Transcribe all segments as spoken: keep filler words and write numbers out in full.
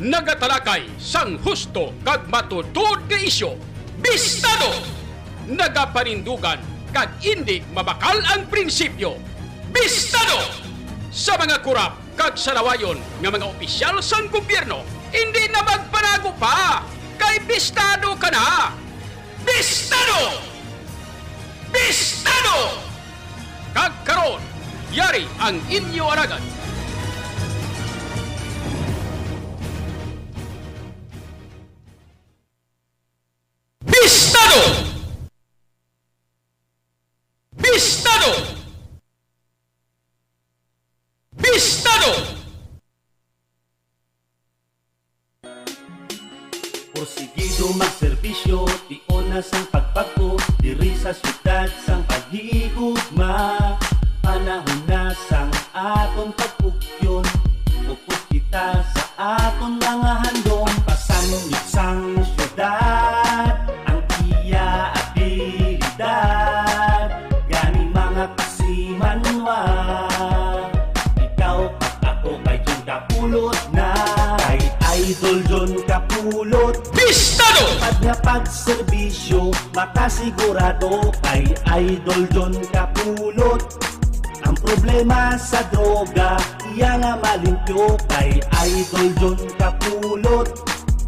Nagatalakay sang husto kag matuod-tuod nga isyu. Bistado! Nagapanindugan kag indi mabakal ang prinsipyo. Bistado! Sa mga kurap kag salawayon nga mga opisyal sang gobyerno, indi na magpanago pa, kay bistado ka na! Bistado! Bistado! Kag karon, yari ang inyo alagad. Bistado! Bistado! Bistado! Porsigido magserbisyo, tion na sang pagpagko, diri sa syudad sang paghigugma. Panahon na sang aton pagpugyon, upod kita sa aton mga handom. Pasanyog sang syudad ang iya abilidad. Gani, mga kasimanwa, ikaw kag ako kay John Kapulot na. Kay Idol John Kapulot. Bistado! Pad nga pagserbisyo, makasigurado kay Idol John Kapulot. Ang problema sa droga, iya nga malimpyo kay Idol John Kapulot.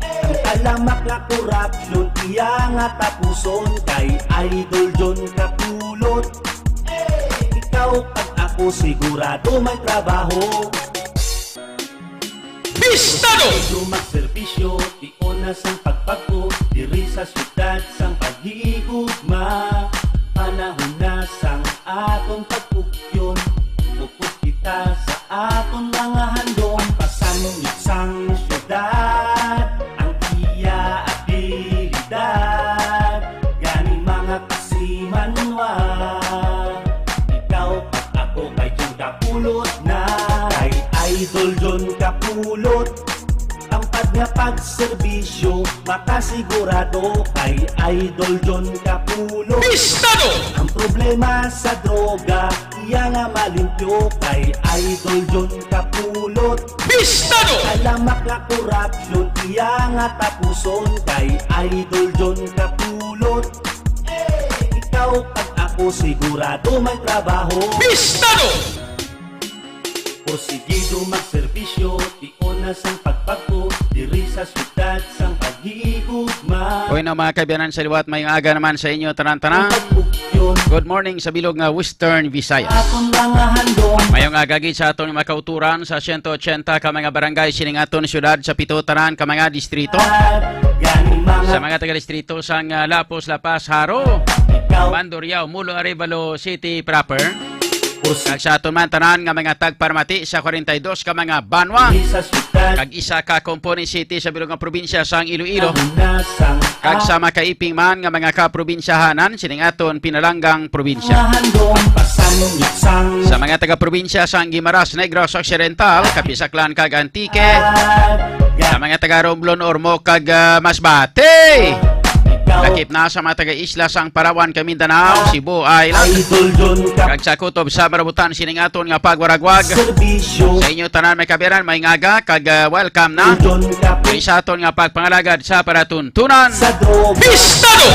Ang talamak nga korupsyon, iya nga tapuson kay Idol John Kapulot. Ikaw kag ako sigurado may trabaho. Bistado! Gusto magserbisyo, tion na sang pagpagko, diri sa syudad sang paghigugma. Panahon na sang aton pagpugyon, upod kita sa aton mga handom. Pasanyog sang syudad ang iya abilidad. Gani, mga kasimanwa, ikaw kag ako kay John Kapulot na. Kay Idol John Kapulot, ang pad nga pagserbisyo, makasigurado kay Idol John Kapulot. Bistado! Ang problema sa droga, iya nga malimpyo kay Idol John Kapulot. Bistado! Talamak nga korupsyon, iya nga tapuson kay Idol John Kapulot. Ikaw kag ako sigurado may trabaho. Bistado! Porsigido magserbisyo, tion na sang pagpagko, diri sa syudad sang paghigugma. Uy, na, mga kaabyanan sa liwat, mayong aga naman sa inyo tanan-tanan. Ang pagpugyon. Good morning sa bilog nga Western Visayas. Aton mga handom. Mayong aga gid sa aton mga kauturan sa siyento otsenta ka mga barangay sining aton syudad, sa pito tanan ka mga distrito. Gani, mga Sa mga taga-distrito sang, ah, Lapuz, La Paz, Jaro, ikaw. Mandurriao, Molo, Arevalo City proper. Kag sa aton man tanan nga mga tagparamati sa kwarenta y dos ka mga banwa, kag isa ka component city sa bilog nga probinsya sang Iloilo, kag sa makaiping man nga mga kaprobinsyahanan sining aton pinalanggang probinsya. Sa mga taga-probinsya sang Guimaras, Negros Occidental, Capiz, Aklan, kag Antique, sa mga taga-Romblon, Ormoc, kag, ah, Masbate. Lakip na sa mga taga-isla sang Palawan kag Mindanao, Cebu Island, kag sa kutob sa marabutan sining aton nga pagwaragwag. Sa inyo tanan, mga kaabyanan, mayong aga kag, ah, welcome na diri sa aton nga pagpangalagad sa palatuntunan. Bistado!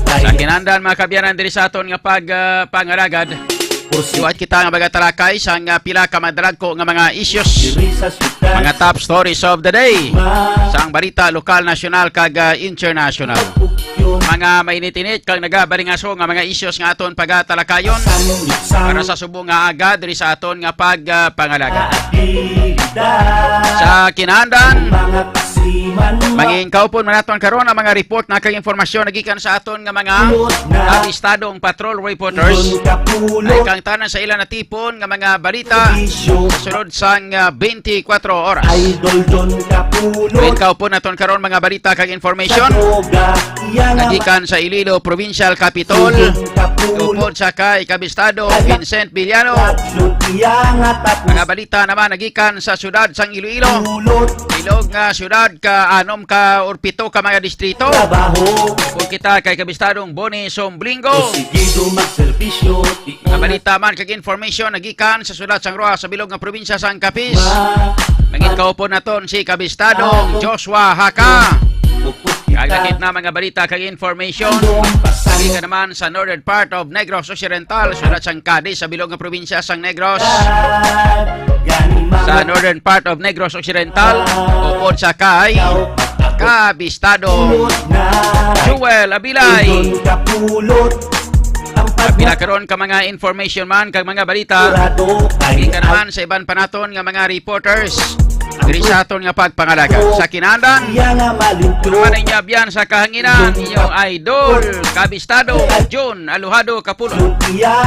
Sa kinahanglan, mga kaabyanan, diri sa aton nga pag, ah, pangalagad, liwat kita nga magatalakay sang, ah, pila ka madalagko nga mga issues, mga top stories of the day, sang balita lokal, nasyonal, kag, ah, international. Mga mainit-init kag nagabalingaso nga mga issues nga aton pagatalakayon para sa subong nga aga diri sa aton nga pag, ah, pangalaga. Sa kinahanglan, mangin kaupon man naton karon ang mga report na kag impormasyon nagikan sa aton nga mga abistadong patrol reporters. Ay kang tanan sa ila natipon nga mga balita sa sulod sang, ah, twenty-four oras. Mangin kaupon naton karon mga balita kag information nagikan sa Iloilo Provincial Capitol, upod sa kay Kabistado Vincent Villano. Mga balita naman nagikan sa siyudad sang Iloilo, bilog nga siyudad ka anom ka or pito ka mga distrito. Trabaho. Kung kita kay Kabistadong Boni Somblingo. Sige, magserbisyo. Mga balita man kag information nagikan sa sulat sang Roa sa bilog nga probinsya sang Capiz. Mangin kaupon naton si Kabistadong Joshua Haka. Kag lakip na mga balita kag information. Dito naman sa northern part of Negros Occidental, sulat sang Cadiz sa bilog nga probinsya sang Negros. Sa northern part of Negros Occidental, upod sa kay Kabistado Joel Abilay. Pila karon ka mga information man kag mga balita. Kita naman sa iban pa naton nga mga reporters diri sa aton nga pagpangalagad. Sa kinandan, naman ang inyo abyan sa kahanginan, inyong idol, Kabistado Jun Aluhado Kapulot.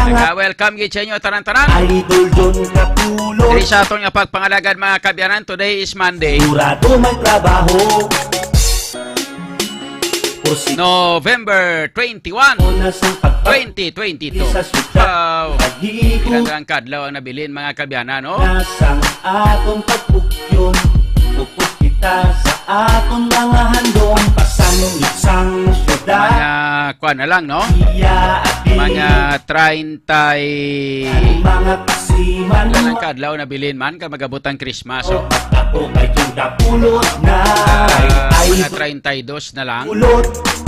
Nag-welcome gid sa inyo tanan-tanan. Idol Jun Kapulot. Diri sa aton nga pagpangalagad, mga kabyanan, today is Monday. Sigurado may trabaho. November twenty-one, twenty twenty-two. Wow. Ilang kadlaw ang nabilin, mga kabyanan, no? Nasang atong pagpugyon, upod kita sa atong mga handom, pasangit sang syudad. Mga kuwan na lang, no? Mga treinta y... Mga pasiman. Ilang kadlaw nabilin man, kag magabot ang Christmas, oh. Ako kay Juda Pulot na. Ah, mga treinta y dos na lang. Pulot.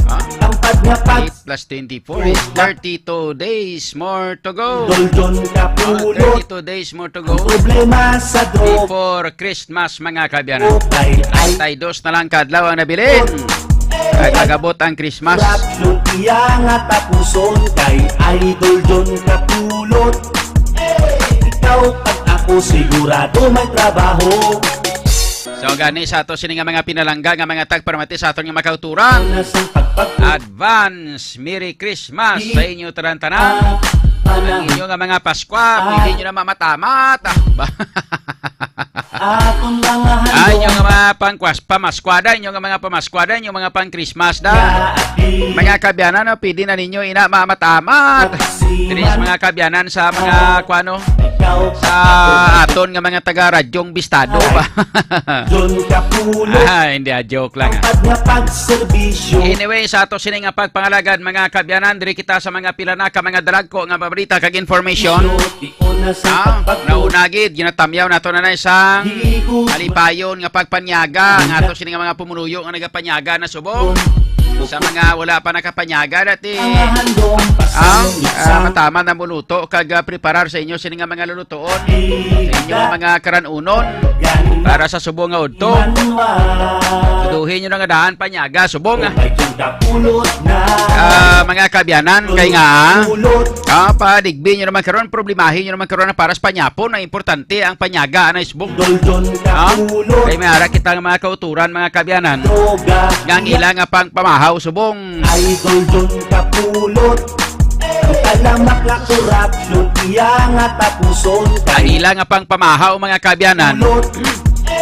Ah? Ang pag nga pag- Eight plus twenty-four is thirty-two days more to go. Doldon ka pulot. Ah, thirty-two days more to go. Ang problema sa drug. Before Christmas, mga kabyanan. Okay, ay. Treinta y dos na lang kadlaw ang nabilin. Ay, magabot ang Christmas. Corruption, iya nga tapuson kay Idol John Kapulot. Ikaw at ako sigurado may trabaho. So, gani sa ato sini nga mga pinalangga nga mga tagparamati sa aton nga makauturan. Advance Merry Christmas sa inyo tanan-tanan. Ang inyo nga mga Paskwa, pwede nyo na mamatamat. Ah, ba- Ang inyo nga mga pangkwas, pamaskwada, inyo nga mga pamaskwada, inyo mga pang Christmas da. Mga kabyanan, no, pwede na ninyo ina mamatamat. Diri sa mga kabyanan sa mga kwano, sa aton nga mga taga Radyong Bistado ba. Ah, hindi, ah, joke lang, ah. Anyway, sa ato sini nga pagpangalagad, mga kabyanan, diri kita sa mga pila na ka mga dalagko nga pabrita kag information. Ah, nauna gid, ginatamyaw nato na na isang malipayon nga pagpanyaga nga ato sini nga mga pumunuyo nga nagapanyaga na subong sa mga wala pa nakapanyaga dati. Ah, ah, mataman na muluto kag, ah, preparar sa inyo sini nga mga lulutoon, sa inyo nga mga karanunon para sa subong nga udto. Tuduhin nyo na nga daan panyaga subong, ah. Ah, mga kabyanan, kay nga, ah, padigbi nyo naman karon, problemahin nyo naman karon ang para sa panyapon. Ang importante ang panyaga anay subong. Ah, kay may ara kita nga mga kauturan, mga kabyanan, nga ang ila nga pang pamahaw subong. Idol John Kapulot. Ang talamak nga korupsyon, iya nga tapuson. Ang ila nga pang pamahaw, mga kabyanan.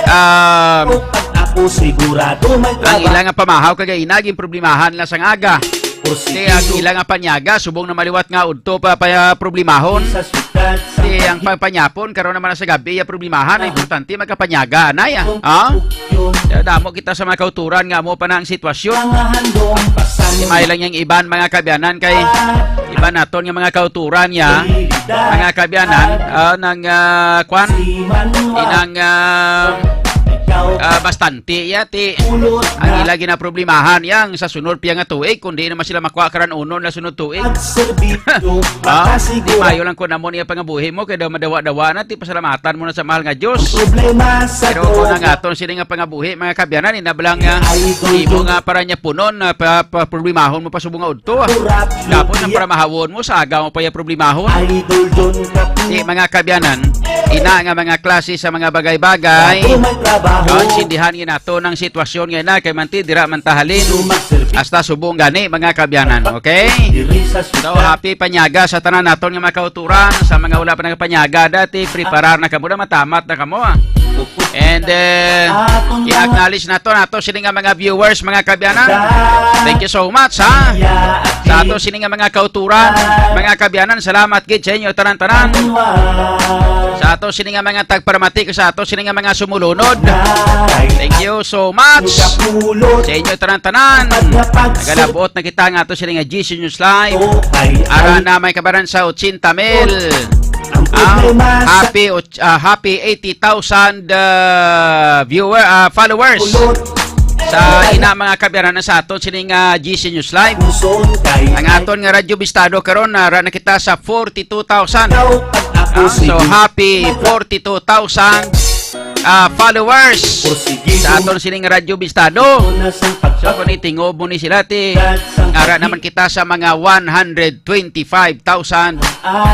Ah, ako sigurado may trabaho. Ang ila nga pamahaw kag ina ginproblemahan lang sang aga. Kay ang ila nga panyaga subong na maliwat nga udto pa, pa problemahon. Kay ang pagpanyapon karon naman sa gabi, iya problemahan. Ang importante makapanyaga anay, ah. Ha? Kaya damo kita sa mga kauturan nga amo pa na ang sitwasyon. May lang yang iban, mga kabyanan, kay iban naton nga mga kauturan niya, mga kabyanan, ah, nang, ah, kwan, inang, ah, ah, bastante yati ang ila ginaproblemahan yang sa sunod piya nga tuig, kundi naman sila makuha karan unon na sunod tuig. Ah, di mayo lang ko namo niya pangabuhi mo, kay daw madawa-dawa na, ti pasalamatan mo na sa mahal nga Dios. Pero kung ang aton sini nga pangabuhi, mga kabyanan, inablang nga imo nga para niya punon na pa, pa problemahon mo pa subong nga udto, ah. Tapos ang para mahawon mo, sa aga mo pa yung problemahon. Di, mga kabyanan, ina nga mga klase sa mga bagay-bagay. Ang sindihan nga nato ng sitwasyon nga na kay manti dira man tahalin. Hasta subong gani, mga kabyanan, okay? So, happy panyaga sa tanan naton nga mga kauturan, sa mga wala pa nagapanyaga dati, preparar na kamo na, matamat na kamo, ah. And, eh, i-acknowledge nato, nato sini nga mga viewers, mga kaabyanan. Thank you so much, ha? Sa ato sini nga mga kauturan, mga kaabyanan, salamat gid sa inyo tanan-tanan. Sa ato sini nga mga tagparamati, sa ato sini nga mga sumulunod. Thank you so much sa inyo tanan-tanan. Nagalabuot na kita nga ato sini nga G C News Live. Ara na may kabaran sa ochenta mil. Ah, happy och-, ah, happy eighty thousand, ah, viewer, ah, followers. Sa ina, mga kaabyanan, sa aton sining, ah, G C News Live. Ang aton nga Radyo Bistado karon, ah, ara na kita sa forty-two thousand. Ah, so, happy forty-two thousand, ah, followers sa aton sining Radyo Bistado. So, kung itingob mo ni sila, ti, ara naman kita sa mga one hundred twenty-five thousand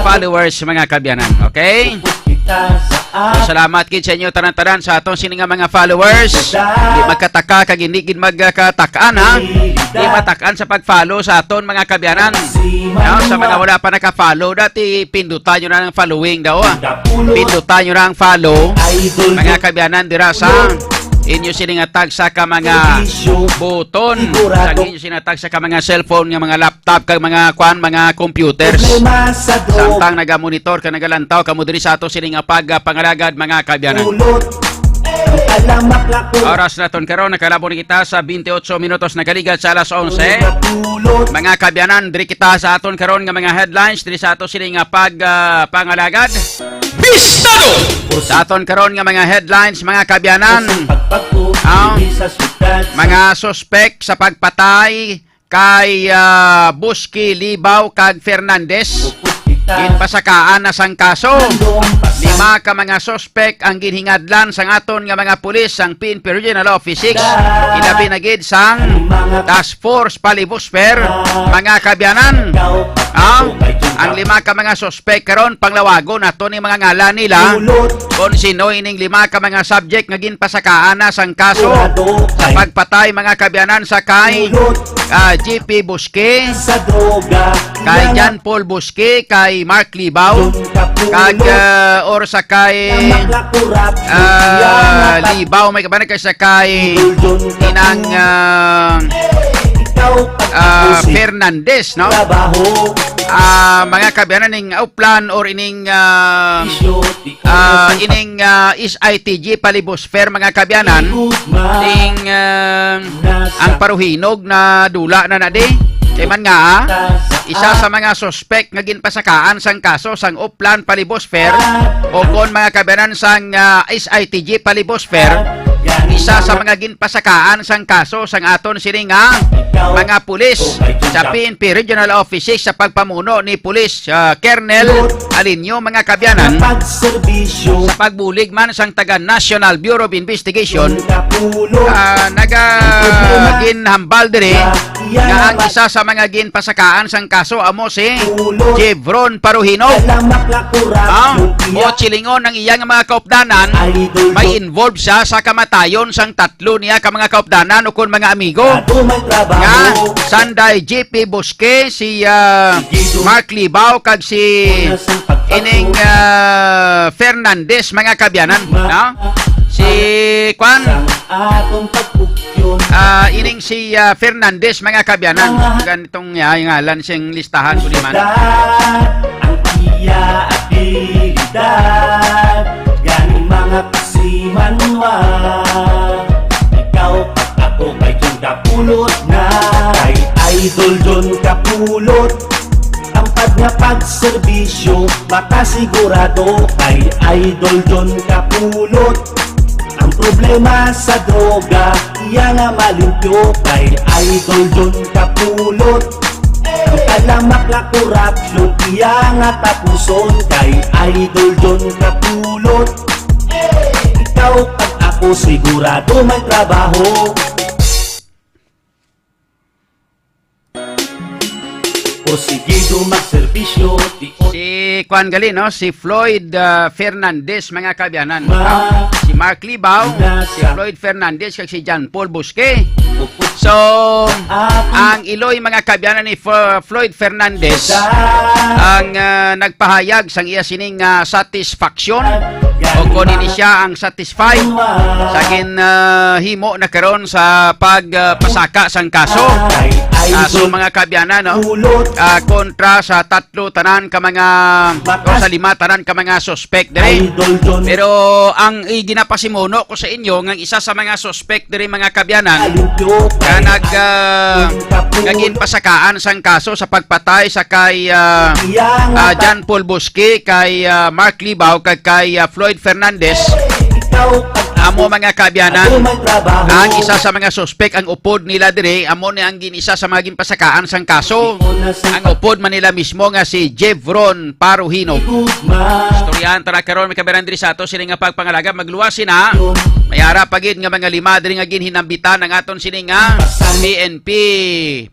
followers, mga kaabyanan. Okay? So, salamat gid sa inyo tanan-tanan sa aton sini nga mga followers. Di magkataka kag hindi gid magkatak-an, ha? Di matak-an sa pag-follow sa aton mga kaabyanan. No? Sa mga wala pa naka-follow, dati pindutan nyo na ang following daw, ha? Pindutan nyo na ang follow. Mga kaabyanan, dira sa inyo sini nga tagsa ka mga buton, sa inyo sini nga tagsa ka mga cellphone, nga mga laptop, kag mga kwan, mga computers. Samtang nagamonitor ka, nagalantaw ka mo diri sa ato sini nga pagpangalagad, mga kaabyanan. Oras naton karon, nakalabot na kita sa twenty-eight minutos, nagaligat sa alas onse. Mga kaabyanan, diri kita sa aton karon nga mga headlines diri sa ato sini nga pag, ah, pangalagad. Bistado! Sa aton karon nga mga headlines, mga kaabyanan, ang mga suspek sa pagpatay kay, ah, Busque, Libao kag Fernandez ginpasakaan na sang kaso. Lima ka mga suspek ang ginhingadlan sang aton nga mga pulis sang P N P Regional Office six, ilabi na gid sang Task Force Palibosfer, mga kaabyanan. Ah, ang lima ka mga suspek karon, panglawagon nato ni mga ngalan nila kung sino ining lima ka mga subject nga ginpasakaan na sang kaso sa pagpatay, mga kaabyanan, sa kay, ah, G P Busque, kay John Paul Busque, kay Mark Libao, kag, ah, or sa kay, ah, Libao, may kabanan kay sa kay inang, ah, ah, Fernandez, no? Ah, mga kaabyanan, ning uplan or ining, ah, ah, ining, ah, S I T G Palibosfer, mga kaabyanan, ning, ah, ang paruhinog na dula na na di. Kay man nga, ah, isa sa mga suspek nga ginpasakaan sang kaso sang uplan Palibosfer, o kon mga kaabyanan sang, ah, S I T G Palibosfer, isa sa mga ginpasakaan sang kaso sang aton sini nga mga pulis sa P N P Regional Office six sa pagpamuno ni Pulis, ah, Colonel Alinio, mga kaabyanan, sa pagbulig man sang taga National Bureau of Investigation, ah, naga ginhambal diri nga ang isa sa mga ginpasakaan sang kaso amo si Jevron Paruhinog. Ah, o silingon ang iya nga mga kaupdanan, may involved siya sa kamatayon sang tatlo niya ka mga kaupdanan ukon mga amigo, nga sanday G P Busque, si, ah, Mark Libao, kag si ining, ah, Fernandez, mga kaabyanan, no? Si, kwan, ah, ining si, ah, Fernandez, mga kaabyanan. Ganitong, ah, ngalan sing listahan ko ni man. Ang iya abilidad, gani mga kasimanwa. Ikaw pag ako kay John Kapulot na. Kay Idol John Kapulot, tampad nga pagserbisyo, makasigurado kay Idol John Kapulot. Ang problema sa droga, iya nga malimpyo kay Idol John Kapulot. Ang talamak nga korupsyon, iya nga tapuson kay Idol John Kapulot. Ikaw pag ako sigurado may trabaho. Porsigido magserbisyo, di Si kwan gali, no? Si Floyd, ah, Fernandez, mga kaabyanan. Si Mark Libao, si Floyd Fernandez, kag si John Paul Busque. So, ang iloy, mga kaabyanan, ni F-, Floyd Fernandez ang, ah, nagpahayag sang iya sining, ah, satisfaction o Kon ini siya ang satisfied sa gin, ah, himo na karon sa pag, ah, pasaka sang kaso. Ah, so, mga kaabyanan, no? Ah, kontra sa tatlo tanan ka mga, o sa lima tanan ka mga suspect diri. Pero ang iginapasimuno ko sa inyo nga isa sa mga suspect diri, mga kaabyanan, nga nag, ah, nga ginpasakaan sang kaso sa pagpatay sa kay, ah, ah, John Paul Busque, kay, ah, Mark Libao, kag kay, ah, Floyd Fernandez. Amo, mga kaabyanan, ang isa sa mga suspek, ang upod nila diri, amo ni ang gin-, isa sa mga ginpasakaan sang kaso. Ang upod man nila mismo nga si Jevron Paruhino. Istoryahan ta na karon, mga kaabyanan, diri sa ato sini nga pagpangalagad. Magluwas sina. May ara pa gid nga mga lima diri nga ginhinambitan ang aton sini nga P N P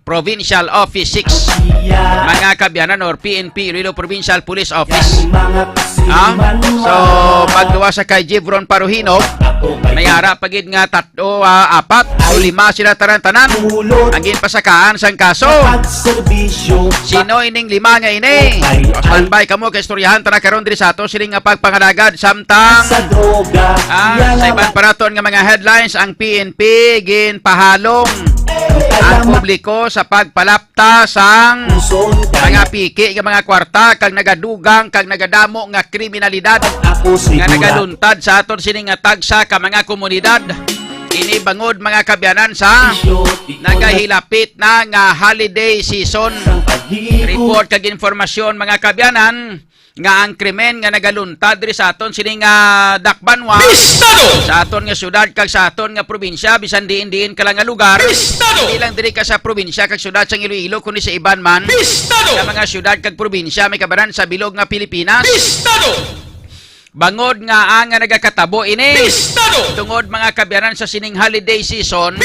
Provincial Office six, mga kaabyanan, or P N P Iloilo Provincial Police Office. Ah? So, pagluwas sa kay Jevron Paruhino, may ara pa gid nga tatlo, ah, apat o lima sila tanan-tanan ang ginpasakaan sang kaso. Sino ining lima nga ini? O, standby kamo kay istoryahan ta na karon diri sa ato sini nga pagpangalagad. Samtang, ah, sa iban pa naton nga mga headlines, ang P N P ginpahalong ang publiko sa pagpalapta sang mga piki nga mga kwarta kag nagadugang kag nagadamo nga kriminalidad nga nagaluntad sa aton sini nga tagsa ka mga komunidad. Ini bangod, mga kaabyanan, sa nagahilapit na nga holiday season. Report kag informasyon, mga kaabyanan, nga ang krimen nga nagaluntad diri sa aton sining, ah, dakbanwa, sa aton nga syudad kag sa aton nga probinsya, bisan diin-diin ka lang nga lugar, hindi lang diri ka sa probinsya kag syudad sang Iloilo, kundi sa iban man nga mga syudad kag probinsya, may kabaran sa bilog nga Pilipinas. Bangod nga ang nga nagakatabo ini tungod, mga kaabyanan, sa sining holiday season,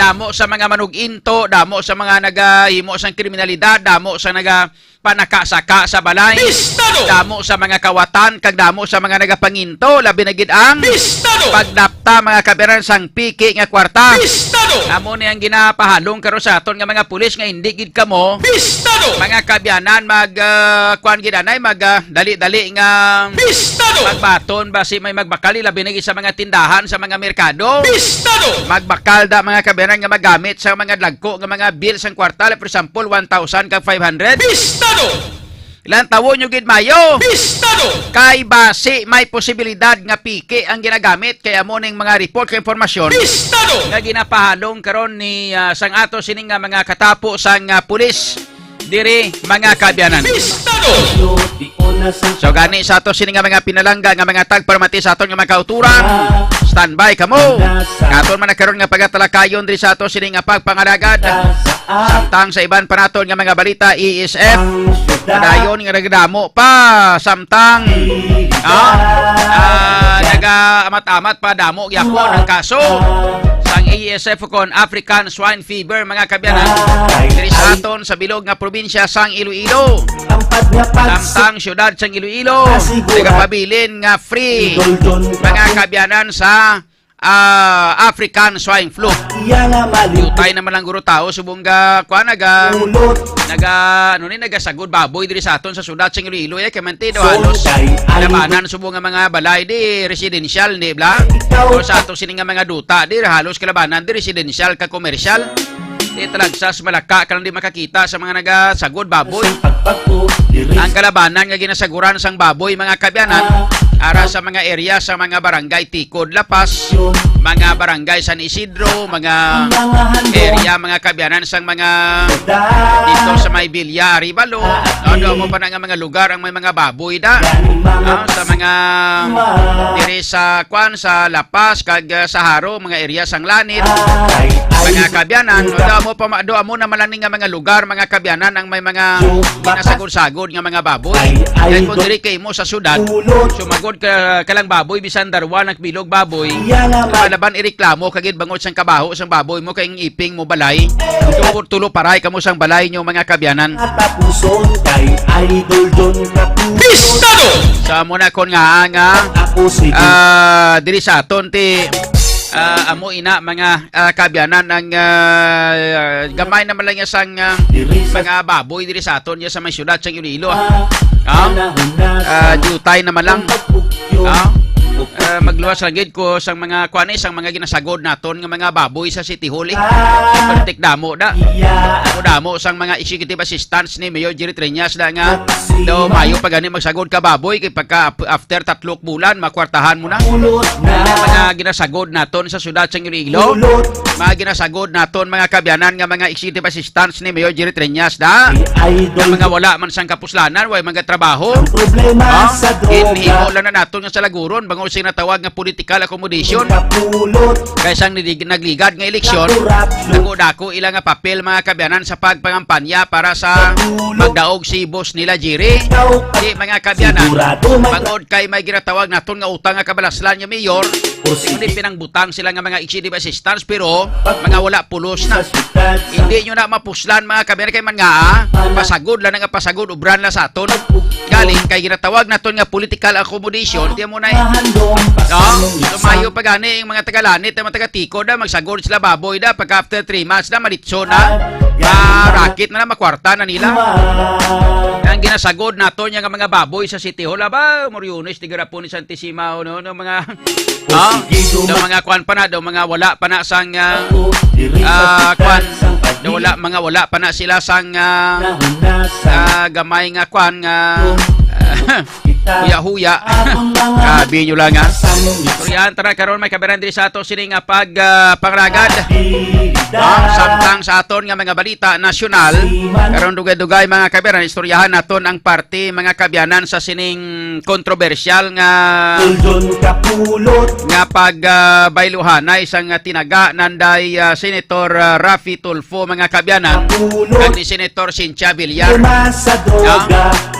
damo sa mga manug-into, damo sa mga nagahimo sang kriminalidad, damo sa naga panakasaka sa balay. Pistado! Damo sa mga kawatan kag damo sa mga nagapanginto, labi na gid ang Pistado! Pagdapta, mga kaabyanan, sang piki nga kwarta. Pistado! Amo ni ang ginapahalong karon sa aton nga mga pulis nga hindi gid kamo, Pistado! Mga kaabyanan, mag, ah, kuan gid anay, mag, ah, dali-dali nga Pistado! Magbaton ba si may magbakal, labi na gid sa mga tindahan, sa mga merkado. Pistado! Magbakal da, mga kaabyanan, nga magamit sa mga dagko nga mga bill sang kwarta, like, for example, one thousand kag five hundred. Pistado! Ilang tawo nyo gid mayo. Pistado! Kay basi may posibilidad nga piki ang ginagamit, kay amo ning mga report kag impormasyon Pistado! Nga ginapahalong karon ni, ah, sang ato sini nga mga katapo sang, ah, pulis diri, mga kaabyanan. Pistado! So gani sa ato sini nga mga pinalangga nga mga tagparamati sa aton nga mga kauturan, standby kamo. Nga aton man na karon nga pagatalakayon diri sa ato sini nga pagpangalagad. Samtang sa iban pa naton nga mga balita, E S F, padayon nga nagdamo pa. Samtang, ah, ah, nagaamat-amat pa, damo gyapon ang kaso sang E S F, kon African Swine Fever, mga kaabyanan, diri sa aton sa bilog nga probinsya sang Iloilo. Samtang syudad sang Iloilo nagapabilin nga free, mga kaabyanan, sa, ah, African Swine Flu. Diutay naman lang guro tao subong ga, kuan, naga, naga, ano ni, nagasagod baboy diri sa aton sa syudad sang Iloilo, eh, kay manti daw halos kalabanan subong nga mga balay di residential, di bala? O sa ato sini nga mga duta di halos kalabanan di residential ka komersyal. Di talagsas malaka ka lang di makakita sa mga nagasagod baboy. Ang kalabanan nga ginasaguran sang baboy, mga kaabyanan, ara sa mga area sa mga barangay Tikod, La Paz, mga barangay San Isidro, mga area, mga kaabyanan, sang mga dito sa may Villa Arevalo. Ano mo pa na nga mga lugar ang may mga baboy da? No? Sa mga diri sa, kwan, sa La Paz kag, uh, sa Jaro, mga area sang Lanid, mga kaabyanan. Do amo pa, do amo naman lang ni nga mga lugar, mga kaabyanan, ang may mga ginasagod-sagod nga mga baboy. Kay kung diri kay mo sa syudad, sumagod ka, ka lang baboy, bisan darwa nagbilog baboy. Malaban ireklamo kagid bangod sang kabaho sang baboy mo kay ang iping mo balay. Tulo, tulo paray kamo sang balay nyo, mga kaabyanan. Pistado! Sa mo na kon nga, nga, ah, diri sa aton ti, ah, amo ina, mga, ah, kaabyanan, ang, ah, gamay naman lang niya sang, ah, mga baboy diri sa aton niya sa may syudad sang Iloilo, ah. Ah, diutay naman lang. Ah, Ah, magluwas lang gid ko sang mga, kuan, eh, sang mga ginasagod naton nga mga baboy sa City Hall, eh. Pertik damo da. Damo, damo sang mga executive assistants ni Mayor Jerry Treñas da nga daw mayo pa gani magsagod ka baboy kay pagka ap-, after tatlo ka bulan, makwartahan mo na. Ang mga ginasagod naton sa syudad sang Iloilo, mga ginasagod naton, mga kaabyanan, nga mga executive assistants ni Mayor Jerry Treñas da. Ang mga wala man sang kapuslanan, way mga trabaho. Ang problema sa droga. Ginhimo lang na naton nga salaguron, bangod sa ginatawag nga political accommodation. Kay sang nilig-, nagligad nga eleksyon, dako-dako ila nga papel, mga kaabyanan, sa pagpangampanya para sa magdaog si boss nila Jerry. Di, mga kaabyanan, bangod kay may ginatawag naton nga utang nga kabalaslan nga mayor, kundi pinangbutang sila nga mga executive assistants, pero mga wala pulos na. Hindi nyo na mapuslan, mga kaabyanan, kay man nga, ah, pasagod lang nga pasagod, ubran lang sa aton. Galing kay ginatawag naton nga political accommodation, tiyan mo na, eh. No? Lumayo pa gani ang mga taga-Lanit, ang mga taga-Ticod, ah, magsagod sila baboy da, pagka after three months na, malitso na, marakit na, makwarta na nila. Ang ginasagod naton nga mga baboy sa City Hall, aba, Moriones, Tigarapon ni Santisimaw, no, no, mga, ah, do mga kwan pa na, do mga wala pa na sang, ah, ah, kwan, do wala, mga wala pa na sila sang, ah, ah, gamay nga kwan nga, ah, huya-huya. Grabe nyo lang, ha. Istoryahan tara karon, mga kaabyanan, diri sa ato sini nga pag, ah, pangalagad. Ah, samtang sa aton nga mga balita nasyonal, karon dugay-dugay, mga kaabyanan, istoryahan naton ang parte, mga kaabyanan, sa sining kontrobersyal nga, nga pag, ah, bayluhanay sang tinaga nanday, ah, Senator, ah, Raffy Tulfo, mga kaabyanan, kag ni Senator Cynthia Villar.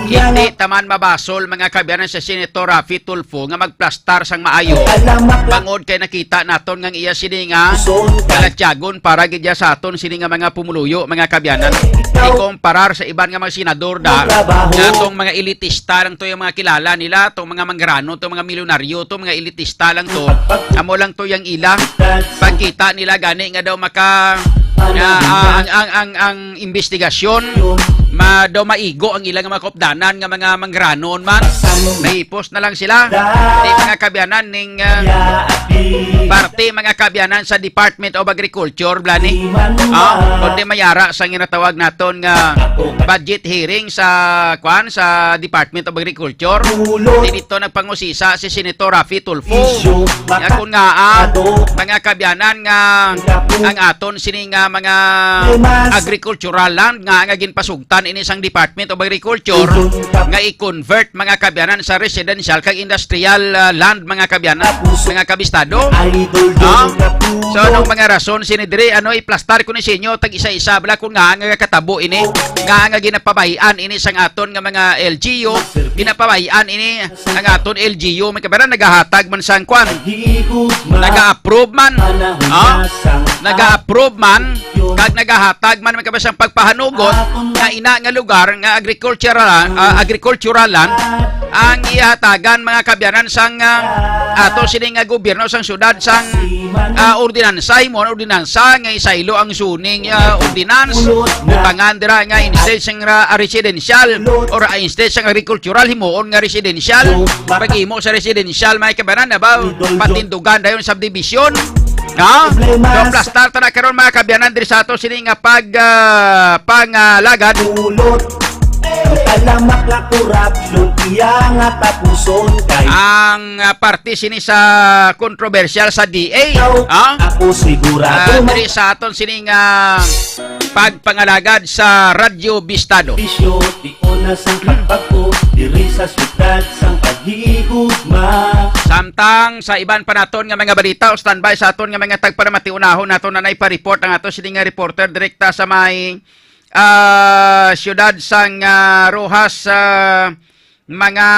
Hindi taman mabasol, mga kaabyanan, sa Senator Raffy Tulfo nga magplastar sang maayo, bangod kay nakita naton nga ang iya sini nga kalatyagon para gid ya sa aton sini nga mga pumuluyo, mga kaabyanan. Ikomparar sa iban nga mga senador da, nga tong mga elitista lang to yung mga kilala nila, tong mga manggaranon, tong mga milyonaryo, tong mga elitista lang to. Amo lang to yung ila. Pagkita nila gani nga daw maka, nga, ah, ang, ang, ang, ang investigasyon, ma-, daw maigo ang ilang mga kaupdanan nga mga manggaranon man. Mahipos na lang sila. Di, mga kaabyanan, ning, ah, parte, mga kaabyanan, sa Department of Agriculture, bala ni. Ah, kundi mayara sa ginatawag naton nga budget hearing sa, kwan, sa Department of Agriculture. Di dito nagpangusisa si Senator Raffy Tulfo. Nga kun nga, ah, mga kaabyanan, nga ang aton sini nga mga agricultural land nga, nga ginpasugtan ini sang Department of Agriculture nga i-convert, mga kaabyanan, sa residential kag industrial, ah, land, mga kaabyanan, mga kabistado. Ah? So, anong mga rason sini diri? Ano, iplastar ko ni sa inyo tag isa-isa, bala, kung nga nga katabo ini, nga nga ginapabay-an ini sang aton nga mga L G U, ginapabay-an ini ang aton L G U, mga kaabyanan, nagahatag man sang kwan, naga-approve man, ah? Naga-approve man, kag nagahatag man, mga kaabyanan, sang pagpahanugot nga ina nga lugar nga agricultural, ah, agricultural land ang ihatagan, mga kaabyanan, sang, ah, ato sini nga gobyerno sang syudad sang, ah, ordinansa, himo ang ordinansa nga isaylo ang zoning, ah, ordinance, butangan dira nga instead sang ra-, residential or, ah, instead sang agricultural, himuon nga residential. Paghimo sa residential, mga kaabyanan, na ba, patindugan dayon subdivision. No? So, plastar ta na karon, mga kaabyanan, diri sa ato sini nga pag, ah, pangalagad. Ang talamak nga korupsyon, iya nga tapuson kay ang, ah, parte sini sa kontrobersyal sa D A. Ikaw, ah? Ako sigurado. Ah, diri sa aton sini nga pagpangalagad sa Radyo Bistado. Bisyo, di una sang pagpagko, diri sa syudad sang paghigugma. Samtang sa iban pa naton nga mga balita, o standby sa aton nga mga tagpanamati, unahon naton na naipa-report ang ato sini nga reporter direkta sa may, ah, siyudad sang, ah, Roxas, ah, mga,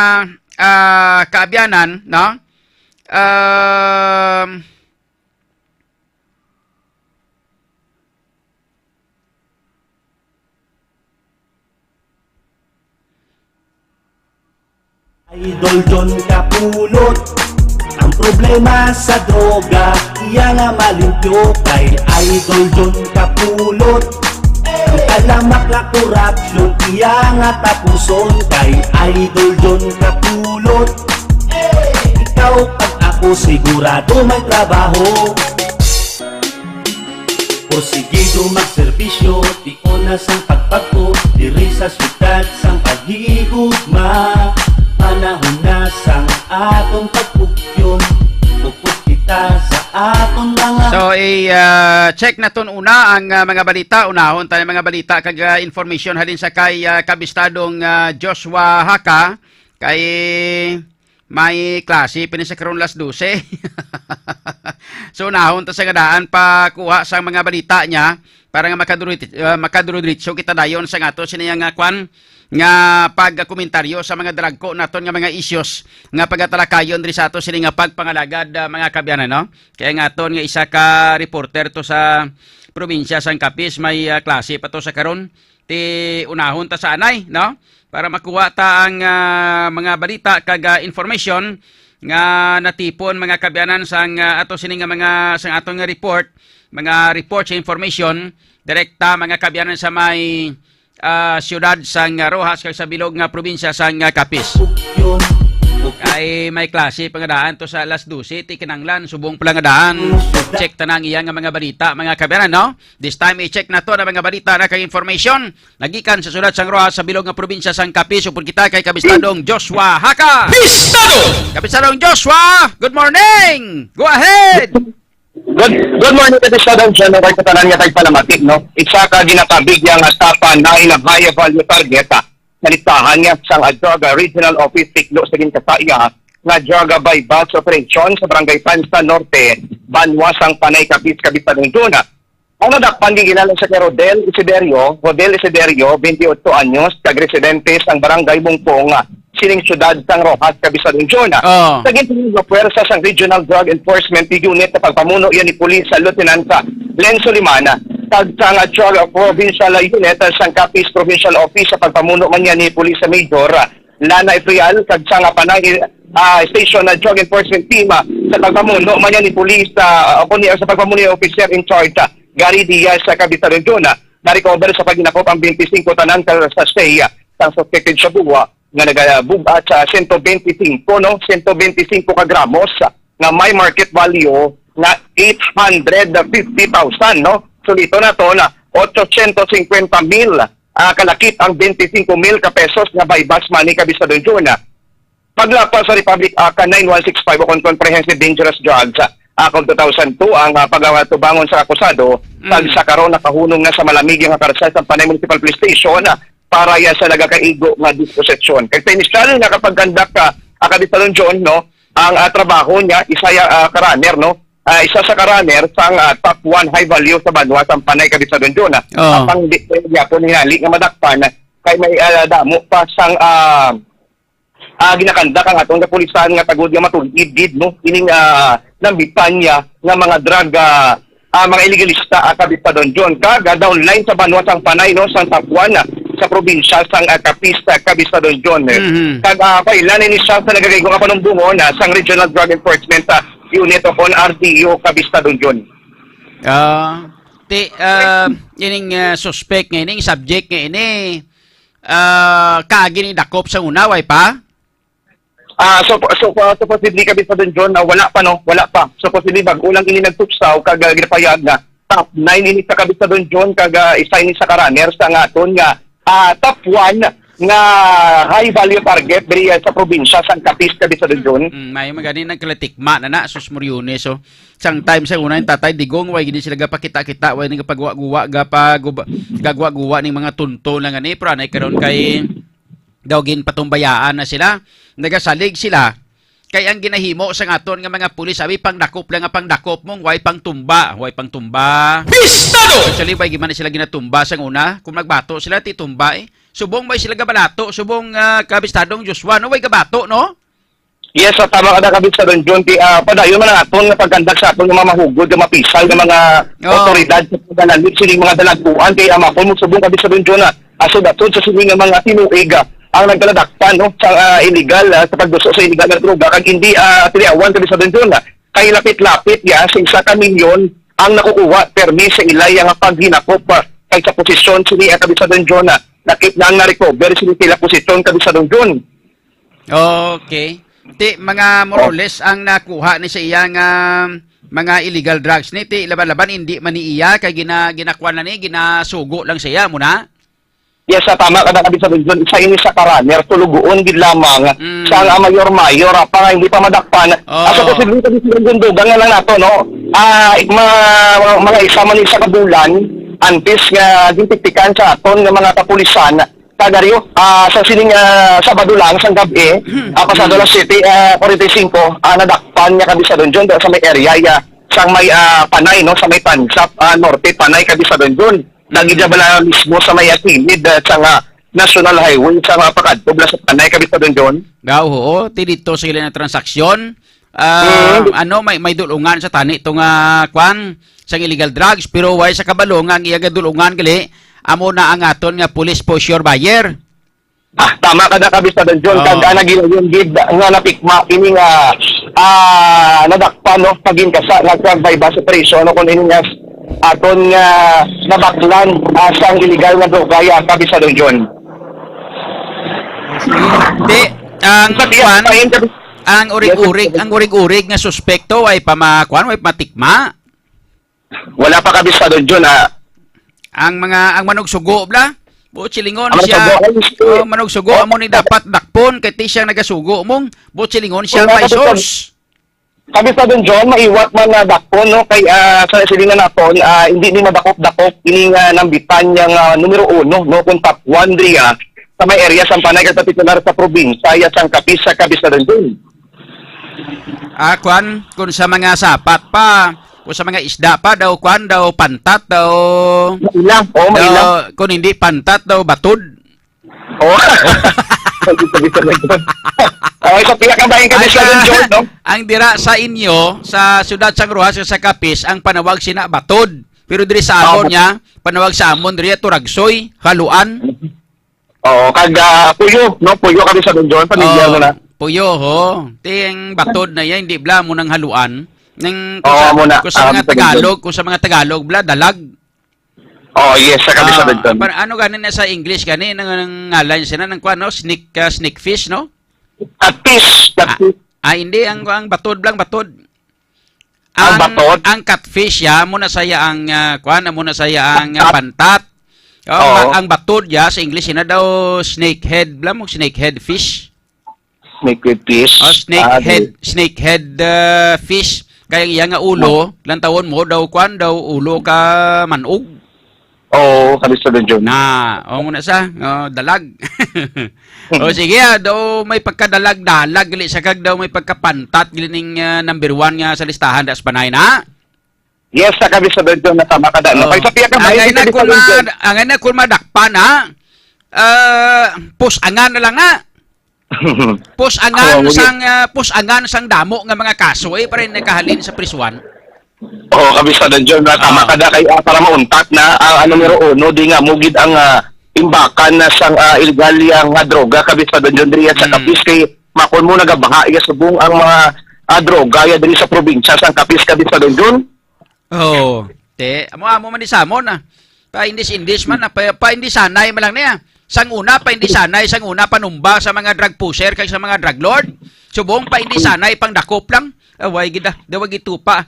ah, kaabyanan, no? Um, Idol John Kapulot. Ang problema sa droga, iya nga malimpyo kay Idol John Kapulot. Ang talamak nga korupsyon, iya nga tapuson kay Idol John Kapulot. Ikaw pag Sigurado may trabaho. Porsigido magserbisyo, tiuna sang pagpag-o, diri sa syudad sang paghigugma. Panahon na sang atong pagpugyon, upod kita sa aton mga So, i-check naton una ang ah, mga balita. Unahon tayo mga balita kag ah, information halin sa kay ah, Kabistadong ah, Joshua Haka. Kay may klase pa ni sa karon las dose. So, unahon ta sa nga daan pa kuha sa mga balita niya para nga makaduro-, ah, makaduro-diretso kita dayon sa ato sini nga kwan nga pagkomentaryo sa mga dalagko naton nga mga issues nga pagatalakayon diri sa ato sini nga pagpangalagad, ah, mga kaabyanan, no? Kay ang aton nga isa ka reporter to sa probinsya sang Capiz may ah, klase pa to sa karon. Ti unahon ta sa anay, no? Para makuha ta ang ah, mga balita kag ah, information nga natipon, mga kaabyanan, sang ah, ato sini nga mga sang aton nga report, mga report sa information direkta, mga kaabyanan, sa may ah, siyudad sang ah, Roxas kag sa bilog nga probinsya sang ah, Capiz. Ay may klase pa nga daan to sa alas dose, ti kinanglan subong pala nga daan. Check ta na ang iya nga mga balita, mga kaabyanan, no? This time, i-check nato ang mga balita na kag information nagikan sa siyudad sang Roxas sa bilog nga probinsya sang Capiz. Upod kita kay Kabistadong Joshua Haka. Bistado! Kabistadong Joshua, good morning! Go ahead! Good, good morning, Kabistadong John, kag sa tanan nga tagpalamati, no? Isa ka ginakabig nga tapa nine high value target, ah, na listahan niya sang Drug Regional Office tiklo sa ginkasaya nga drug buy-bust operation sa Barangay Pansa Norte, Banwa sang Panay, Capiz, Kabistadong John. Ang nadakpan ginginalon sa kay Rodel Isiderio, Rodel Isiderio, twenty-eight anyos, kag residente sang Barangay Bungpong, ah, sining siyudad sang Roxas, Kabistadong John. Oh. Sa ginpangig pwersa sang Regional Drug Enforcement Unit sa pagpamuno yan ni Police Lieutenant Len Soliman, kag sang Drug Provincial Unit sang Capiz Provincial Office sa pagpamuno man yan ni Police Major Lana Ifrial, kag sang Panay, ah, Station na Drug Enforcement Team, ah, sa pagpamuno man yan ni Police, ah, o kundi sa pagpamuno ni Officer in Charge, ah, Gary Diaz sa Kabistadong John, ah, na-recover sa paghinakop ang twenty-five tanan ka sachet, ah, sang suspected shabu, ah, nga nagabug-at sa cento veinticinco, no? Cento veinticinco ka gramos, ah, nga may market value nga eight hundred fifty thousand, no? So, dito na to na otsosyentos singkwenta mil, ah, kalakip ang twenty-five mil ka pesos nga buy-bust money, Kabistadong John. Paglapas sa Republic Act nine one six five o kon Comprehensive Dangerous Drugs Act of two thousand two ang, ah, pagatubangon sa akusado, kag sa karon nakahunong na sa malamig nga karsay sa Panay Municipal Police Station, ah, para ya sa nagakaigo nga disposisyon. Kag sa inisyal nga kapagkandak, ah, ah, Kabistadong John, no, ang, ah, trabaho niya, isa ya, ah, ka-runner, no? Ah, isa sa ka-runner sang, ah, top one high value sa banwa sang Panay, Kabistadong John, ah. Oh. Apang di pa gyapon hinali nga madakpan, ah, kay may, ah, damo pa sang, ah, ah, ginakandak ang aton kapulisan nga tagod nga matul-id gid, no, ining, ah, nambitan niya nga mga drug, ah, ah, mga iligalista, ah, Kabistadong John. Kag, ah, downline sa banwa sang Panay, no, sang top one, ah, sa probinsya sang, ah, Capiz, ah, Kabistadong John, eh. Mhm. Kag, ah, kaila ini siya sa nagakaigo nga panumbongon, ah, sang Regional Drug Enforcement, ah, Unit o kon R D U, Kabistadong John. Ah, ti, ah, ining, ah, suspect nga ini, subject nga ini, ah, kaagi ni dakop sa una, way pa? Ah, so, so, uh, supposedly, Kabistadong John, ah, wala pa, no? Wala pa. Supposedly, bag-o lang ini nagtuksaw, kag, ah, ginapayag nga top nine ini sa, Kabistadong John, kag, ah, isa ini sa ka-runner sa nga aton nga, ah, top one nga high value target diri, ah, sa probinsya sang Capiz, Kabistadong John. Mm, may magani nagkalatikma na na, sus, Moriones, oh. Sang time sa una, yung Tatay Digong, way gini sila gapakita-kita, way nagapagwa-guwa, gapagub-, gagwa-guwa ning mga tunto lang gani, pero anay karon kay daw ginpatumbayaan na sila. Nagasalig sila. Kay ang ginahimo sa aton nga mga pulis, abi, pangdakop lang nga pangdakop mong, way pangtumba, way pangtumba. Bistado! Actually, way gid man sila ginatumba sa una. Kung nagbato sila, ti tumba, eh. Subong may sila gabalato, subong, ah, Kabistadong Joshua, no? Way gabato, no? Yes, so tama ka na, Kabistadong John. Ti, ah, padayon man ang aton nga pagkandak sa aton nga mga mahugod nga mapisal nga mga Oh. otoridad sa pagdalalit sining mga dalagkuan. Kay, ah, mapon mo subong, Kabistadong John, ah, asod-asod sa sini nga mga tinuig, ah, ang nagkaladakpan, no, sa, ah, illegal, ah, sa pagduso sa illegal nga droga, kag hindi, ah, tiliawan, Kabistadong John, ah, kay lapit-lapit ya sa isa ka milyon ang nakukuha permi sa ilay nga paghinakop, ah, kay sa posisyon sini, ah, Kabistadong John, ah, lakip na ang na-recover sini sila posisyon, Kabistadong John. Okay. Ti, mga more or less ang nakuha ni sa iya nga mga illegal drugs ni, ti, laban-laban, hindi man ni iya, kay gina-, ginakuan na ni, ginasugo lang sa iya, muna? Yes, sa tama ka na, Kabisado John. Isa ini sa ka-runner, tulugoon gid lamang Mm. sa nga mayor-mayor, apa nga hindi pa madakpan. Oh. Asa posible, Kabisado John, dugang na lang nato, no? Ah, ma-, mga isa man isa ka bulan, antes nga gintiktikan sa aton nga mga kapulisan, Kagaryo, ah, sa sining, ah, Sabado lang, sang gab-i, ah, pasado alas siyete, ah, forty-five, ah, nadakpan niya, Kabisado John, sa may area, ya, sang may, ah, Panay, no, sa may Tansap, ah, Norte, Panay, Kabisado John. Nagidya bala mismo sa may, ah, kilid, ah, sa nga National Highway, sa nga pakadto bala sa Panay, Kabisado John. Daw, oo. Ti dito sa ila nga transaksyon, ah, Mm. ano, may, may dulungan sa tani to nga, kwan, sang illegal drugs, pero way sa kabalo nga ang iya gadulungan gali, amo na ang aton nga police for sure buyer. Ah, tama ka na, Kabisado John. Oo. Kag, ah, nagilayon gid nga natikma ini nga, ah, nadakpan, no, pagin kasa nga drug buy-bust operation, no, kung ini nga aton nga nabaklan, ah, sang illegal nga droga, ya, Kabisado John. Di, ang Sa tiyak kwan, pa yun, Kabis-, ang yes, urig-urig, Kabis-, ang urig-urig nga suspekto ay pa ma-, kwan, ay matikma. Wala pa, Kabisado John, ah. Ang mga, ang manugsugo, bla? Buot silingon Ang siya. manugsugo, ay, Oh, manugsugo, oh, amo ni dapat dakpon, kay ti siya nagasugo mong. Buot silingon siya, wala may pa, Kabisado. Sos. Kabisado John, maiwat man na dakpon, no? Kay, ah, sa silingan naton, ah, hindi ni madakop-dakop, ini nga nambitan niya nga numero uno, no? Kung top one diri, ah, sa may area, sa Panay, kag partikular sa probinsya, ya, sang Capiz, sa Kabisado John. Ah, kwan, kung sa mga sapat pa, kung sa mga isda pa, daw kwan, daw pantat, daw, Maila. Oo, maila. daw, kung hindi pantat, daw batod. Oo. Sabi, sabi, sabi. Okay, so pila ka ba yung Ay, Kabisado sa, John, no? ang dira sa inyo, sa siyudad sang Roxas, sa Capiz, ang panawag sina batod. Pero diri sa Oo. amon niya, panawag sa amon diri, turagsoy, haluan. Oo, kag, ah, puyo, no? Puyo kami sa Don John, pamilya Oo, mo na. puyo, ho. Ting batod na yan, hindi bla mo nang haluan. Nang kung Oo, sa, mo na. kung sa Ah, mga sa Don John. Tagalog, kung sa mga Tagalog, bla, dalag. Oh, yes, sa kami sa Ah, Don John. Par-, ano gani na sa English gani, nang, nang ngalan siya na, nang kuwan, no? Snake, ah, snake fish, no? Catfish, Ah, catfish. ah, hindi, ang, ang batod lang, batod. Ang Ang, batod? ang catfish, ya, amo na saya ang, ah, kuwan, amo na saya ang, ah, Pantat. pantat. Oh, Oo. ma-, ang batod, ya, sa English, ina daw snakehead, bla mo, snakehead fish. Snakehead fish. Oh, Ah, snakehead, di. snakehead, ah, fish. Kaya ang iya nga ulo, Oh. lantawon mo, daw, kuwan, daw, ulo ka manog. Oo, kami sa Don John. Na, o mo na sa, o, dalag. O, sige, ah, daw may pagkadalag-dalag, gali sa kag daw may pagkapantat, gali ning, ah, number one nga sa listahan, das panay na. Yes, sa kami sa Don John, na tama ka, Dan. Oo. Kay sa piyak ka Angay mahilig na kami sa kung Don John. ma-, angay na kung madakpan, ha? Ah, pusangan na lang, ha? Pusangan Oo, sang, ah, pusangan sang damo nga mga kaso, eh, pa rin nakahalin sa prisuan. Oo, Kabisado John, na tama Ah. ka na kay, ah, para mauntat na, ah, ang numero uno, di nga mo gid ang, ah, imbakan na sang, ah, illegal yang, ah, droga, Kabisado John, diri sa Mm. Capiz kay makon mo nagabaha iya subong ang mga, ah, droga ya diri sa probinsya sang Capiz, Kabisado John. Oh, te, amo, amo man di samon, ah. Pa-English-English man, ah, pa, pa-Englishanay man lang niya. Sang una, pa-Englishanay, sang una, panumba sa mga drug pusher kag sa mga drug lord. Subong, pa-Englishanay, pang dakop lang. Away, gid, ah, dawag ito pa.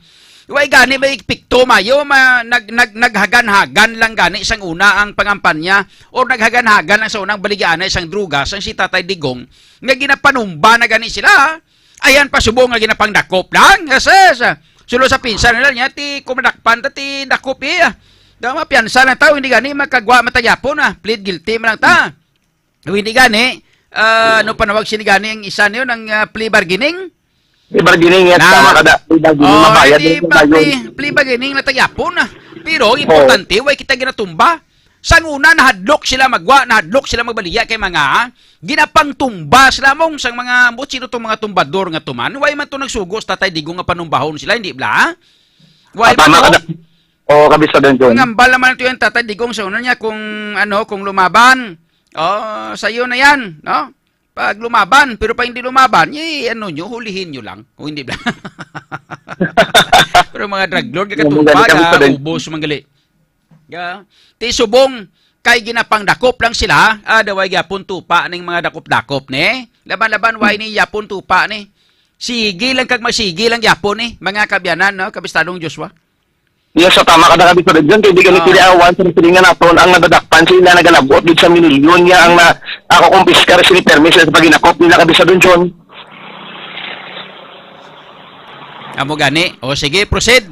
Way gani may epekto, mayo, ma-, nag-, nag-, naghagan-hagan lang gani sang una ang pangampanya or naghagan-hagan lang sa unang baligyaanay sang druga, sang si Tatay Digong, nga ginapanumba na gani sila, ah. Ayan pa subong nga ginapangdakop lang. Yes, yes. Sulo sa pinsan nila niya, ti kumadakpan ta, ti dakop iya. Daw mapiyansa lang tao, hindi gani makagwa matagyapon, ah. Plead guilty man lang ta. O hindi gani, ah, ano panawag sini gani ang isa niyo ng, ah, plea bargaining? Plea bargaining, yes, Na, tama ka da. Plea bargaining, oh, mabayad hindi yung pa mabayad. Plea, plea bargaining na tagyapon, ah. Pero ang Oh. importante, way kita ginatumba. Sang una, nahadlok sila magwa, nahadlok sila magbaligya kay mga, ginapangtumba sila mong sang mga, ambot sino tong mga tumbador nga tuman? Way man to nagsugo sa Tatay Digong nga panumbahon sila, hindi bla? Way Ah, man tama to? ka na. Oo, Kabisado Don John. Nangambal naman ito yung Tatay Digong sa una niya kung, ano, kung lumaban. Oh, sa'yo na yan, no? Pag lumaban, pero pag hindi lumaban, eh, ano nyo, hulihin nyo lang. O hindi bla? Pero mga drug lord, Yung kakatumba mga na, Kabisado. ubos, manggali. Ga, ti subong kay ginapangdakop lang sila, ah, daway gyapon tupa ning mga dakop-dakop ni. Laban-laban, why ni yapon tupa ni? Sige lang kag magsige lang yapon ni, mga kaabyanan, no? Kabistadong Joshua. Yes, so tama ka na, Kabisado John, kay di gani Oo. piliawan sa silingan naton ang nadadakpan sa ila nagalabot gid sa minilyon niya ang na, ako kumpiskar sini permi sa paghinakop nila, Kabisado John. Amo gani. O sige, proceed.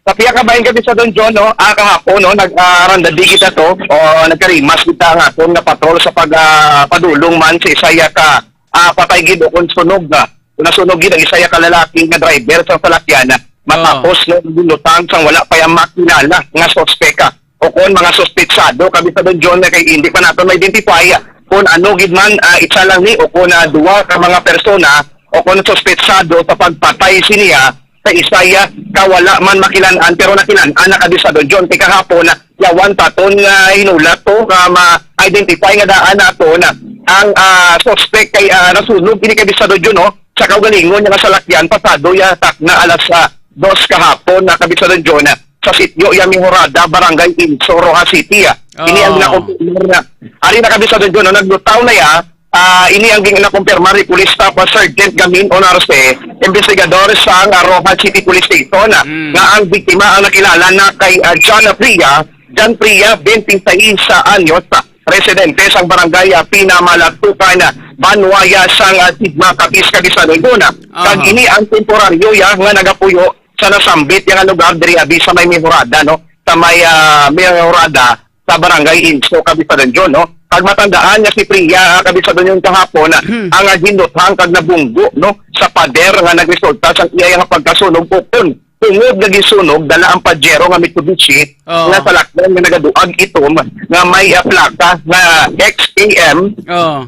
Sa piya ka bahin, Kabisado John, no, ah, kahapon, no, nag, ah, randadi kita to, o nagkarimas kita ang aton nga patrol sa pag, ah, padulong man sa isa ya ka, ah, patay gid o kon sunog, ah, nasunog gid ang isa ya ka lalaki nga driver sa salakyan, ah, matapos, no, naging lutang sang wala pa ya makilala nga suspek, ah, o kon mga suspetsado, Kabisado John, nga kay hindi pa naton ma-identify, ah, kung ano gid man, ah, isa lang ni o kung, ah, duha ka mga persona o kung suspetsado sa pagpatay siniya sa isa ya ka wala man makilan-an, pero nakilan-an na, Kabisado John, kay kahapon, ah, yawan pa ton nga hinulat to nga ma-identify nga daan naton, ah, ang, ah, suspek kay, ah, nasunog ini, Kabisado John, no, sa kaugalingon niya nga salakyan pasado ya takna alas, ah, dos kahapon na, Kabisado John, ah, sa sitio ya Mejorada, Barangay Inso, Roxas City, ah. Ini ang Oh. ginakumpirmar na. Ari na, Kabisado John, no, naglutaw na ya. Ah, ini ang gin-, nakumpirmar ni Police Staff Sergeant Gamin Onarse, investigador sang Roxas City Police Station, ah, Mm. nga ang biktima ang nakilala na kay, ah, John Fria, John Fria, twenty-six anyos, ah, residente sang barangay, ah, Pinamalatukan, ah, Banwa ya sang, ah, Sigma, Capiz, Kabisado John, ah. Kag Aha. ini ang temporaryo ya nga nagapuyo sa nasambit ya nga lugar diri abi sa may Mejorada, no? Sa may, ah, Mejorada, sa Barangay Inso, Kabisado John, no? Pagmatandaan nga si Priya, ah, Kabisado John, kahapon, ah, Hmm. ang, ah, ginluthang kag nabunggo, no, sa pader nga nagresulta sa iya nga pagkasunog ukon tungod nga gisunog dala ang Pajero nga Mitsubishi Oh. nga salakyan nga nagaduag itom nga may, ah, plaka nga X A M Oh.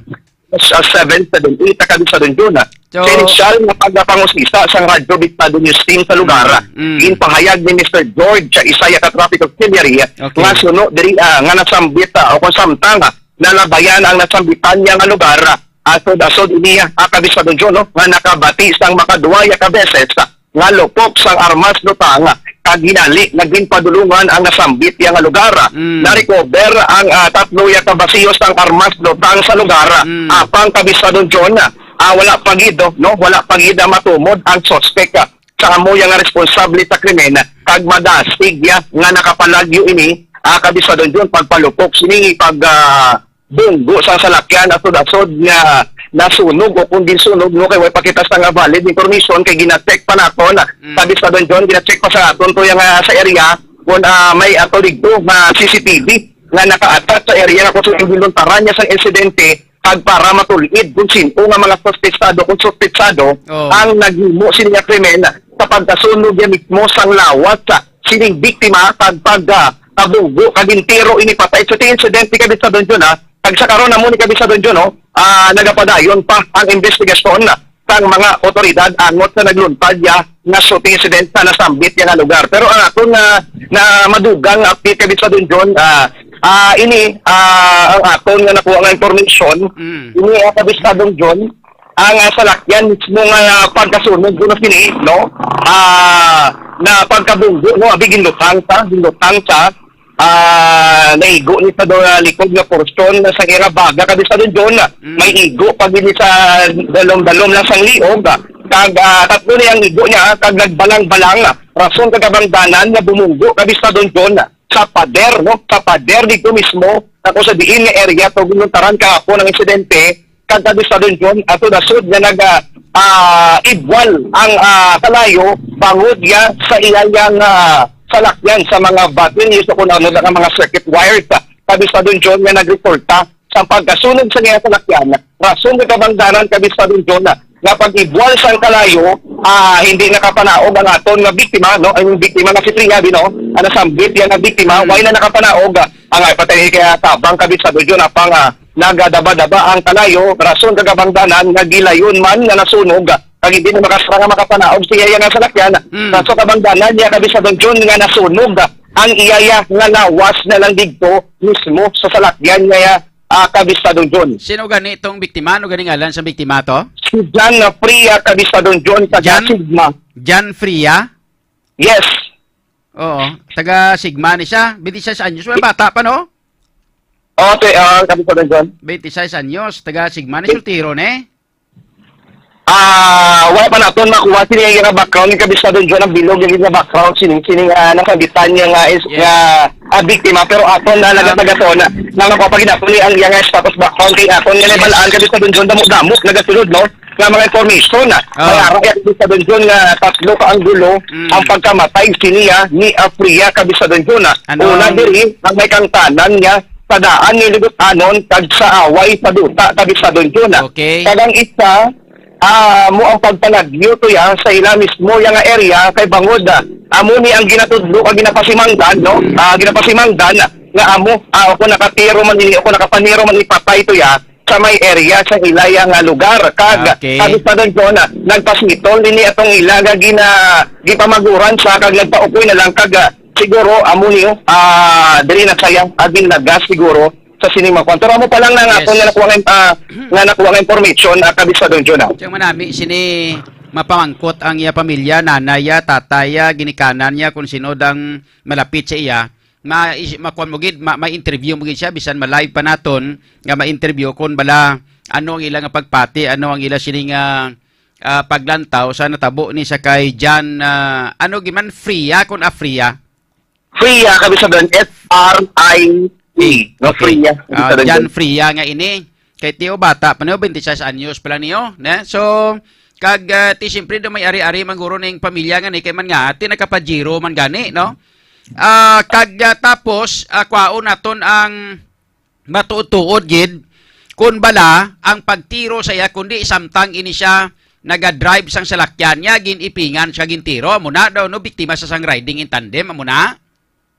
sa seven seven eight, Kabisado John, ah. So, sa inisyal nga pagpangusisa sang Radyo Bistado News Team sa lugar, Mm, mm. ginpahayag ni Mister George, ah, isa ya ka traffic auxiliary, Okay. nga suno diri, ah, nga nasambit, ah, o kung samtang, ah, nalabayan ang nasambitan niya nga lugar, ah, asod-asod ini, ah, Kabisado John, no, nga nakabati sang makaduwa ya ka beses, ah, nga lupok sang armas lutang, kag hinali nga ginpadulungan ang nasambit ya nga lugar. Mm. Na-recover ang, ah, tatlo ya ka basiyo sang armas lutang sa lugar, Mm. apang Kabisado John, ah, wala pa gid, no? Wala pa gid, ah, matumod ang suspek, ah, sa amo ya nga responsable sa krimen, kag madasig ya nga nakapalagyo ini, ah, Kabisado John, pagpalupok sini pag, ah, bunggo sa salakyan, asod-asod nga nasunog o kung di sunog, no, kay way pa kita sa nga valid information, kay gina-check pa naton, Mm. Kabisado John, gina-check pa sa aton to yang, ah, sa area, kung, ah, may ato dito nga C C T V nga naka-attach sa area nga kung sa ginluntaran niya sa insidente, kag para matulid kung sin-o nga mga suspetsado, kung suspetsado Oh. ang naghimo sini nga krimen sa pagkasunog niya mismo sang lawas sa sining biktima, kag pag, ah, pabunggo kag entero ini patay. So, ti insidente, Kabisado John, ha? Kag sa karon, amo ni, Kabisado John, no? Ah, nagapadayon pa ang investigasyon sang mga otoridad angot sa nagluntad ya nga shooting incident sa nasambit ya nga lugar. Pero ang aton nga, na madugang nga update, Kabisado John, ah, ah, ini, ah, ang aton nga nakuha nga information, Mm. ini, ah, Kabisado John, ang, ah, salakyan mismo nga pagkasunog kuno sini, no? Ah, na pagkabunggo, no? Abi, ginlutang sa, ginlutang sa, ah, naigo ni sa do-, likod nga porsyon sa ira baga, Kabisado John. Mm. May igo pa gid sa dalom-dalom lang sang liog, ah. Kag, ah, tatlo ni ang igo niya, kag nagbalang-balang, ah. Rason kag kabangdanan nga bumunggo, Kabisado John, sa pader, no? Sa pader dito mismo, ako sa diin nga area to ginluntaran kahapon ang insidente, kag Kabisado John, asod-asod nga nag, ah, ah, ibwal ang, ah, kalayo bangod ya sa iya yang, ah, salakyan sa mga batteries o kung ano na nga mga circuit wires, ah, Kabisado John, nga nagresulta sa pagkasunog sa iya salakyan. Rason nga kabangdanan, Kabisado John, ah, nga pag-ibwal sang kalayo, ah, hindi nakapanaog ang aton nga biktima, no? Ang biktima nga si Priya, no? Ang nasambit ya nga biktima, Mm. wala na nakapanaog, ah, ang, ah, patay kaya tabang, Kabisado John, apang, ah, nagadaba-daba ang kalayo, rason kag kabangdanan nga gilayon man nga nasunog, kag hindi na makasra nga makapanaog sa iya nga salakyan. Mm. Rason kabangdanan niya, Kabisado John, nga nasunog ang iya nga lawas na lang didto mismo sa salakyan nga, ah, Kabisado John. Sino gani itong biktima? Ano gani ngalan sa biktima to? Si John Fria, Kabisado John, taga John? Sigma. John Fria? Yes. Oo, taga Sigma ni siya. Twenty-six anyos. May bata pa, no? Oo, te, ah, Kabisado John. Twenty-six anyos, taga Sigma ni, soltero ni? Ah, wala pa naton makuha sini nga background ni Kabisado John, ang bilog nga background sining, sining, ah, nasabitan niya nga is, Yes. nga, ah, biktima, pero aton na Um, nagataga to na, na makuha pa gid naton ni ang iya nga status background kay aton nga Yes. nabalaan Kabisado John, damo-damo nagasunod, no? Nga mga information, ah. Oh. May ara ya Kabisado John nga tatlo ka anggulo Mm. ang pagkamatay siniya ni Afria Kabisado John, ah. Ano Una ang diri, ang may kangtanan niya sa daan ni Ligot-anon kag sa away sa duta, Kabisado John, ah. Okay. Kag ang isa, ah, mo ang pagpanagyo to ya sa ila mismo ya nga area kay bangod, ah, amo ni ang ginatudlo kag ginapasimangdan, no? Mm. Ah, ginapasimangdan nga amo, ah, ako nakatiro man ini, ako nakapaniro man ipatay to ya sa may area sa ila ya nga lugar. Kag Okay. Kabisado John, ah, nagpasitol ini atong ila nga gina-, gipamaguran sa kag nagpaukoy na lang kag, ah, siguro amo niyo, ah, diri na saya, agin nagas siguro sa sini mga kwan. Pero amo pa lang na nga Yes. ako nga nakuha nga, ah, nga nakuha nga information, ah, Kabisado John, ah. Siyang manami, sini mapamangkot ang iya pamilya, nanay ya, tatay ya, ginikanan niya, kung sino dang malapit sa iya, ma-, is-, makuha mo gid, ma-, ma-interview mo gid siya, bisan ma-live pa naton, nga ma-interview kung bala, ano ang ila nga pagpati, ano ang ila sini nga, ah, paglantaw sa natabo ni sa kay John, ah, ano gid man, Fria, kung Afria? Fria, Kabisado John, F R I A, no, Okay. Fria, Ah, Kabisado John John. Fria nga ini. Kay tiyo bata pa niyo, twenty-six anyos pa lang niyo, ne? So, kag, ah, ti siyempre do may ari-ari man guro ning pamilya nga ni kay man nga, ti nakapajero man gani, no? Ah, kag, ah, tapos, ah, kwaon naton ang matuod-tuod gid kun bala ang pagtiro sa iya, kundi samtang ini siya naga-drive sang salakyan niya, gin-ipingan siya, gintiro. Amo na daw, no, biktima sa sang riding in tandem, amo na?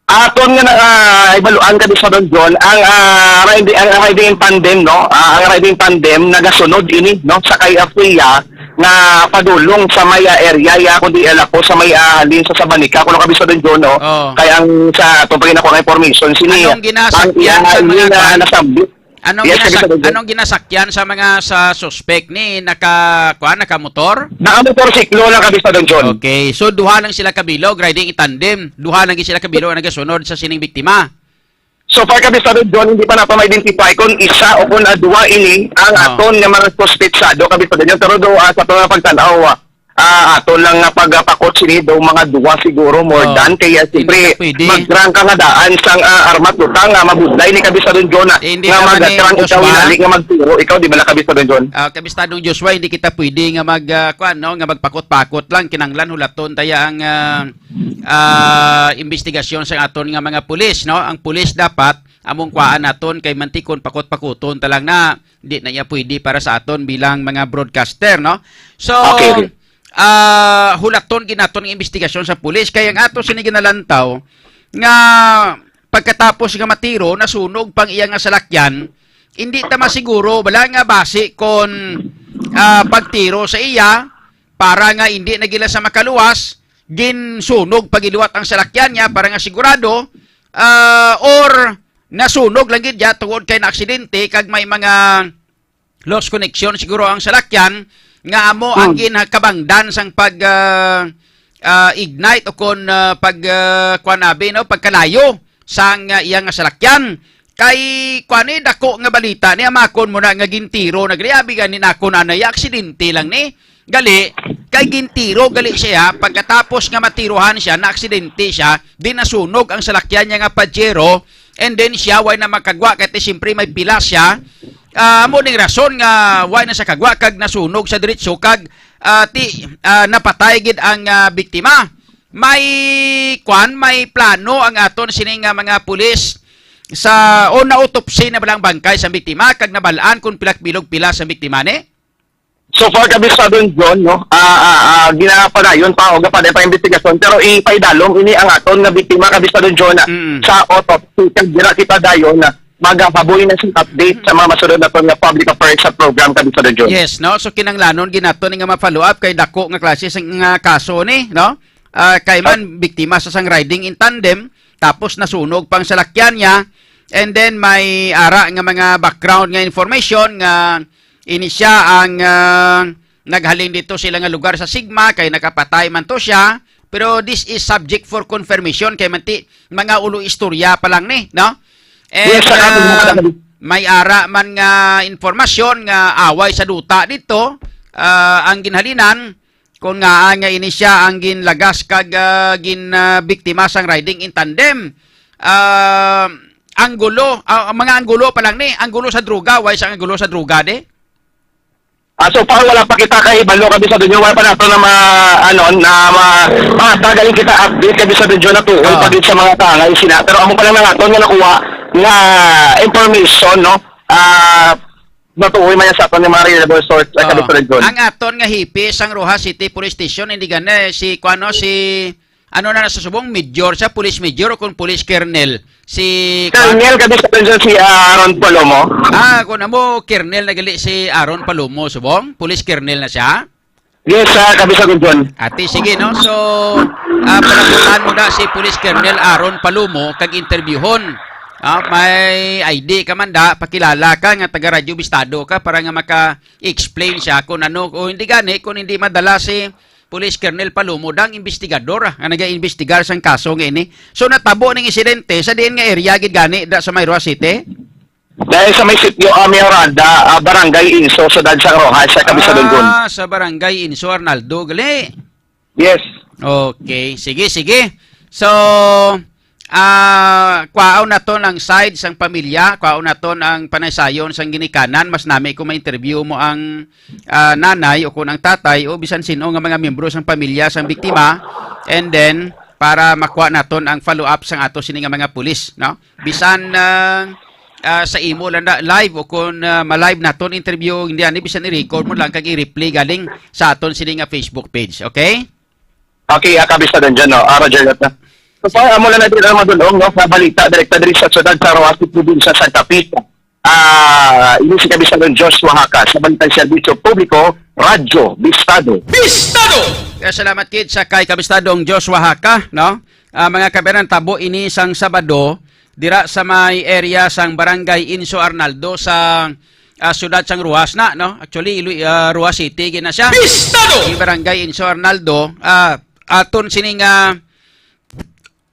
Aton nga na, ah, ibaluan, Kabisado John, ang, ah, riding, ang riding in tandem, no? Ah, ang riding tandem, nagasunod ini, no? Sa kay Afria, nga padulong sa may, ah, area ya, kundi ala po sa may, ah, halin sa Sabanica, kung Kabisado John, no? Oh. Kay ang sa atong paginakuha nga information, sini Anong ginasakyan ang sa mga ina kwan? nasambit. Anong Yes, ginasak-, Kabisado John. anong ginasakyan sa mga sa suspect ni naka, kwan, nakamotor? Naka motorsiklo lang, Kabisado John. Okay, so duha lang sila kabilog, riding in tandem. Duha lang gid sila kabilog ang nagasunod sa sining biktima. So far, Kabisado John, hindi pa nato ma-identify kung isa o kung, ah, duha ini ang Oh. aton nga mga suspetsado, Kabisado John. Pero do, ah, sa aton nga pagtan-aw, ah, ah, aton lang nga pagpakot sini do mga duha siguro, more Oh. than. Kaya Hindi siyempre, na pwede. magdrang ka nga daan sang, ah, armas butang nga mabudlay ni Kabisado John, ah, Eh, hindi nga naman ni magdrang ikaw Joshua. hinali nga magtiro. Ikaw, di ba na, Kabisado John? Ah, Kabistadong Joshua, hindi kita pwede nga mag, ah, kwan, no, nga magpakot-pakot lang. Kinahanglan hulaton taya ang, ah, ah, investigasyon sa aton nga mga pulis, no? Ang pulis dapat among kuhaan naton kay mantikon pakot-pakuton ta lang na di na iya pwede para sa aton bilang mga broadcaster, no? So, Okay, okay. ah, hulaton gid naton ang investigasyon sa pulis kay ang ato sini ginalantaw nga pagkatapos nga matiro, nasunog pang iya nga salakyan, hindi ta masiguro bala nga basi kon, ah, pagtiro sa iya para nga hindi na gila sa makaluwas, ginsunog pa gid liwat ang salakyan niya para nga sigurado, ah, or nasunog lang gid niya tungod kay naaksidente kag may mga lost connection siguro ang salakyan nga amo ang Hmm. ginakabangdan sang pag, ah, ah, ignite o kon, ah, pag, ah, kuwan abi, no, pagkalayo sang, ah, iya nga salakyan. Kay kuwan ni, dako nga balita ni, amakon mo na nga gintiro na gali, abi gani nako na na, aksidente lang ni. Gali, kay gintiro gali siya, pagkatapos nga matirohan siya, naaksidente siya, di nasunog ang salakyan niya nga Pajero, and then siya way na makagwa, kay ti siyempre may pila siya. Ah, amo ning rason nga way na siya kagwa, kag nasunog sa diretso, kag, ah, ti, ah, napatay gid ang, ah, biktima. May, kwan, may plano ang aton sini nga mga pulis sa, o na-autopsy na ba lang bangkay sa biktima, kag nabalaan kung pila bilog pila sa biktima ni? So far, Kabistadong John, no? Ah, ah, ah, ginapadayon pa o gapaday pa investigasyon, pero ipaidalom ini ang aton nga biktima, Kabistadong John, ah, Mm. sa autopsy. Kag dira kita dayon, ah, magahaboy na sing update sa mga masunod naton nga public affairs sa program, Kabistadong John. Yes, no? So, kinanglanon gid nato ni nga ma-follow up kay dako nga klase sing, nga kaso ni, no? Ah, kay man biktima sa sang riding in tandem, tapos nasunog pang salakyan niya, and then may ara nga mga background nga information nga ini siya ang, ah, naghalin dito sila nga lugar sa Sigma, kay nakapatay man to siya. Pero this is subject for confirmation, kay manti, mga ulo istorya pa lang ni, no? And, Yes, sir. Ah, may ara man nga informasyon nga away sa duta dito, ah, ang ginhalinan, kung ngaa nga ini siya ang ginlagas kag, ah, gin, ah, biktima sang riding in tandem. Ah, ang gulo, ah, mga anggulo pa lang ni, ang gulo sa droga, way sa ang gulo sa droga, de? Ah, so far, wala pa kita kahibalo, Kabisado Jun. Wala pa nato na ma-, ano, na ma-, makatagaling kita update, Kabisado Jun, na tuon Oo. pa gid sa mga tangay sina. Pero amo pa lang na naton nga nakuha nga information, no? Ah, matuoy man yan sa aton nga mga reliable source, ah, Oo. Kabisado Jun. Ang aton nga hipi sang Roxas City Police Station, hindi gani, si, kuano, si, ano na sa subong, major siya, police major o kung police colonel? Si, Colonel, Kabisado Jun, si Aaron Palomo. Ah, kung amo, colonel na gali si Aaron Palomo, subong? Police colonel na siya? Yes, ah, Kabisado Jun. Ati, sige, no? So, ah, panagutan mo na si Police Colonel Aaron Palomo kag interviewhon. Ah, may I D ka man da, pakilala ka nga taga Radyo Bistado ka para nga maka-explain siya kung ano, o hindi gani, kung hindi madala si Police Colonel Palomo, dang investigador, ah, nga naga-investigar sang kaso nga ini. So, natabo ning insidente sa diin nga area gid gani da sa may Roxas City? Dahil sa may sitio, ah, Mayorada, ah, Barangay Inso, Siyudad sang Roxas, sa Kabisado Jun. Ah, sa Barangay Inso, Arnaldo, gali. Yes. Okay, sige, sige. So, ah, kwaon naton ang side sang pamilya, kwaon naton ang panaysayon sang ginikanan. Mas nami kung ma-interview mo ang, ah, nanay o kung ang tatay o bisan sino nga mga miyembro sang pamilya sang biktima. And then, para makuha naton ang follow-up sang ato sini nga mga pulis, no? Bisan, ah, ah, sa imo lang na live o kung, ah, ma-live naton interview, hindi ani, bisan i-record mo lang kag i-replay galing sa aton sini nga Facebook page, okay? Okay, ah, Kabisado Jun, no? Ah, Roger, no? So, pa, amo lang na din ang madulong, no? Sa balita, direkta diri sa siyudad sa Roxas, probinsya sa Capiz. Ah, ini si Kabisado Joshua Haka sa Balitang Serbisyo Publiko, Radyo Bistado. Bistado! Kaya salamat, kid, sa kay Kabistadong Joshua Haka, no? Ah, mga kabayan, tabo ini sang Sabado, dira sa may area sang Barangay Inso Arnaldo sa, ah, siyudad sang Roxas na, no? Actually, Iloy-, ah, Roxas City gid na siya. Bistado! Ang Barangay Inso Arnaldo, ah, aton sini nga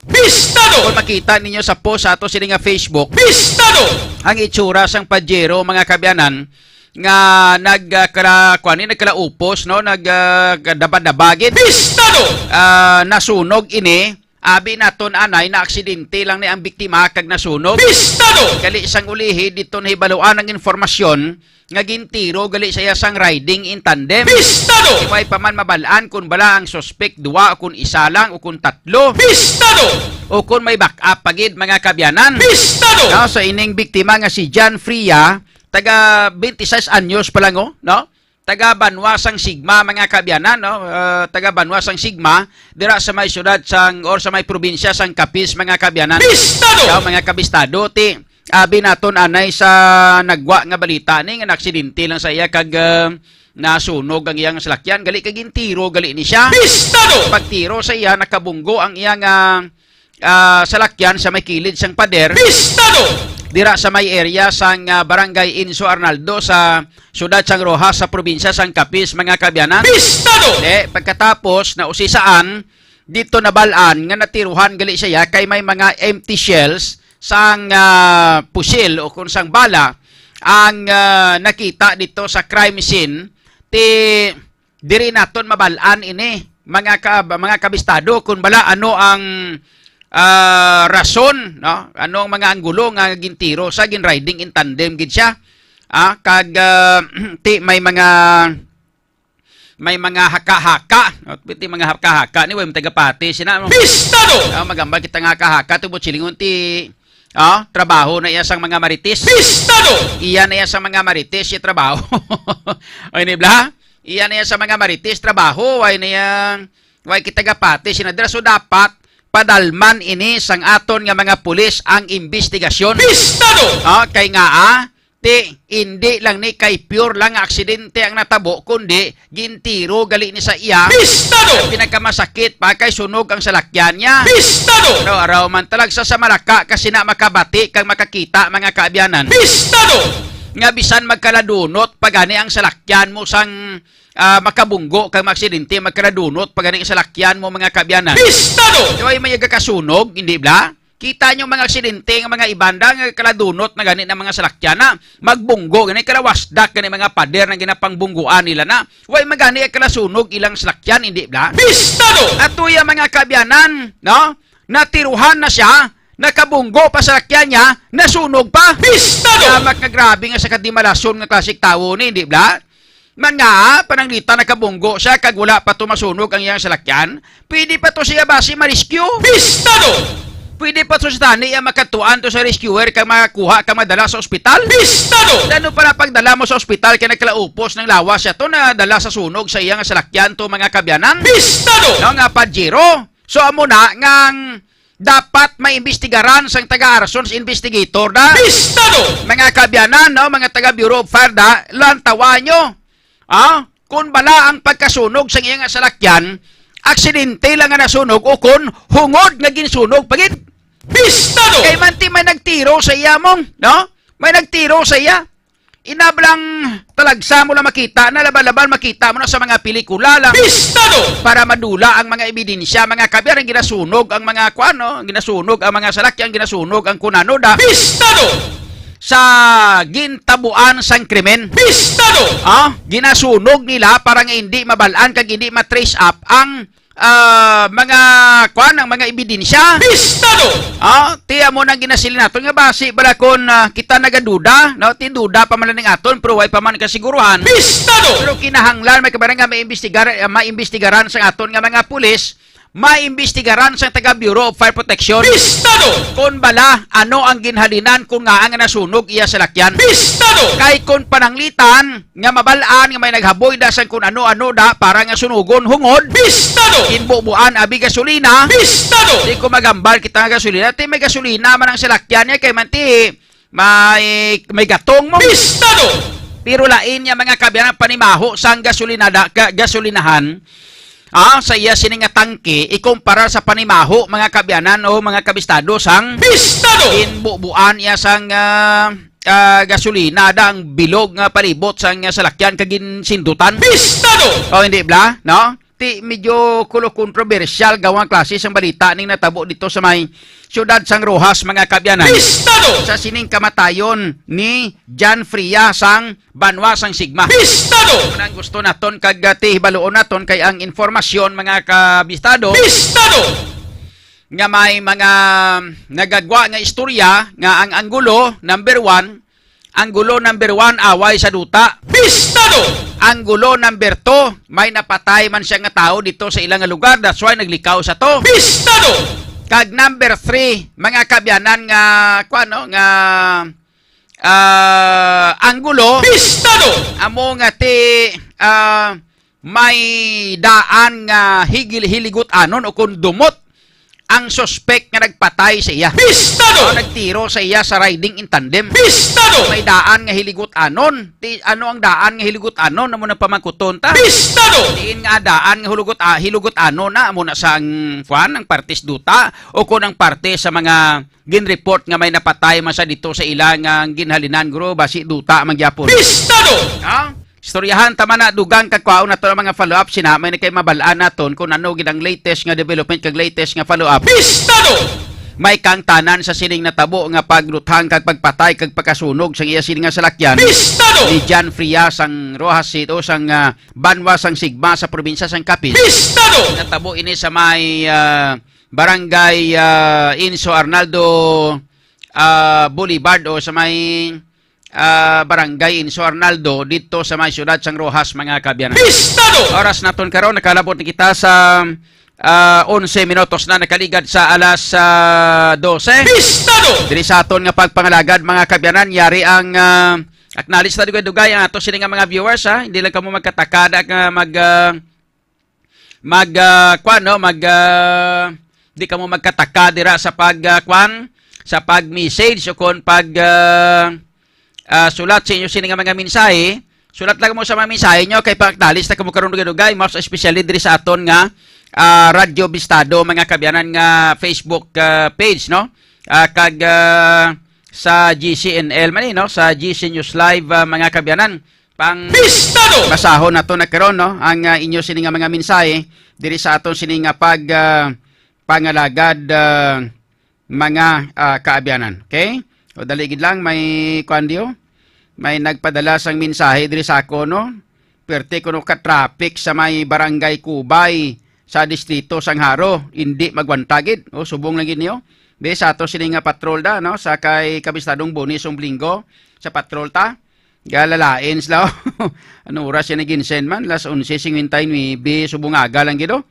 Bistado! Kung makita ninyo sa post sa ato sini nga Facebook, Bistado! Ang itsura sang Pajero, mga kaabyanan, nga nag, ah, kala, kuwan ni, nagkalaupos, no? Nag, ah, kadaba-daba gid. Bistado! Ah, nasunog ini. Abi naton anay, na aksidente lang ni ang biktima kag nasunog. Bistado! Gali sang ulihi, dito nahibaluan ang informasyon nga gintiro gali sa iya sang riding in tandem. Bistado! Way pa man mabal-an kung bala ang suspek dua o kung isa lang o kung tatlo. Bistado! O kung may backup pa gid, mga kaabyanan. Bistado! No, so ining biktima nga si John Fria, taga twenty-six anyos pa lang, oh, no? Taga Banwa sang Sigma, mga kaabyanan, no? Ah, taga Banwa sang Sigma, dira sa may siyudad sang, or sa may probinsya sang Capiz, mga kaabyanan. Bistado! Daw, mga kabistado, ti, abi naton anay sa nagwa nga balita ni nga naaksidente lang sa iya kag, ah, nasunog ang iyang salakyan. Gali kag gintiro gali ni siya. Bistado! Pagtiro sa iya, nakabunggo ang iyang, ah, ah, salakyan sa may kilid sang pader. Bistado! Dira sa may area sang, ah, Barangay Inso Arnaldo sa siyudad sang Roxas sa probinsya sang Capiz, mga kaabyanan. Bistado! Eh, pagkatapos, nausisaan, dito nabal-an nga natiruhan gali siya kay may mga empty shells sang, ah, pusil o kung sang bala ang, ah, nakita dito sa crime scene. Ti diri naton mabal-an ini, mga ka-, mga kabistado, kung bala ano ang, ah, rason, no? Ano ang mga anggulo nga gintiro sa, gin-riding in tandem gid siya. Ah, kag, ah, ti may mga, may mga haka-haka, no? Ti mga haka-haka ni, way tagapati sina, no? Bistado! Ah, magambal kita nga haka-haka, tubot silingon ti, ah, trabaho na iya sang mga marites. Bistado! Iya na iya sang mga marites, iya trabaho. Ay, ni bla? Iya na iya sa mga marites, trabaho, way na iya, way kita gapati, senador. So, dapat padalman ini sang aton nga mga pulis ang imbestigasyon. Bistado! Ah, kay nga, ah, ti, hindi lang ni kay pure lang nga aksidente ang natabo, kundi gintiro gali ni sa iya. Bistado! Ang pinakamasakit pa kay sunog ang salakyan niya. Bistado! Pero araw man talag sa, sa Malacca, kasi na makabati kag makakita, mga kaabyanan. Bistado! Nga bisan magkaladunot pa gani ang salakyan mo sang ah, makabunggo kag maaksidente, magkaladunot pa gani ang salakyan mo, mga kaabyanan. Bistado! Di ba, may nagakasunog, hindi bla? Kita nyo mga aksidente nga mga ibanda nga kaladunot na gani ng mga salakyan na magbunggo gani, kalawasdak gani mga pader na ginapangbungguan nila na. Way magani ay kalasunog ilang salakyan, hindi bla? Pistado! At tuya mga kaabyanan, no? Natiruhan na siya, nakabunggo pa salakyan niya, nasunog pa. Pistado! Kaya makagrabe nga sa kadimalason nga klaseng tawo ni, hindi bla? Man nga, pananglitan nakabunggo siya kag wala pa to masunog ang iyang salakyan, pwede pa to siya basi ma-rescue? Pistado! Pwede pa to sa tani ang makatuan to sa rescuer kag makakuha kag madala sa ospital? Pistado! Ano para pagdala mo sa ospital kay nagkalaupos ng lawas siya to na dala sa sunog sa iyang salakyan to mga kabyanan? Pistado! No, nga Pajero. So, amo na ngang dapat maimbestigaran sang taga-Arsons investigator na. Pistado! Mga kabyanan, no, mga taga Bureau of Fire da, lantawan nyo. Ah, kung bala ang pagkasunog sang iyang salakyan, aksidente lang nga nasunog o kung hungod nga ginsunog pa gid. Pistado! Kay manti may nagtiro sa iya mong, no? May nagtiro sa iya. Inablang talagsa mo lang makita na, laban-laban makita mo na sa mga pelikula lang. Pistado! Para madula ang mga ebidensya, mga kabyanan, ginasunog ang mga kuan, no? Ginasunog ang mga salakyan, ginasunog ang kunano da. Pistado! Sa gintabuan sang krimen. Pistado! Ah, ginasunog nila para nga hindi mabalaan kag hindi ma-trace up ang, ah, mga kuan, ang mga ebidensya. Pistado! Ah, tiya mo nang ginasiling naton nga basi bala kon, ah, kita nagaduda, no? Ti duda pa man lang aton, pero way pa man kasiguruhan. Pistado! Pero kinahanglan may kabaran nga maimbestigar, ah, maimbestigaran sa aton nga mga pulis, maimbestigaran sa taga Bureau of Fire Protection. Pistado! Kon bala, ano ang ginhalinan kon ngaa nga nasunog iya salakyan? Pistado! Kay kon pananglitan nga mabalaan nga may naghaboy da sang kun ano-ano da para nga sunugon hungod. Pistado! Ginbubuan abi gasolina. Pistado! Di ko magambal kita nga gasolina. Ti may gasolina man ang salakyan niya kay manti may, may gatong mo. Pistado! Pero lain niya mga kabyanan panimaho sang gasolinada, ga-, gasolinahan. Ah, sa iya sini nga tangke ikumpara sa panimaho mga kabyanan o mga kabistado sang. Pistado! Ginbubuan iya sang, ah, ah, gasolina da ang bilog nga palibot sang, ah, salakyan kag ginsindutan. Pistado! O, hindi bla, no? Ti medyo kulo kontrobersyal gawang klase sang balita ning natabo dito sa may siyudad sang Roxas, mga kabyanan. Pistado! Sa sining kamatayon ni John Fria sang banwa sang Sigma. Pistado! Unang gusto naton kag, ah, ti hibaluon naton kay ang informasyon, mga kabistado, Pistado! nga may mga nagagwa nga istorya nga ang Angulo number one, Angulo number one, away sa duta. Pistado! Angulo number two, may napatay man siya nga tawo dito sa ilang lugar, that's why naglikaw sa to. Pistado! Kag number three, mga kabyanan nga, kuwan, no, nga, ah, Angulo. Pistado! Amo nga ti, ah, may daan nga higil-, hiligot-anon o kon dumot ang suspek nga nagpatay sa iya. Pistado! O, nagtiro sa iya sa riding in tandem. Pistado! May daan nga hiligot-anon. Ti, ano ang daan nga hiligot-anon? Amo na pamangkuton ta. Pistado! Diin nga daan nga hulugot, ah, hilugot-anon na? Amo na sa ang, kwan, ang parte sa duta o kon ang parte sa mga ginreport nga may napatay man sa dito sa ila nga ginhalinan, guro, basi duta man gyapon. Pistado! Ha? Istoryahan ta man na dugang kag kwaon nato ang mga follow-up sina, may na kay mabalaan naton kung ano gid ang latest nga development kag latest nga follow-up. Pistado! May kaangtanan sa sining natabo nga pagluthang kag pagpatay kag pagkasunog sa iya sining nga salakyan Pistado! ni John Fria sang Roxas City o sang, ah, banwa sang Sigma sa probinsya sang Capiz. Pistado! Natabo ini sa may, ah, barangay, ah, Inso Arnaldo, ah, Boulevard o sa may, ah, barangay Inso Arnaldo dito sa may siyudad sang Roxas, mga kabyanan. Pistado! Oras naton karon, nakalabot na kita sa, ah, onse minutos na nakaligad sa alas, ah, dose. Pistado! Diri sa aton nga pagpangalagad, mga kabyanan, yari ang, ah, acknowledge ta dugay-dugay ang ato sini nga mga viewers, ha. Hindi lang kamo magkatakada nga mag, ah, mag, ah, kwan, no? Mag, ah, di kamo magkataka dira sa pag, ah, kwan, sa pag-message o kon pag, ah, ah, sulat sa inyo sini nga mga mensahe. Sulat lang mo sa mga mensahe nyo kay pag-acknowledge ta kamo karon dugay-dugay, most especially diri sa aton nga, ah, Radyo Bistado, mga kabyanan, nga Facebook, ah, page, no? Ah, kag, ah, sa G C N L man, eh, no? Sa G C News Live, ah, mga kabyanan. Pang Pistado! Basahon nato na karon, no? Ang, ah, inyo sini nga mga mensahe diri sa aton sini nga pag, ah, pangalagad, ah, mga, ah, kaabyanan. Okay? O, dali gid lang, may kuwan diyo. May nagpadala sang mensahe diri sa ako, no? Perte kuno ka traffic sa may Barangay Kubay sa distrito sang Jaro, indi magwanta gid. O, subong lang gid niyo. Be, sa ato sini nga patrol da, no? Sa kay Kabistadong Boni Sumblinggo, sa patrol ta. Galalain sila. Ano oras yan nag-insend man? Las onse cincuenta y nueve, subong aga lang gid, oh.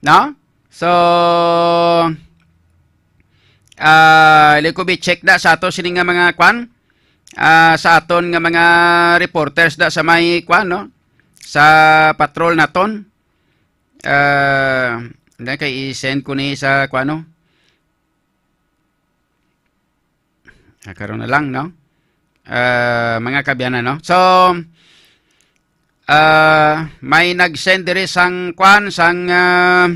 No? So, ah, likubi check da sa ato sini nga mga kwan. Ah, sa aton nga mga reporters da sa may kwan, no? Sa patrol naton. Ah, na kay i-send ko ni sa kwan, no? Ah, karon na lang, no? Ah, mga kaabyanan, no? So, ah, may nag-send diri sang kwan, sang, ah,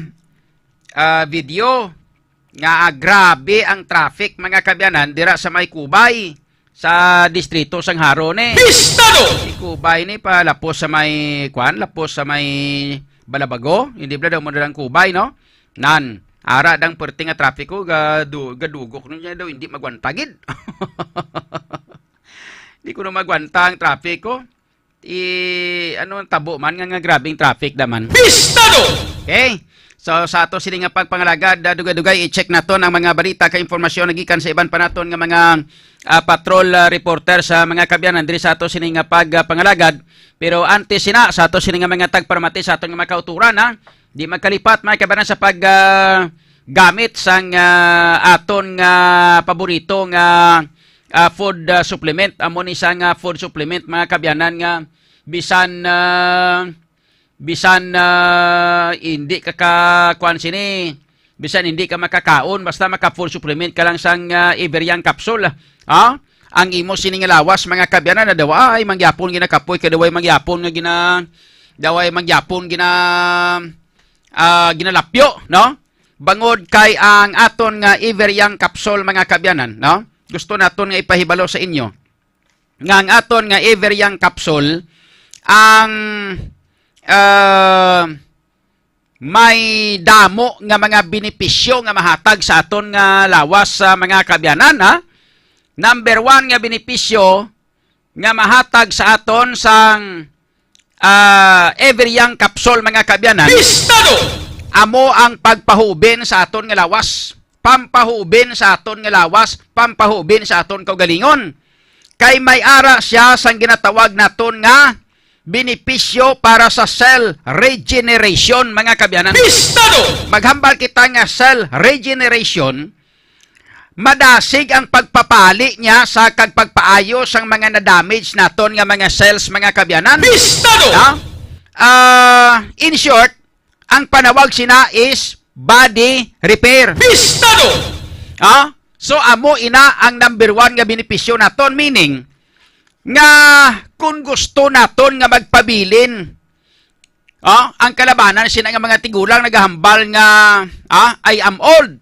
ah, video nga, ah, grabe ang traffic, mga kaabyanan, dira sa may Kubay, sa distrito sang Jaro ni. Pistado! Si Kubay ni palapos sa may kwan, lapos sa may Balabago, hindi bala daw mo na lang Kubay, no? Nan, ara dang perti nga trapiko, gadu-, gadugok nun niya daw, hindi magwanta gid. Di ko na magwanta ang trapiko. I, ano ang tabo man nga, nga grabing traffic naman. Pistado! Okay. So, sa ato sini nga pagpangalagad, ah, dugay-dugay, i-check naton ang mga balita kag impormasyon nagikan sa iban pa naton nga mga, ah, patrol, ah, reporter sa mga kaabyanan diri sa ato sini nga pagpangalagad. Pero antes sina, sa ato sini nga mga tagparamati sa aton nga mga kauturan, ha? Di magkalipat, mga kaabyanan, sa pag, ah, gamit sang, ah, aton nga paborito nga, ah, food, ah, supplement. Amo ni sang, ah, food supplement, mga kaabyanan, nga bisan, ah, bisan, ah, hindi ka ka-, kuwan sini, bisan hindi ka makakaon, basta maka-food supplement ka lang sang, ah, Everyang capsule. Ha? Ang imo sini nga lawas, mga kaabyanan, na daw ay mangyapon ginakapoy, kay daw ay mangyapon nga gina-, daw ay mangyapon gina-, ah, ginalapyo, no? Bangod kay ang aton nga Everyang capsule, mga kaabyanan, no? Gusto naton nga ipahibalo sa inyo nga ang aton nga Everyang capsule ang, ah, may damo nga mga benepisyo nga mahatag sa aton nga lawas, sa mga kaabyanan, ha? Number one nga benepisyo nga mahatag sa aton sang, ah, Everyang capsule, mga kaabyanan, Pistado! Amo ang pagpahubin sa aton nga lawas. Pampahubin sa aton nga lawas, pampahubin sa aton kaugalingon. Kay may ara siya sang ginatawag naton nga benepisyo para sa cell regeneration, mga kaabyanan. Pistado! Maghambal kita nga cell regeneration, madasig ang pagpapali niya sa kag pagpaayo sang mga na-damage naton nga mga cells, mga kaabyanan. Pistado! Ha? Ah, in short, ang panawag sina is body repair. Pistado! Ha? So, amo ina ang number one nga benepisyo naton, meaning nga kung gusto naton nga magpabilin, ah, ang kalabanan sina nga mga tigulang nagahambal nga, ah, "I am old,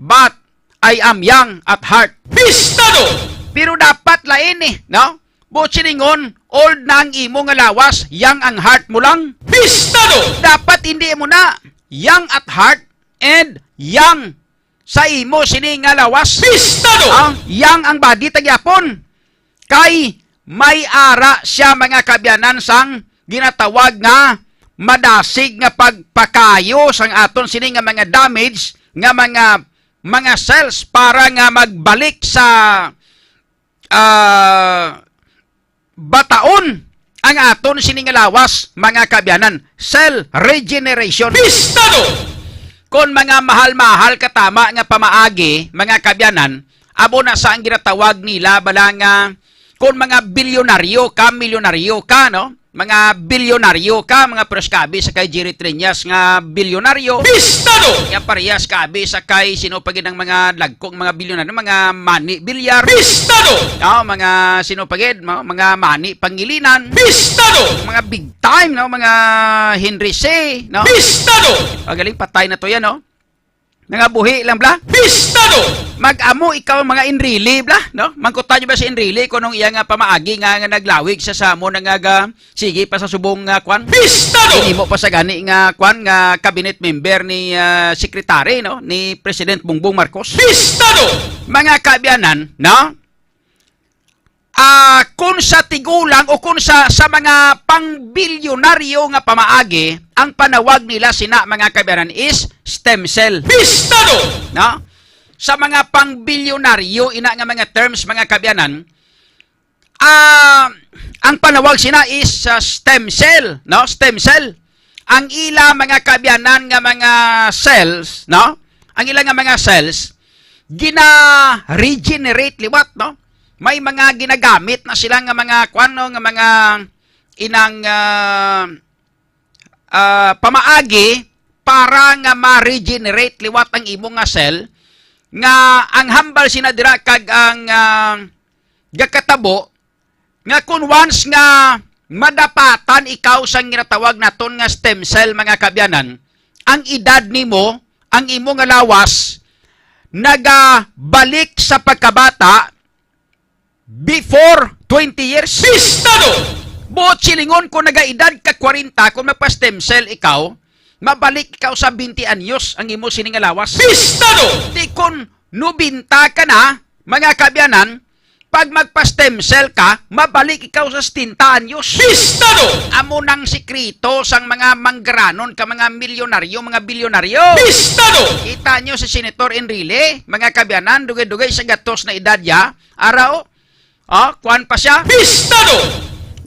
but I am young at heart." Pistado! Pero dapat lain ni, no? Buot silingon, old na ang imo nga lawas, young ang heart mo lang. Pistado! Dapat hindi mo na young at heart and young sa imo sini nga lawas. Pistado! Ang young ang body ta gyapon. Kay may ara siya, mga kaabyanan, sang ginatawag nga madasig nga pagpakayo sang aton sini nga mga damage nga mga, mga cells para nga magbalik sa, ah, bataon ang aton sini nga lawas, mga kaabyanan, cell regeneration. Pistado! Kon mga mahal-mahal ka tama nga pamaagi, mga kaabyanan, amo na sa ang ginatawag nila bala nga, kon mga bilyonaryo ka, milyonaryo ka, no? Mga bilyonaryo ka, mga parehas ka abi sa kay Jerry Treñas nga bilyonaryo. Pistado! Nga parehas ka abi sa kay sino pa gid ang mga dagkong mga bilyonaryo, mga Manny Villar. Pistado! No, mga sino pa gid, no? Mga Manny Pangilinan. Pistado! Mga big time, no? Mga Henry Sy, no? Pistado! Magaling, patay na to yan, no? Nangabuhi lang, bla? Pistado! Mag-amo ikaw, mga Enrile, bla, no? Mangkutan nyo ba si Enrile kung anong iya nga pamaagi nga, nga naglawig sa, sa amo na nga ga-, sige pa sa subong nga kwan? Pistado! Ginimo pa sa gani nga kwan nga cabinet member ni, ah, secretary, no? Ni President Bongbong Marcos. Pistado! Mga kaabyanan, no? Ah, kung sa tigulang o kung sa, sa mga pangbilyonaryo nga pamaagi, ang panawag nila sina, mga kaabyanan, is stem cell. Pistado! No? Sa mga pangbilyonaryo, ina nga mga terms, mga kaabyanan, ah, ang panawag sina is, ah, stem cell, no? Stem cell. Ang ila mga kaabyanan nga mga cells, no? Ang ila nga mga cells, gina-regenerate liwat, no? May mga ginagamit na sila nga mga, kwan, no, nga mga inang, ah, ah, pamaagi para nga ma-regenerate liwat ang imo nga cell, nga ang hambal sina dira kag ang, ah, gakatabo nga kung once nga madapatan ikaw sang ginatawag naton nga stem cell, mga kaabyanan, ang edad nimo, ang imo nga lawas, nagabalik sa pagkabata before twenty years. Pistado! Buot silingon, kung nagaedad ka kwarenta, kung magpa-stem cell ikaw, mabalik ikaw sa twenty anyos ang imo sini nga lawas. Pistado! Di kung nobenta ka na, mga kaabyanan, pag magpa-stem cell ka, mabalik ikaw sa setenta anyos. Pistado! Amo nang sikreto sang mga manggaranon ka, mga milyonaryo, mga bilyonaryo. Pistado! Kita nyo si Senator Enrile, mga kaabyanan, dugay-dugay sa gatos na edad ya, ara, o. O, kwan pa siya. Pistado!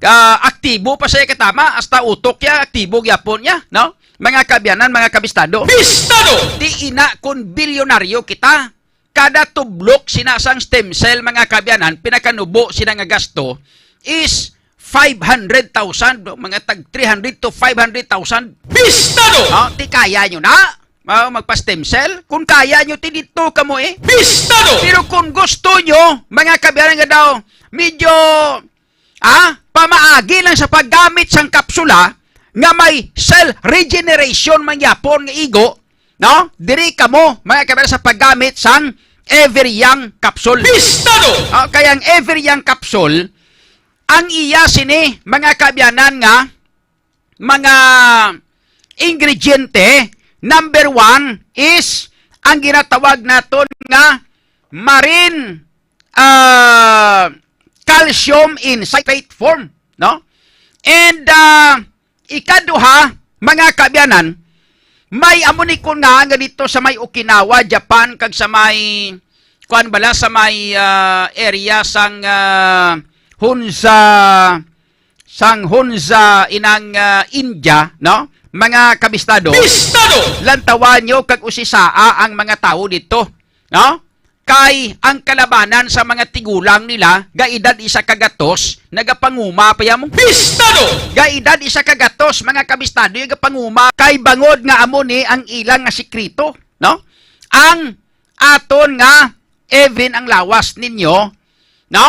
Ah, aktibo pa siya katama, hasta utok ya, aktibo gyapon niya, no? Mga kaabyanan, mga kabistado. Pistado! Di ina kun bilyonaryo kita, kada tublok sina sang stem cell, mga kaabyanan, pinakanubo sina nga gasto is five hundred thousand, mga tag three hundred to five hundred thousand. Pistado! O, di kaya nyo na? O, magpa-stem cell? Kung kaya nyo, ti dito kamo eh. Pistado! Pero kung gusto nyo, mga kaabyanan, nga daw, medyo, ah, pamaagi lang sa paggamit sang kapsula nga may cell regeneration man gyapon nga igo, no? Diri kamo, mga kaabyanan, sa paggamit sang Ever Young capsule. Pistado! O, kay ang Ever Young capsule, ang iya sini, mga kaabyanan, nga mga ingrediente, number one is ang ginatawag naton nga marine, ah, calcium in citrate form, no? And, ah, ikaduha, mga kaabyanan, may amo ni kun nga, nga dito sa may Okinawa, Japan, kag sa may, kuan bala, sa may, ah, area sang, ah, Hunza, sang Hunza inang, ah, India, no? Mga kabistado, Bistado! Lantawan nyo kag usisaa ang mga tawo dito, no? Kay ang kalabanan sa mga tigulang nila, gaedad isa ka gatos, nagapanguma pa yamo. Bistado! Gaedad isa ka gatos, mga kabistado, nagapanguma, kay bangod nga amo ni ang ilang nga sikreto, no? Ang aton nga even ang lawas ninyo, no?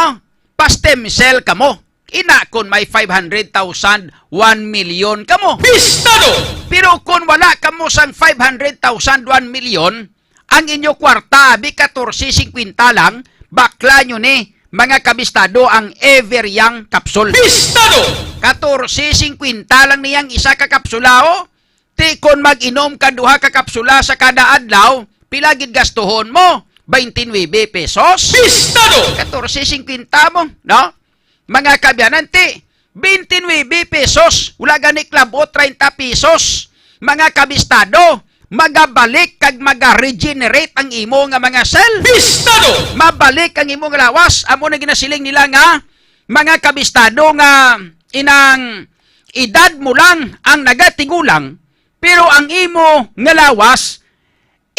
Pa-stem cell kamo. Ina, kon may five hundred thousand, one million kamo. Bistado! Pero kon wala kamo sang five hundred thousand, one million, ang inyo kwarta, abi, katorse singkwenta lang, bakla nyo ni, mga kabistado, ang Ever Young capsule. Bistado! Katorse singkwenta lang niyang isa ka kapsula, oh. Ti kon mag-inom ka duha ka kapsula sa kada adlaw, pila gid gastuhon mo? Twenty-nine pesos? Bistado! Katorse singkwenta mo, no? Mga kaabyanan, ti, twenty-nine pesos, wala gani klabo, treinta pesos. Mga kabistado, magabalik kag maga-regenerate ang imo nga mga cell. Bistado! Mabalik ang imo nga lawas. Amo na ginasiling nila nga, mga kabistado, nga inang edad mo lang ang nagatigulang, pero ang imo nga lawas,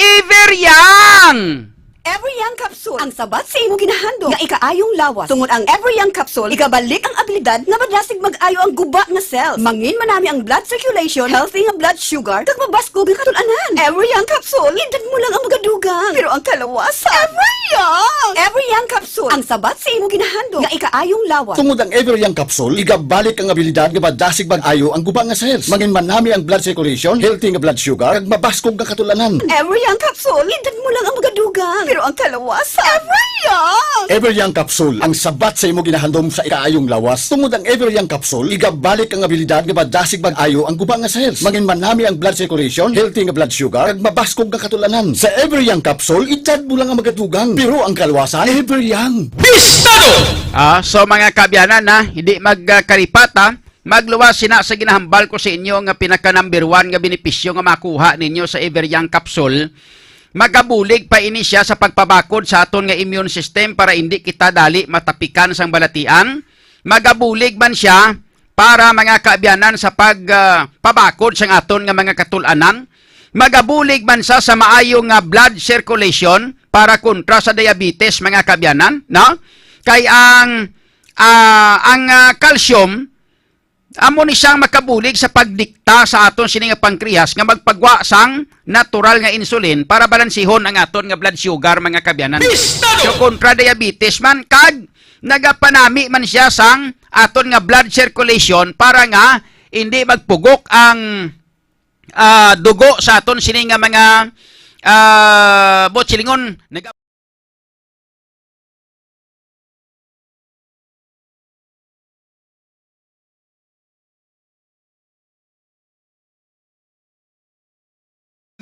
ever young. Every Young Capsule, ang sabat sa imo ginahandom nga ikaayong lawas. Tungod ang Every Young Capsule, igabalik ang abilidad nga madasig mag-ayo ang guba nga cells. Mangin manami ang blood circulation, healthy nga blood sugar, kag mabaskog nga katul-anan. Every Young Capsule, edad mo lang ang magadugang, pero ang kalawasan, Every Young! Every Young Capsule, ang sabat sa imo ginahandom nga ikaayong lawas. Tungod ang Every Young Capsule, igabalik ang abilidad nga madasig mag-ayo ang guba nga cells. Mangin manami ang blood circulation, healthy nga blood sugar, kag mabaskog nga katul-anan. Every Young Capsule, edad mo lang ang magadugang, pero ang kalawasan, Every Young! Every Young Capsule, ang sabat sa imo ginahandom sa ikaayong lawas. Tungod ang Every Young Capsule, igabalik ang abilidad nga madasig mag-ayo ang guba nga cells. Mangin manami ang blood circulation, healthy nga blood sugar, kag mabaskog nga katul-anan. Sa Every Young Capsule, edad mo lang ang magadugang, pero ang kalawasan, Every Young. Bistado! Ah, so, mga kaabyanan, ha, hindi magkalipat, ha. Magluwas sina sa ginahambal ko sa inyo nga pinaka number one nga benepisyo nga makuha ninyo sa Every Young Capsule. Magabulig pa ini siya sa pagpabakod sa aton nga immune system para hindi kita dali matapikan sang balatian. Magabulig man siya para, mga kaabyanan, sa pag, ah, pabakod sang aton nga mga katul-anan. Magabulig man sa, sa maayo nga blood circulation para kontra sa diabetes, mga kaabyanan, no? Kay ang, ah, ang, ah, calcium, amo ni siyang makabulig sa pagdikta sa aton sini nga pancreas nga magpagwa sang natural nga insulin para balansihon ang aton nga blood sugar, mga kaabyanan. Bistado! So, kontra diabetes man, kag nagapanami man siya sang aton nga blood circulation para nga hindi magpugok ang, ah, dugo sa aton sini nga mga, ah, buot silingon, naga-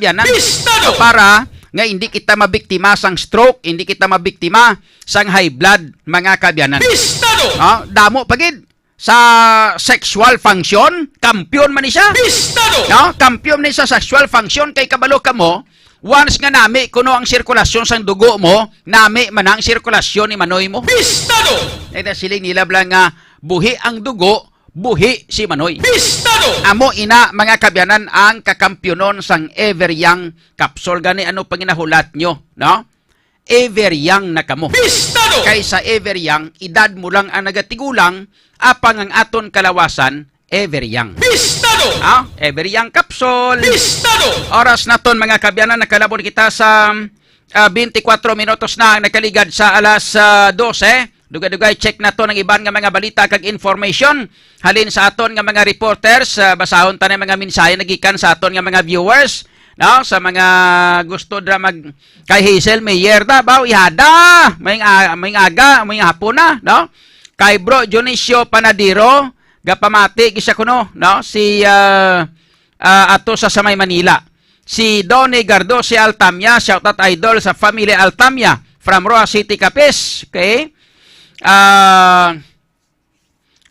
Yan ang Bistado! Para nga hindi kita mabiktima sang stroke, hindi kita mabiktima sang high blood, mga kaabyanan. Bistado! Ah, damo pa gid sa sexual function, kampiyon man ni siya. Bistado! No? Kampiyon ni sa sexual function, kay kabalo kamo, once nga nami kuno ang sirkulasyon sang dugo mo, nami man ang sirkulasyon ni manoy mo. Bistado! Ito siling nila bala nga buhi ang dugo, buhi si manoy. Bistado! Amo ina, mga kaabyanan, ang kakampyonon sang Ever Young Capsule. Gani, ano panginahulat nyo, no? Ever young na kamo. Bistado! Kay sa Ever Young, edad mo lang ang nagatigulang, apang ang aton kalawasan, Ever Young. Bistado! Ah, Ever Young Capsule. Bistado! Oras naton, mga kaabyanan, nakalabot kita sa, ah, twenty-four minutos na ang nakaligad sa alas, ah, dose. Dugay-dugay, check naton ang iban nga mga balita kag information halin sa aton nga mga reporters. Ah, basahon ta na mga mensahe nagikan sa aton nga mga viewers, no? Sa mga gusto dra mag kay Hazel Mayer da, baw, ihada. May nga, may nga aga, may nga hapon na, no? Kay Bro Dionisio Panadero, gapamati gid siya kuno, no? Si, ah, ah, ato sa, sa may Manila. Si Donny Gardosi Altamia, shout out idol sa family Altamia from Roa City, Capiz. Okay? Ah,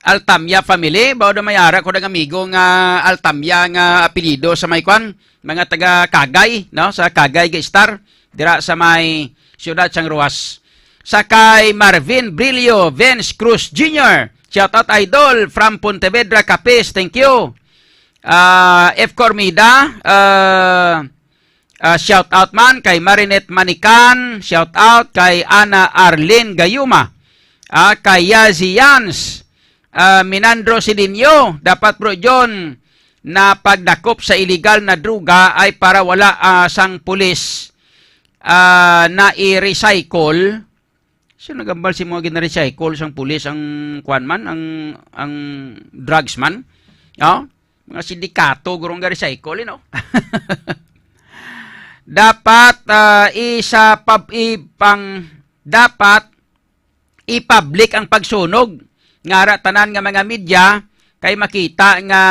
Altamia family, baw daw may ara ko nang amigo nga Altamia nga apelyido sa may kwan, mga taga Cagay, no? Sa Cagay ga Star, dira sa may siyudad sang Roxas. Sa kay Marvin Brillo, Vince Cruz Junior, shout out idol from Pontevedra, Capiz, thank you. Ah, F Cormida, ah, Ah, shout out man kay Marinette Manican, shout out kay Ana Arlene Gayuma, ah, kay Yazi Yans, ah, Minandro Sidinio, dapat, Bro John, na pagdakop sa illegal na droga ay para wala, ah, sang pulis, ah, na i-recycle. So, nagambal si mga gina-recycle sang pulis ang kwan man, ang, ang drugs man. Oh? Mga sindikato, gurong ga-recycle, you know? Dapat, ah, isa pab-, ipang, dapat i-public ang pagsunog. Nga ara tanan nga mga media, kay makita nga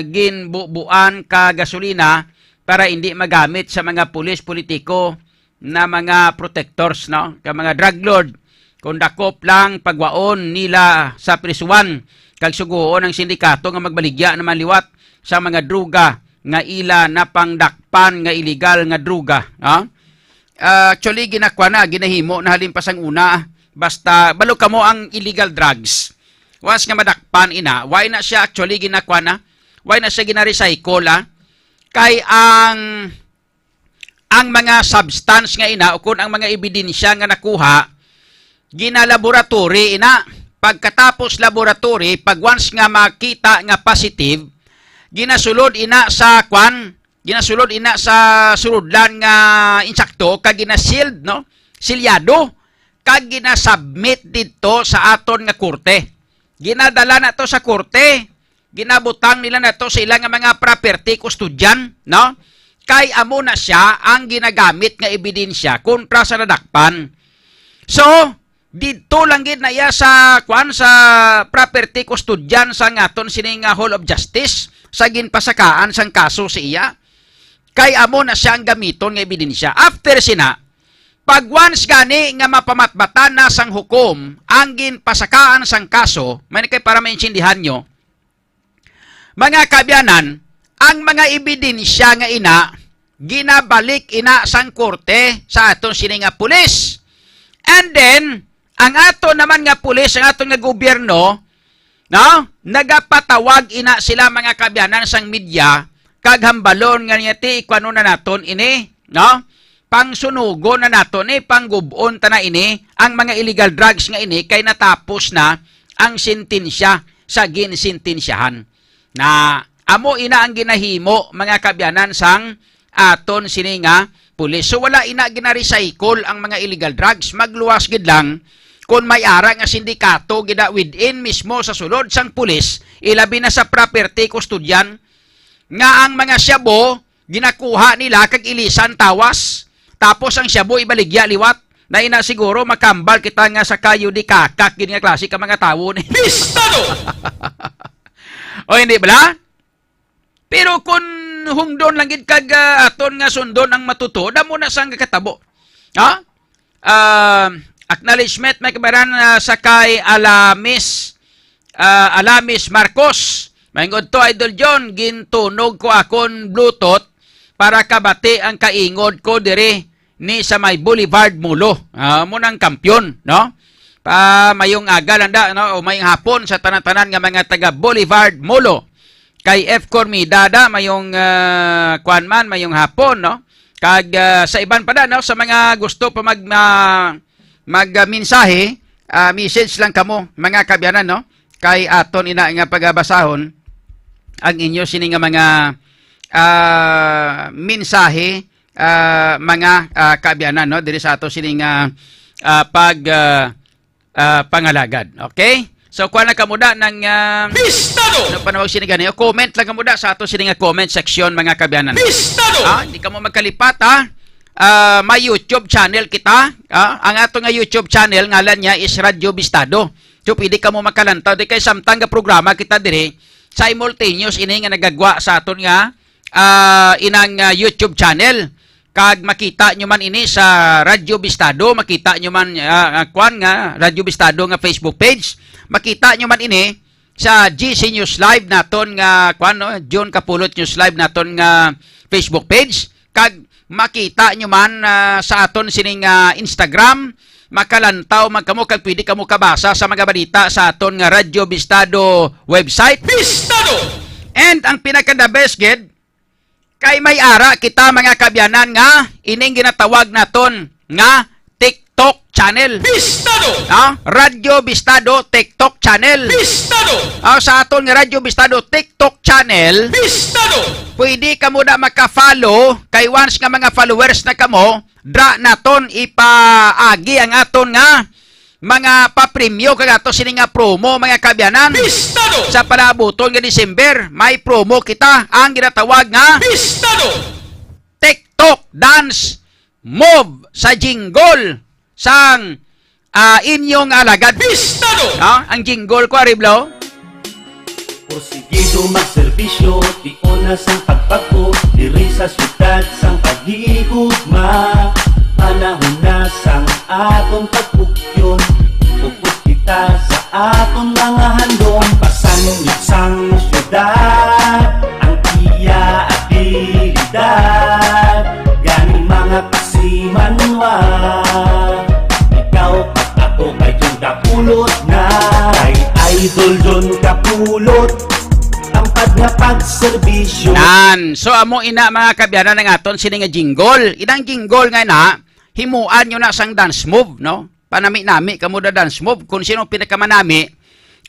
ginbubuan ka gasolina para hindi magamit sa mga pulis, politiko na mga protectors, no? Ka mga drug lord, kung dakop lang pagwaon nila sa prisuhan, kag sugoon ang sindikato nga magbaligya naman liwat sa mga droga nga ila napangdakpan nga illegal nga droga, no? Ah, actually, ginakwa na, ginahimo na halin pa sang una. Basta, balo kamo ang illegal drugs. Once nga madakpan ina, why na siya actually ginakwa na? Why na siya gina-recycle, ah? Kay ang, ang mga substance nga ina, o kun ang mga ebidensya nga nakuha, ginalaboratory ina. Pagkatapos laboratory, pag once nga makita nga positive, ginasulod ina sa kwan, ginasulod ina sa sulodlan nga insakto, kag gina-sealed, no? Silyado, kag ginasubmit didto sa aton nga korte. Ginadala na to sa korte, ginabutang nila na to sa ila nga mga property custodian, no? Kay amo na siya ang ginagamit nga ebidensya kontra sa nadakpan. So, didto lang gid na iya sa, kwan, sa property custodian sa ngaton sini nga Hall of Justice sa ginpasakaan sang kaso sa iya. Kay amo na siya ang gamiton nga ebidensya. After sina, pag once gani nga mapamatbatan na sang hukom ang ginpasakaan sang kaso, may na kay para maintindihan nyo, mga kaabyanan, ang mga ebidensya nga ina, ginabalik ina sang korte sa aton sini nga pulis. And then, ang ato naman nga pulis, ang aton nga gobyerno, no? Nagapatawag ina sila, mga kaabyanan, sang media, kag hambalon nga niya ti ikuano na naton ini, no? Pangsunugon na naton ni, panggub-on ta na ini, ang mga illegal drugs nga ini, kay natapos na ang sentensya sa ginsentensyahan. Na amo ina ang ginahimo, mga kaabyanan, sang aton sini nga pulis. So, wala ina gina-recycle ang mga illegal drugs. Magluwas gid lang kung may ara nga sindikato gid na within mismo sa sulod sang pulis, ilabi na sa property custodian, nga ang mga shabu ginakuha nila kag ilisan tawas, tapos ang shabu ibaligya liwat. Na ina siguro makambal kita nga sa kayo di kakak gid nga klase ka mga tawo ni. Pistado! O hindi bala? Pero kung hungdon lang gid kag, ah, aton nga sundon ang matutuo, damo na sang katabo. Ha? Ah, acknowledgement, may kabaran, ah, sa kay Alamis, ah, Alamis Marcos. Maingod to, Idol John, gintunog ko akon Bluetooth para kabati ang kaingod ko diri ni sa may Boulevard Molo. Ah, mo nang kampiyon, no? Pa mayong aga lang da, no? O mayong hapon sa tanan-tanan nga mga taga Boulevard Molo. Kay F Cormida da, mayong, ah, kwan man, mayong hapon, no? Kag, ah, sa iban pa da, no? Sa mga gusto pa mag, ma-, mag, ah, mensahe, ah, message lang kamo, mga kaabyanan, no? Kay aton ina nga pagabasahon ang inyo sini nga mga, ah, mensahe, ah, mga, ah, kaabyanan, no? Diri sa ato sini nga, ah, pag, ah, ah, pangalagad. Okay? So, kuha na kamo da ng, ah, Pistado! Ano pa nawag sini gani? O, comment lang kamo da sa ato sini nga comment section, mga kaabyanan. Pistado! Ah, hindi kamo magkalipat, ha? Ah, may YouTube channel kita. Ah, ang ato nga YouTube channel, ngalan niya is Radyo Bistado. So, pwede kamo makalantaw. Di kay samtang nga programa kita diri, simultaneous ini nga nagagwa sa aton nga, ah, inang, ah, YouTube channel. Kag makita nyo man ini sa Radyo Bistado, makita nyo man, ah, ah, kwan nga, Radyo Bistado nga Facebook page. Makita nyo man ini sa G C News Live naton nga, kwan, no? June Kapulot News Live naton nga Facebook page. Kag makita nyo man, ah, sa aton sining, ah, Instagram, makalantaw man kamo kag pwede kamo kabasa sa mga balita sa aton nga Radyo Bistado website. Bistado! And ang pinaka the best gid, kay may ara kita, mga kaabyanan, nga ining ginatawag naton nga TikTok channel. Bistado! Ah, Radyo Bistado TikTok channel. Bistado! Ah, sa aton nga Radyo Bistado TikTok channel, Bistado! Pwede kamo na maka-follow kay once nga mga followers na kamo, dra naton ipaagi ang aton nga mga papremyo kag ato sini nga promo, mga kaabyanan. Bistado! Sa palaabuton nga December, may promo kita ang ginatawag nga Bistado! TikTok Dance Move sa jingle sang, ah, inyong alagad. Bistado! Ah, ang jingle ko, Ariblo. Porsigido magserbisyo, tion na sang pagbag-o, diri sa siyudad sang paghigugma. Panahon na sang aton pagpugyon, upod kita sa aton mga handom. Pasangyot sang siyudad, ang iya abilidad. Gani, mga kasimanwa, ikaw kag ako kay John Kapulot na. Kay Idol John Kapulot, tampad nga Serbisyo. Nan. So, amo ina, mga kaabyanan, ang aton sini nga jingle. Inang jingle nga na, himuan nyo na sang dance move, no? Panami-nami kamo da dance move. Kung sino pinakamanami,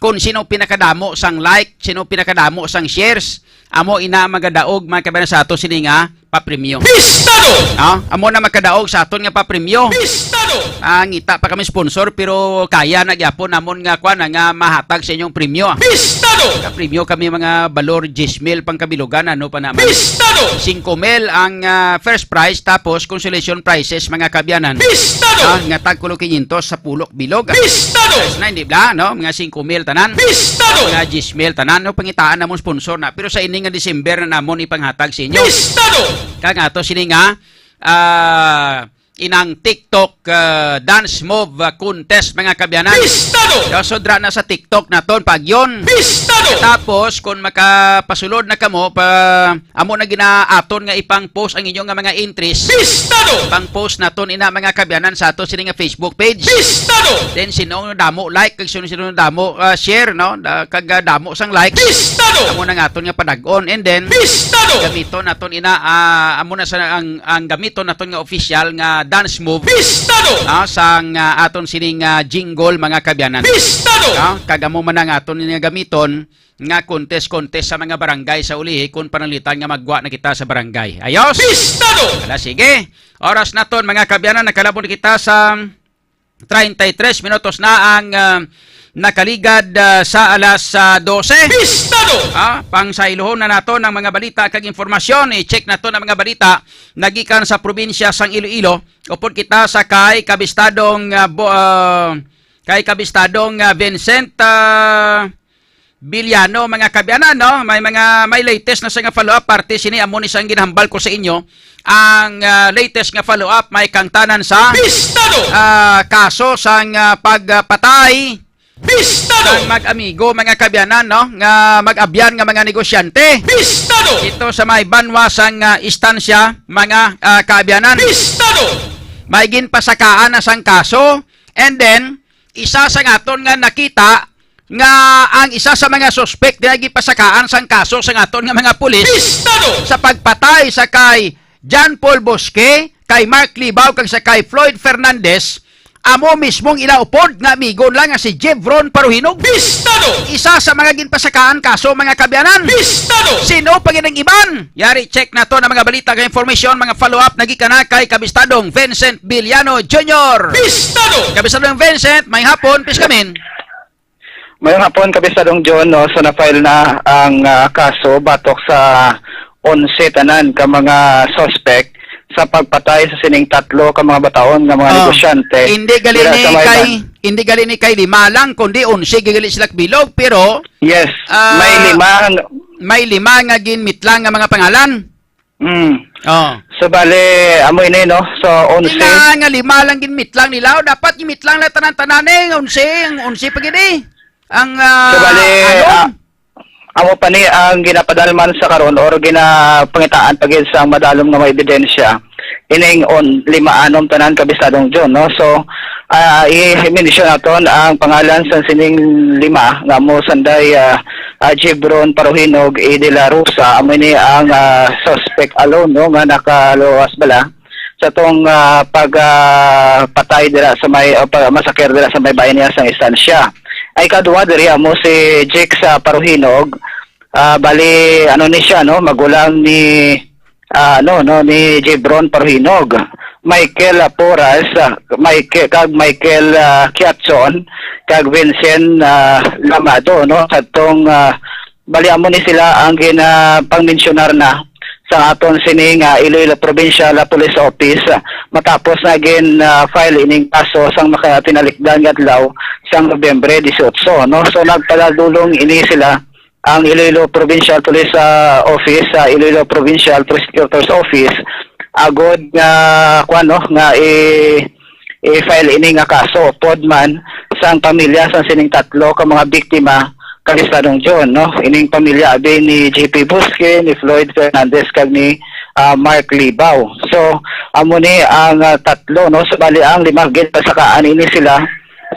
kung sino pinakadamo sang like, sino pinakadamo sang shares, amo ina ang magadaog, mga kaabyanan, sa ato sini nga papremyo. Pistado! Ha? Amo na makadaog sa aton nga papremyo. Pistado! Ah, ngita pa kami sponsor, pero kaya na gyapon namon nga, kwan, nga mahatag sa inyong premyo. Pistado! Ka premyo kami mga balor diyes mil pang kabilugan, ano pa naman? Pistado! Singko mil ang, ah, first prize, tapos consolation prizes, mga kaabyanan. Pistado! Ah, nga tag kulo kinyentos sa pulok bilog. Pistado! First na, hindi bla, no? Mga singko mil tanan. Pistado! Mga diyes mil tanan, no? Pangitaan namon sponsor na. Pero sa ini nga December na namon ipanghatag sa inyo. Pistado! Kag ato sini nga, ah, inang TikTok, ah, dance move, ah, contest, mga kaabyanan. Pistado! So, sudra na sa TikTok naton, pagyon. Pistado! Tapos, kung makapasulod na kamo, pa, amo na ginaaton nga ipang-post ang inyo nga mga entries. Pistado! Pang-post naton ina, mga kaabyanan, sa ato sini nga Facebook page. Pistado! Then, sino damo like, kag sino, sino damo, ah, share, no? Da, kag, ah, damo sang like. Pistado! Amo na nga aton nga padag-on. And then, Pistado! Gamiton naton ina, ah, amo na sa ang, ang gamiton naton nga official nga dance move. Pistado! Ah, sang, ah, aton sining, ah, jingle, mga kaabyanan. Pistado! Ah, kag amo man ang aton nga gamiton nga contest-contest sa mga barangay sa ulihi kung pananglitan nga magwa na kita sa barangay. Ayos? Pistado! Ala, sige. Oras naton, mga kaabyanan, nakalabot na kita sa treinta y tres minutos na ang, ah, nakaligad, ah, sa alas, ah, dose. Pistado! Ah, pangsailohon na naton ang mga balita kag impormasyon. I-check naton ang mga balita nagikan sa probinsya sang Iloilo. Upod kita sa kay Kabistadong, ah, Bo-, ah, kay Kabistadong, ah, Vincent, ah, Villano, mga kaabyanan, no? May mga, may latest na sa nga follow-up, parte sini, amo ni sang ginhambal ko sa inyo. Ang, ah, latest nga follow-up may kangtanan sa, Pistado! Ah, kaso sang, ah, pagpatay Pistado! Sang mag-amigo, mga kaabyanan, no? Nga mag-abyan nga mga negosyante. Pistado! Ito sa may banwa sang, ah, istansya, mga, ah, kaabyanan. Pistado! May ginpasakaan na sang kaso, and then, isa sa aton nga nakita nga ang isa sa mga suspek nga gipasakaan sang kaso sa aton nga mga pulis Pistado! Sa pagpatay sa kay John Paul Bosque, kay Mark Libao, kag sa kay Floyd Fernandez, amo mismong ila upod nga amigo lang nga si Jevron Paruhinog. Pistado! Isa sa mga ginpasakaan kaso, mga kaabyanan. Pistado! Sino pa gid ang iban? Yari, check naton ang mga balita kag information, mga follow-up na gikan na kay Kabistadong Vincent Villano Junior. Pistado! Kabistadong Vincent, may hapon, piskamin. Mayong hapon, Kabistadong John, no? So, na-file na ang, ah, kaso batok sa onse tanan ka mga suspect sa pagpatay sa sining tatlo ka mga bataon nga mga Oh, negosyante hindi gali dira ni sa may kay, ban- hindi gali ni kay lima lang, kundi onse gali sila kabilog, pero Yes, ah, may lima ang may lima nga ginmitlang nga mga pangalan. Mm. Oh. So, bale, amo ini, no? So, onse. Ina nga lima lang ginmitlang nila, o dapat ginmitlang na tanan-tanan eh, onse, ang onse pa gid eh. Ang, ah, So, bale, ano? ah, amo pa ni ang ginapadalman sa karon or ginapangitaan pa gid sa madalom nga mga ebidensya. Ining on, lima anom tanan, Kabistadong John, no? So, ah, i-mention naton ang pangalan sa sining lima nga mo sanday, ah, ah, Jibron Paruhinog, E. De La Rosa, amo ni ang, ah, suspect alone, no, nga nakaluwas bala sa tong, ah, pag, ah, patay dira sa may, o pag masakir dira sa may bahay niya sa istansya. Ay kadwa diri amo si Jix, ah, Paruhinog, ah, bali, ano ni siya, no, magulang ni, ah, ano, no, ni Jibron Paruhinog, Michael, ah, Porras, ah, Michael, kag Michael, ah, Kiatson, kag Vincent, ah, Lamado, no, kadtong, ah, bali amo ni sila ang ginapangmensyonar na sa aton sini nga Iloilo Provincial, ah, Police Office, ah, matapos na gin, ah, file ining kaso sang makatinalikdan nga adlaw sang Nobyembre disiotso, no? So, nagpadalong ini sila ang Iloilo Provincial Police, ah, Office, sa Iloilo Provincial Prosecutor's Office, agod nga, kuwan, no, nga i-, i-file ini nga kaso upod man sang pamilya sang sining tatlo ka mga biktima, Kabistadong John, no? Ining pamilya abi ni J P Bosque, ni Floyd Fernandez, kag ni, ah, Mark Libao. So, amo ni ang, ah, tatlo, no? So, bali ang lima, ginpasakaan ini sila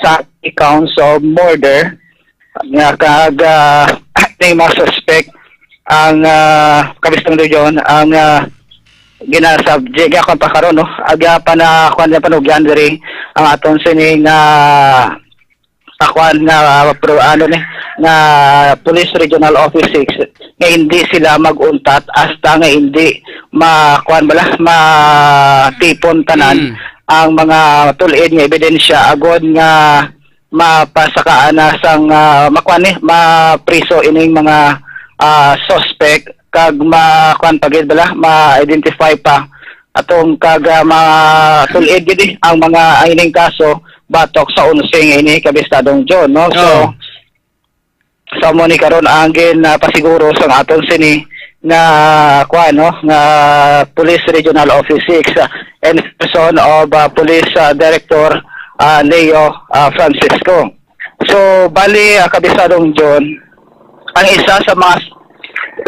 sa counts of murder nga kag, ah, ni mga suspect ang, ah, Kabistang Region, ang, ah, ginasubject, gyapon pa karon, no? Aga pa na, kuwan, na panugyan diri ang aton sining, ah, ah, kuwan nga, ah, pro-, ano ni, nga Police Regional Office six, nga hindi sila mag-untat hasta nga hindi ma-, kuwan bala, matipon tanan Mm. ang mga tulid nga ebidensya agod nga mapasakaan na sang, ah, makuan ni, mapriso ining mga, ah, suspect kag makuan pa gid bala, ma-identify pa atong kag, ah, masul-id gid, eh, ang mga, ang ining kaso batok sa onse nga ini, Kabistadong John, no? So, Oh. sa mo ni karon ang gin, ah, pasiguro sang aton sini nga kuan, no, nga Police Regional Office six, ah, in person of, ah, Police, ah, Director, ah, Leo, ah, Francisco. So, bali, ah, Kabistadong John, ang isa sa mga,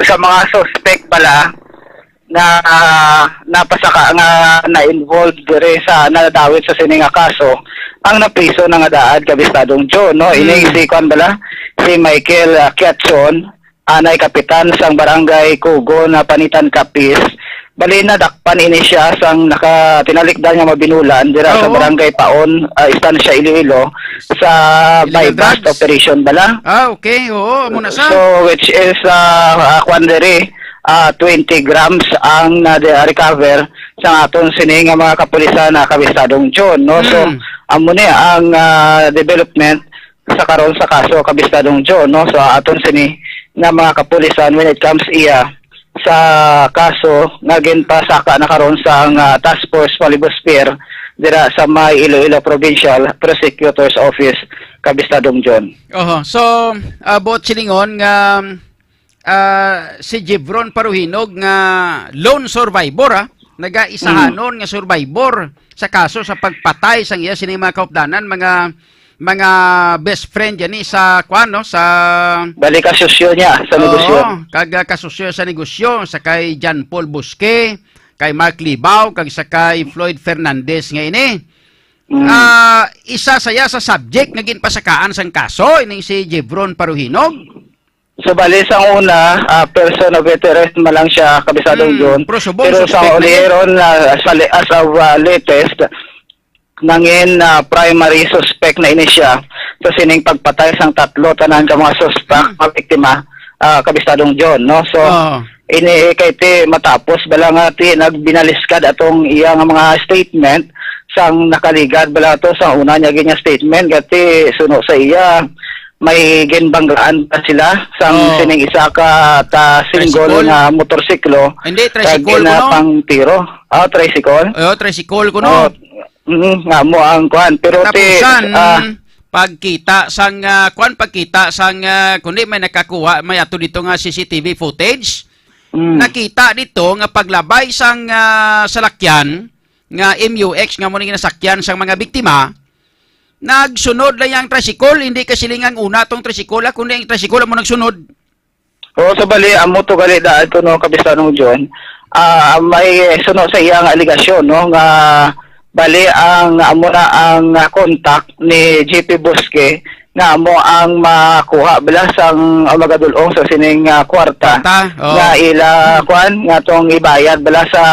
sa mga suspect pala nga, ah, napasaka nga na-involved diri sa nadawit sa sini nga kaso, ang napriso na nga daan, Kabistadong John, no? Ini Mm. si kuan bala, si Michael, ah, Kiatson, anay kapitan sang barangay Kugo na Panitan, Capiz. Bali, nadakpan ini siya sang naka-, tinalikdan nga mabinulan dira sa Oo. barangay Paon, ah, Estancia, Iloilo, sa Illegal buy-bust drugs. operation bala. Ah, okay. Oo, amo na sa. So, which is, ah, ah, kwan diri, ah, twenty grams ang na-recover sa aton sini nga mga kapulisan na, Kabistadong John, no? So, Mm. amo ni ang, ah, development sa karon sa kaso, Kabistadong John, no? So, aton sini nga mga kapulisan when it comes iya sa kaso nga ginpasaka na karon sa, ah, Task Force Palibos Pier dira sa may Iloilo Provincial Prosecutor's Office, Kabistadong John. Oho. So, ah, buot silingon nga, ah, si Jevron Paruhinog nga lone survivor, ah, nagaisahanon Mm. nga survivor sa kaso sa pagpatay sang iya sini mga kaupdanan, mga, mga best friend yani sa kuan, no, sa Bali, kasusyo niya sa Oo, negosyo. kag, ah, kasusyo sa negosyo, sa kay John Paul Bosque, kay Mark Libao, kag sa kay Floyd Fernandez nga ini. Mm. Ah, isa saya sa subject nga ginpasakaan sang kaso ining si Jevron Paruhinog. So, bali, sa una, ah, person of interest man lang siya, Kabistadong Mm, John. pero subong Pero sa suspect na yun. ulihiron, ah, sa li-, as of, ah, latest, nangin, ah, primary suspect na ini siya sa sining pagpatay sang tatlo tanan ka mga suspect, Mm. mga biktima, ah, Kabistadong John, no? So, Oo. ini kay ti matapos bala nga ti nagbinaliskad atong iya nga mga statement sang nakaligad bala to sa una niya gid nga statement, kay ti suno sa iya, may ginbanggaan pa sila sang Oo. sining isa ka ta single Tricycle? nga motorsiklo Hindi, kag tricycle ina kuno. pang tiro. Ah, tricycle? Oo, tricycle kuno. Oh, mm, nga mo ang kuan. Pero ti, Katapusan, ah, pagkita sang, ah, kuan, pagkita sang, ah, kundi may nakakuha, may ato dito nga C C T V footage. Mm. Nakita dito nga paglabay sang, ah, salakyan nga M U X nga mo ni ginasakyan sang mga biktima, nagsunod lang ang tricycle, hindi kasiling ang una tong tricycle, ah, kundi ang tricycle amo nagsunod. Oo, sa bali, amo to gali daan ko, no, Kapistanong John. Ah, may suno sa iyang alegasyon, no, nga bali ang amo na ang, ah, contact ni J P Bosque nga amo ang makuha bala sang, ah, magadulong sa sining, ah, kwarta Kwarta, oo. nga ila, kwan, nga tong ibayad bala sa,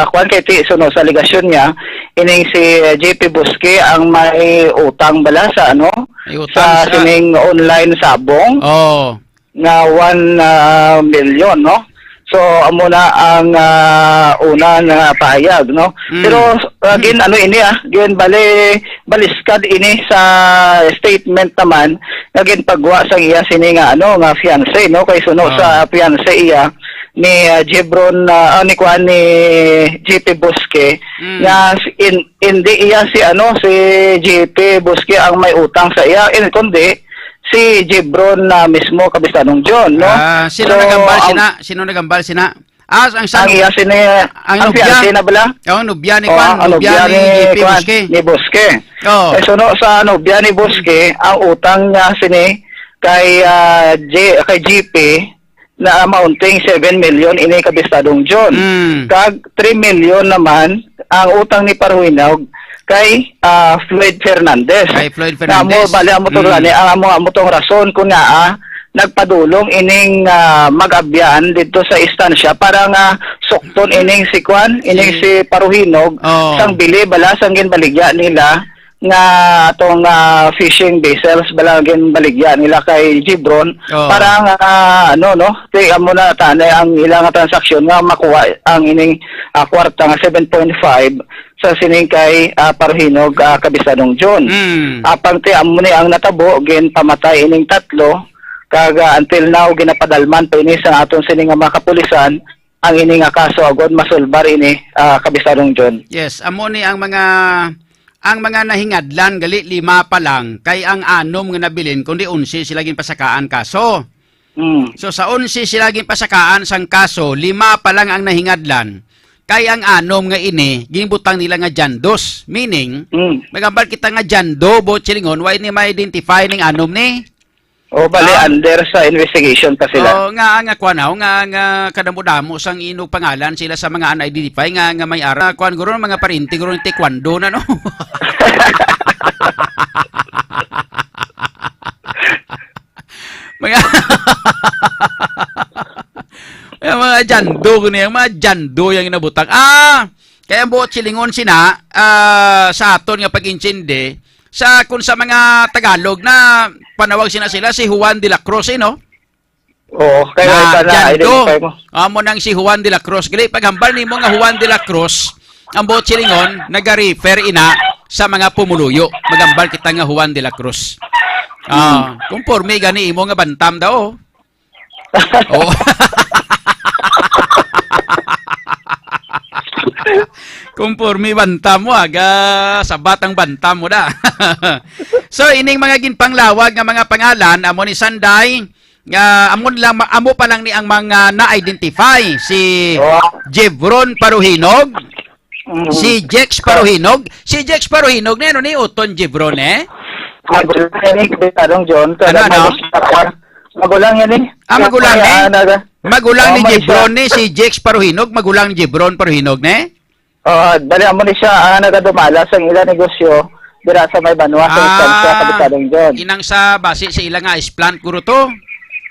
kwan, kay ti, suno sa alegasyon niya, ining si, ah, J P Bosque ang may utang bala sa, ano, May utang sa sa sining online sabong. Oo. nga one, ah, million, no? So, amo na ang, ah, una nga pahayag, no? Mm. Pero, ah, Mm. gin-, ano ini, ah, gin-, bali-, baliskad ini sa statement naman nga ginpagwa sa iya sini nga, ano, nga fiancé, no? Kay suno Ah. sa fiancé iya ni, ah, Jebron, ah, ah, ni kuan ni J P Bosque, Mm. nga si-, in-, hindi iya si, ano, si J P Bosque ang may utang sa iya, in-, kundi si Jebron na mismo, Kapistanong John, no? Ah, sino So, nagambal ang, sina? Sino nagambal sina? Ah, ang sa ang iya sini, ang ang nobya? fiancé na bala? Oh, nobya ni Oh, kwan, ang nobya nobya ni ni J P kwan, Bosque. ni Bosque. Oh. Eh, suno sa nobya ni Bosque, ang utang niya sini kay, ah, J-, kay J P na amounting seven million ini, Kapistanong John. Mm. Kag three million naman ang utang ni Paruhinog kay, ah, Floyd Fernandez. Kay Floyd Na amo, Fernandez. bali, amo to Mm. gani, ang amo, amo tong rason kung nga, ah, nagpadulong ining, ah, mag-abyan dito sa istansya para nga sukton ining si Kwan, ining Si si Paruhinog, Oh. sang bili bala sang ginbaligya nila nga atong, ah, fishing vessels bala ginbaligya nila kay Gibron Oh. para nga, ano, no, kay amo na tani ang ilang transaksyon nga makuha ang ining, ah, kwarta nga seven point five sa sining kay, ah, Paruhinog, ah, Kabisadong John. Mm. Apang ti amo ni ang natabo, ginpamatay ining tatlo, kag, ah, until now ginapadalman pa ini sa aton sini nga mga kapulisan ang ini nga kaso agod masulbar ini, ah, Kabisadong John. Yes, amo ni ang mga, ang mga nahingadlan gali lima pa lang, kay ang anom nga nabilin kundi onse sila ginpasakaan kaso. Mm. So, sa onse sila ginpasakaan sang kaso, lima pa lang ang nahingadlan. Kay ang anom nga ini, ginbutang nila nga Jandos. Meaning, Mm. magambal kita nga Jando, Boss Chilingon, wa ni ma-identify ning anom ni? O, bali, Ah. under sa investigation pa sila. O, nga, nga, kwan, aw, nga, nga, kadamo-damo sang inog pangalan sila sa mga unidentified nga, nga may ara. Kwan, guro, mga parinti, guro, ng taekwondo na, no? Mga, mga, mga Jando, gani, ang mga Jando yung inabutang. Ah, kaya ang buot silingon sina, ah, sa aton nga pag-intindi, sa, kung sa mga Tagalog na panawag sina sila, si Juan de la Cruz, eh, no? Oo, kay Na, wala pa na, Jando. Identify mo. Amo nang si Juan de la Cruz. Gali, paghambal nimo nga Juan de la Cruz, ang buot silingon, nag-refer ina sa mga pumuluyo. Maghambal kita nga Juan de la Cruz. Ah, Hmm. Conforme gani imo nga bantam daw. Oh. Conforme bantam mo, aga, sabat ang bantam mo da. So, ining mga ginpanglawag nga mga pangalan, amo ni Sanday, nga amo lang, amo pa lang ni ang mga na-identify, si Oh. Jevron Paruhinog, Mm. si Jex Paruhinog. Si Jex Paruhinog, ni ano ni Uton Jevron, eh? Magulang yan, eh, Kapitanong John. Ano, ano? Magulang yan, eh. Ah, magulang, Kaya, eh? ah, naga- Magulang Oh, ni may Jevron, isa. eh, si Jex Paruhinog, magulang ni Jevron Paruhinog, ne? Oh, dali, amo ni siya, ah, nagadumala sa ila negosyo, dira sa may banwa, sa Ah, Estancia, Kapitanong John. Inang sa basi sa ila nga ice plant, guro to?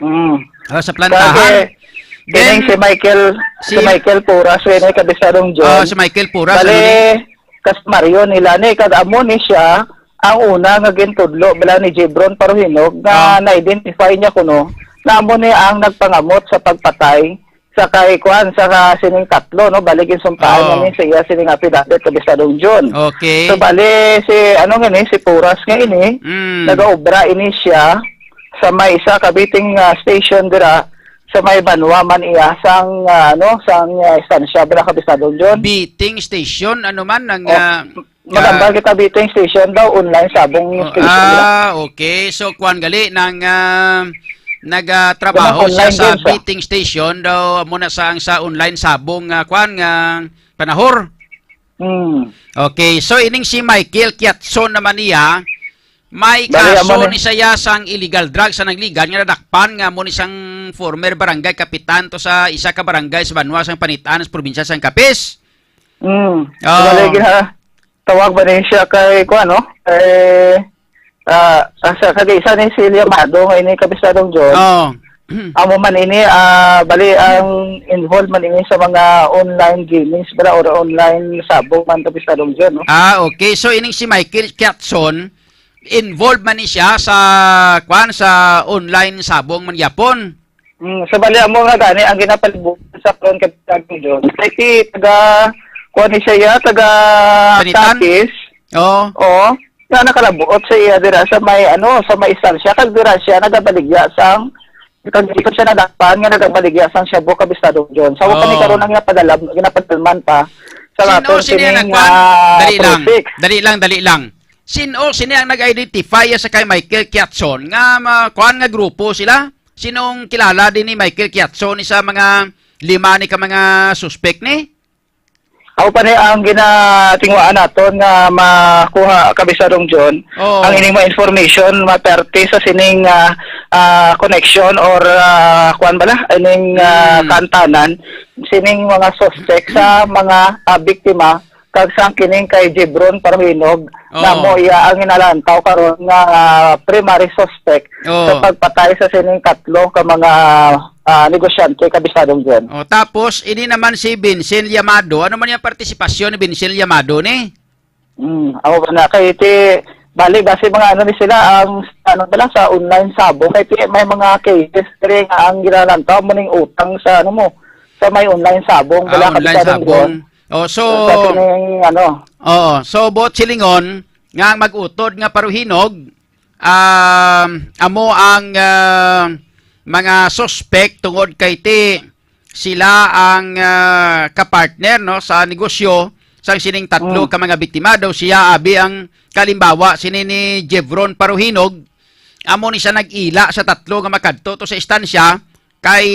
Mm. Ah, sa plantahan. Kaya, Then, kining si Michael, si si Michael Puras, yun, eh, Kapitanong John. Ah, si Michael Puras, Bali, ano ni? Kas Mario nila ni, kag amo ni siya, ang una nga gintudlo, bala ni Jebron Paruhinog, nga Ah. na-identify niya kuno, na amo ni ang nagpangamot sa pagpatay sa kay kuan, sa ka-, sining tatlo, no? Bali, ginsumpahan Oh. niya ni sa iya sining affidavit, Kapitanong John. Okay. So, bali, si, ano nga ni, si Puras nga ini, Mm. nagaobra ini siya sa may isa ka biting, ah, station dira, sa may banwa man iya, sang, ah, ano, sang, ah, estansya, bala, Kapitanong John. Biting station, ano man, ang, Oh, ah, magambal ah, kita, biting station daw, online sabong Oh, station nila. ah, okay. So, kuwan gali, nang, ah, nagatrabaho Ganang siya online sa din siya. biting station daw, muna sa, ang sa online sabong, ah, kuwan, nga panahor. Hmm. Okay, so ining si Michael Kiatson naman niya, may Bali, kaso amo ni ni siya sang illegal drugs sa nagligad nga nadakpan nga amo ni sang former barangay kapitan to sa isa ka barangay sa banwa sang Panitan sa probinsya sang Capiz. Hmm. Oh. Bali, gina-, tawag ba ni siya kay, kuwan, no? Kay, ah, ah, sa, kag isa ni si Liamado nga ini, Kapisadong John. Oh. Amo man ini, ah, bali ang involved man ini sa mga online gamings, bala, or online sabong man, Kapisadong John, no? Ah, okay. So, ining si Michael Kiatson, involved man ni siya sa, kwan, sa online sabong man gyapon? Mm, so, bali, amo nga gani ang ginapalibutan sa karon, Kapisadong John. Kay si taga, kwan ni siya, ya, taga Panitan? Capiz. Oo. Oo. Nga nakalabuot sa iya dira sa may, ano, sa may istansya. Kag dira siya nagabaligya sang, kag dito siya nadakpan nga nagabaligya sang shabu, Kapisadong John. Sa wa pa ni Oo. karon ang ginapadala-, ginapadalman pa sa Sin-o aton sini ang sining, nagkuan? ah, Dali lang. project. Dali lang, dali lang. Sin-o sini ang nag-identify sa kay Michael Kiatson nga ma-, kuan nga grupo sila? Sinong kilala din ni Michael Kiatson ni sa mga lima ni ka mga suspek ni? Ako pa ni ang ginatingwaan naton nga makuha, Kapisadong John, Oo. ang ining mga information, maperte sa sining, ah, ah, connection or, ah, kuwan bala, ining, ah, Hmm. kantanan, sining mga suspect sa mga, ah, biktima kag sang kining kay Jebron Paruhinog, nga Oo. mo iya ang ginalantaw karon nga, ah, primary suspect Oo. sa pagpatay sa sining tatlo ka mga, ah, negosyante, Kabistadong John. O, tapos, ini naman si Vincent Llamado. Ano man yung partisipasyon ni Vincent Llamado ni? Mm, ako ba na kay ti, bali, basi mga ano ni sila, ang ano pala sa online sabong, kay ti, may mga cases diri nga ang ginalantaw mo ning utang sa ano mo, sa may online sabong, Ah, wala ka online masyadong sabong. doon. Oh, so, Sa sining, ano. Oo, so, Bot Silingon, nga ang mag-utod nga paruhinog, um, amo ang, ah, mga suspect tungod kay ti sila ang, ah, kapartner, no, sa negosyo sang sining tatlo Mm. ka mga biktima. Daw siya abi ang kalimbawa sini ni Jevron Paruhinog. Amo ni siya nag-ila sa tatlo nga makadto to sa istansya kay,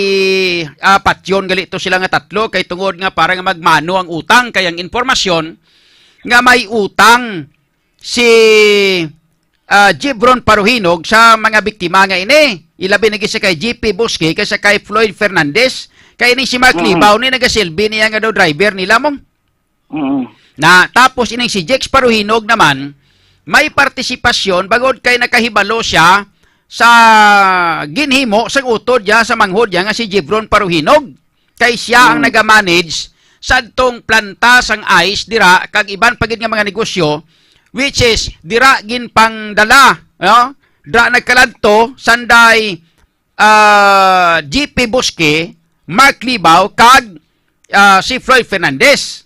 ah, patyon gali to sila nga tatlo kay tungod nga para nga magmano ang utang kay ang impormasyon nga may utang si, ah, Jevron Paruhinog sa mga biktima nga ini. Ilabi na gid sa kay G P Bosque kay sa kay Floyd Fernandez. Kay ini si Mark Mm. Libao ni nagasilbi niya nga daw driver nila, mong. Mm. Na, tapos ining si Jex Paruhinog naman, may partisipasyon bangod kay nakahibalo siya sa ginhimo sang utod niya sa manghod niya nga si Jevron Paruhinog. Kay siya ang Mm. nagamanage sa adtong planta sang ice dira kag iban pa gid nga mga negosyo, which is dira ginpangdala, no? Dira nagkaladto sanday, ah, G P Bosque, Mark Libao, kag, ah, si Floyd Fernandez.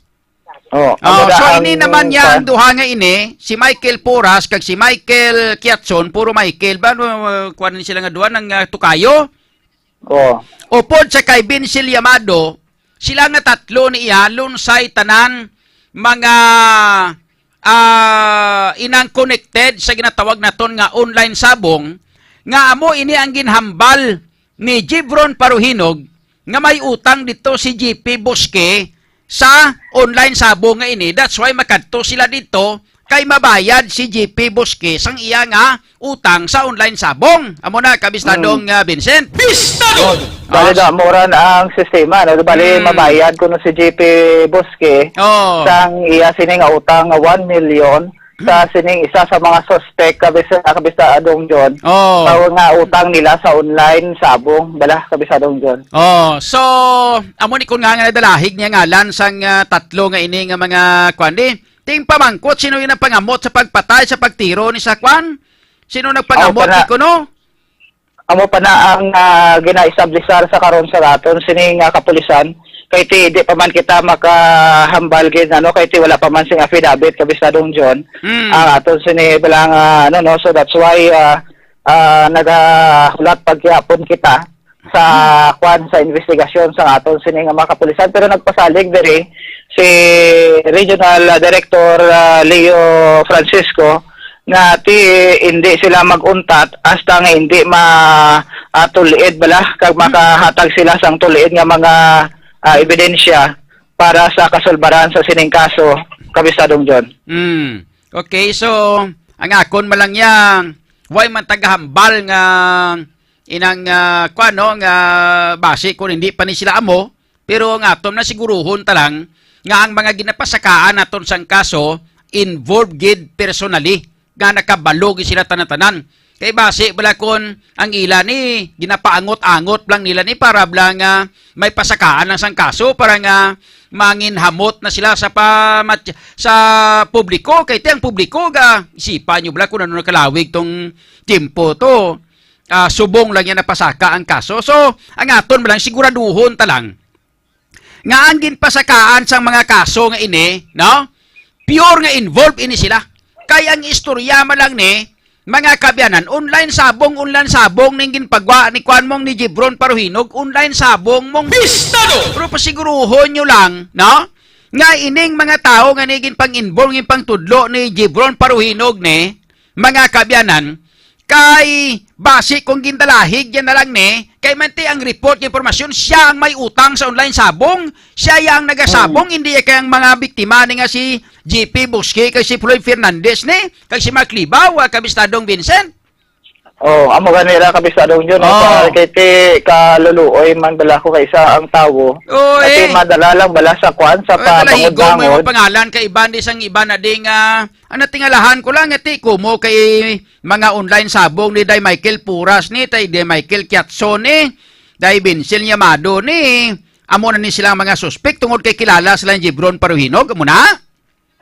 Oh, Oh, ano na so ang ini naman niya ang kuwan? duha nga ini, si Michael Porras kag si Michael Kiatson, puro Michael ba? Ano, uh, kuwan ni sila nga duha ng, uh, tukayo? Oh. Upod sa kay Vincil Yamado, sila nga tatlo ni iya, lunsay tanan mga, ah, inang connected sa ginatawag naton nga online sabong, nga amo ini ang ginhambal ni Jevron Paruhinog nga may utang dito si G P Bosque sa online sabong nga ini. That's why makadto sila dito kay mabayad si G P Bosque sang iya nga utang sa online sabong. Amo na, kabistadong, Mm. ah, Vincent. Bistado! Oh, bali Ah, na, mura na ang sistema, no? Bali, Mm. mabayad kuno si G P Bosque Oh. sang iya sini nga utang nga one million sa Hmm. sining isa sa mga suspect, kabisa-, kabistadong John, Oh. sa nga utang nila sa online sabong, bala, kabistadong John. Oh, so, amo ni kun nga nga nadalahig niya ngalan sang, ah, tatlo nga ini nga mga kwan di. Ting pamangkot, sino yung nagpangamot sa pagpatay, sa pagtiro ni sa kwan? Sino nagpangamot Ako pa na. ni kuno? Amo pa na ang, ah, ginaestablisar sa karon sa aton sini nga kapulisan, kay ti di pa man kita makahambal gid, ano, kay ti wala pa man sing affidavit, kabistadong John, Mm. ang aton sini bilang, ah, ano, no, so that's why, ah, ah, nagahulat pagyapon kita sa kwan, sa investigasyon sa aton sini nga mga kapulisan, pero nagpasalig diri si Regional, ah, Director, ah, Leo Francisco nga ti hindi sila mag-untat hasta nga hindi ma, ah, tulid bala kag makahatag sila sang tulid nga mga, ah, ebidensya para sa kasulbaran sa sining kaso, kabistadong John. Mm. Okay, so ang akon man lang ya, way man tagahambal nga inang, ah, kuwan, no, nga basi kung hindi pa ni sila amo, pero ang aton na siguruhon ta lang nga ang mga ginapasakaan naton sang kaso involved gid personally, nga nakabalo gid sila tanan-tanan. Kay basi bala kon ang ila ni ginapaangot-angot lang nila ni para bala nga may pasakaan lang sang kaso para nga manginhamot na sila sa pamat-, sa publiko. Kay ti ang publiko ga isipan nyo bala kung ano nakalawig tong tiyempo to. Ah, subong lang yan napasaka ang kaso. So, ang aton man lang, siguraduhon ta lang nga ang ginpasakaan sang mga kaso nga ini, no? Pure nga involved ini sila. Kay ang istorya man lang ni, mga kabyanan, online sabong, online sabong ning ginpagwa ni kuan mong ni Jibron Paruhinog, online sabong mong Pistado! Pero pasiguruhon nyo lang, no? Nga ining mga tao nga ni ginpang-involve, ginpangtudlo ni Jibron Paruhinog ni, mga kabyanan, kay basi kung gindalahig yan na lang ni, kay manti ang report, impormasyon, siya ang may utang sa online sabong, siya ya ang nagasabong, Mm. hindi kay ang mga biktima ni nga si G P Busque, kay si Floyd Fernandez ni, kay si Mark Libao, ah, kabistadong Vincent. Oh, amo gani ra, Kabistadong Jun, no? Oh. Sa, kay ti kaluluoy man bala ko kay isa ang tawo. Oh, Ati eh. madala lang bala sa kwan, sa Oh, kalahigo mo yung pabangod-bangod. pangalan kay iban di sang iban na di nga, ano, tingalahan ko lang, ati ko mo kay mga online sabong ni Day Michael Puras ni, tay Day Michael Kiatso ni, Day Vincel Yamado ni. Amo na ni silang mga suspek tungod kay kilala sila ni Jebron Paruhinog, amo na?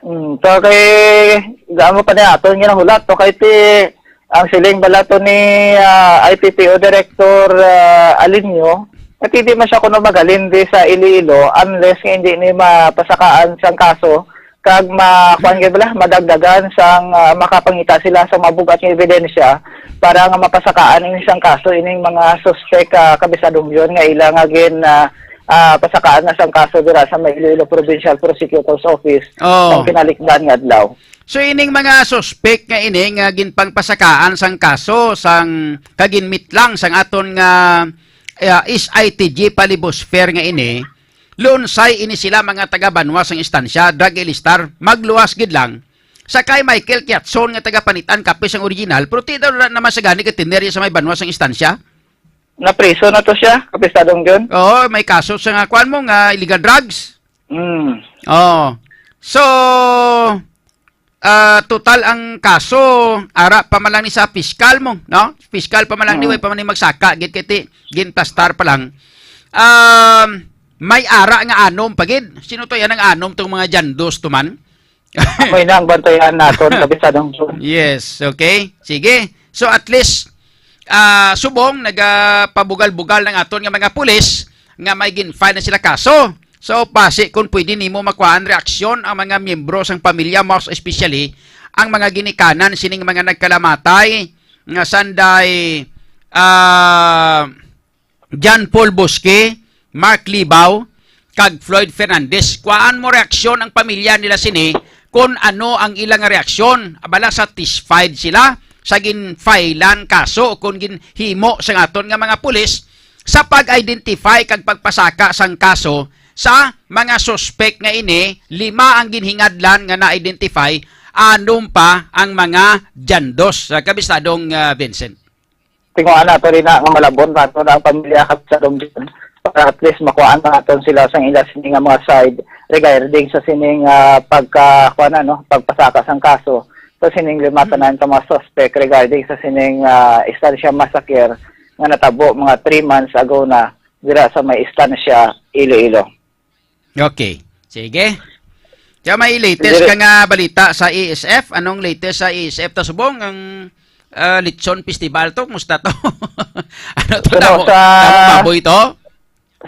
Mm, so kay, damo pa niya ato nga nahulat, to kay ti, ang siling bala to ni, ah, I P P O Director, ah, Alinio, kay di man siya kuno magalin di sa Iloilo unless nga hindi ni mapasakaan sang kaso, kag ma, kuwan gid bala, madagdagan sang, ah, makapangita sila sa mabugat nga ebidensya para nga mapasakaan ini sang kaso ining mga suspek, ah, Kabistadong Jun, nga ila nga gin, ah, ah, pasakaan na sang kaso dira sa may Iloilo Provincial Prosecutor's Office Oh. sang pinalikdan nga adlaw. So, ining mga suspek nga ini nga ginpangpasakaan sang kaso sang kaginmitlang sang aton nga, ah, S I T G Palibos Fair nga ini, lunsay ini sila mga taga-banwa sang Estancia, Drug Elistar, magluwas gid lang. Sa kay Michael Kiatson nga taga Panitan, Capiz ang original, pero ti daw na naman sa gani ka tenerya sa may banwa sang Estancia? Napriso na to siya, Kabistadong Jun. Oo, may kaso sa nga kuan mo nga illegal drugs. Mm. Oo. So, ah, total ang kaso, ara pa man lang ni sa piskal mo, no? Piskal pa man lang ni, Mm. way pa man ni magsaka, gid kay ti, ginplastar pa lang. Um, may ara nga anom pa gid. Sino to yan ang anom tong mga jandos to man? Amoy na ang bantayan naton, Kabistadong Jun. Yes, okay. Sige. So at least, ah, subong nagapabugal-bugal ng aton nga mga pulis nga may gin-file na sila kaso. So basi kung pwede nimo makuhaan reaksyon ang mga miyembro sang pamilya, most especially ang mga ginikanan sining mga nagkalamatay nga sanday, ah, John Paul Bosque, Mark Libao, kag Floyd Fernandez. Kuhaan mo reaksyon ang pamilya nila sini kung ano ang ilang reaksyon. Abala, satisfied sila sa ginfailan kaso o kung ginhimo sa aton nga mga pulis sa pag-identify kag pagpasaka sang kaso sa mga suspek nga ini, lima ang ginhingadlan nga na-identify, anom pa ang mga jandos, ah, Kabistadong, ah, Vincent. Tinguhaan nato rin na nga malabon nato na ang pamilya, Kabistadong Jun, para at least makuhaan naton sila sang ila sini nga mga side regarding sa sining, ah, pagka, kuwan na, no, pagpasaka sang kaso sa sining lima Mm. tanan ka mga suspect regarding sa sining, ah, Estancia massacre nga natabo mga three months ago na dira sa may Estancia, Iloilo. Okay. Sige. Kaya may latest Dire- ka nga balita sa A S F? Anong latest sa A S F ta subong? Ang, ah, Lechon Festival to? Kumusta to? Ano to? Suno Damo, sa damo baboy to?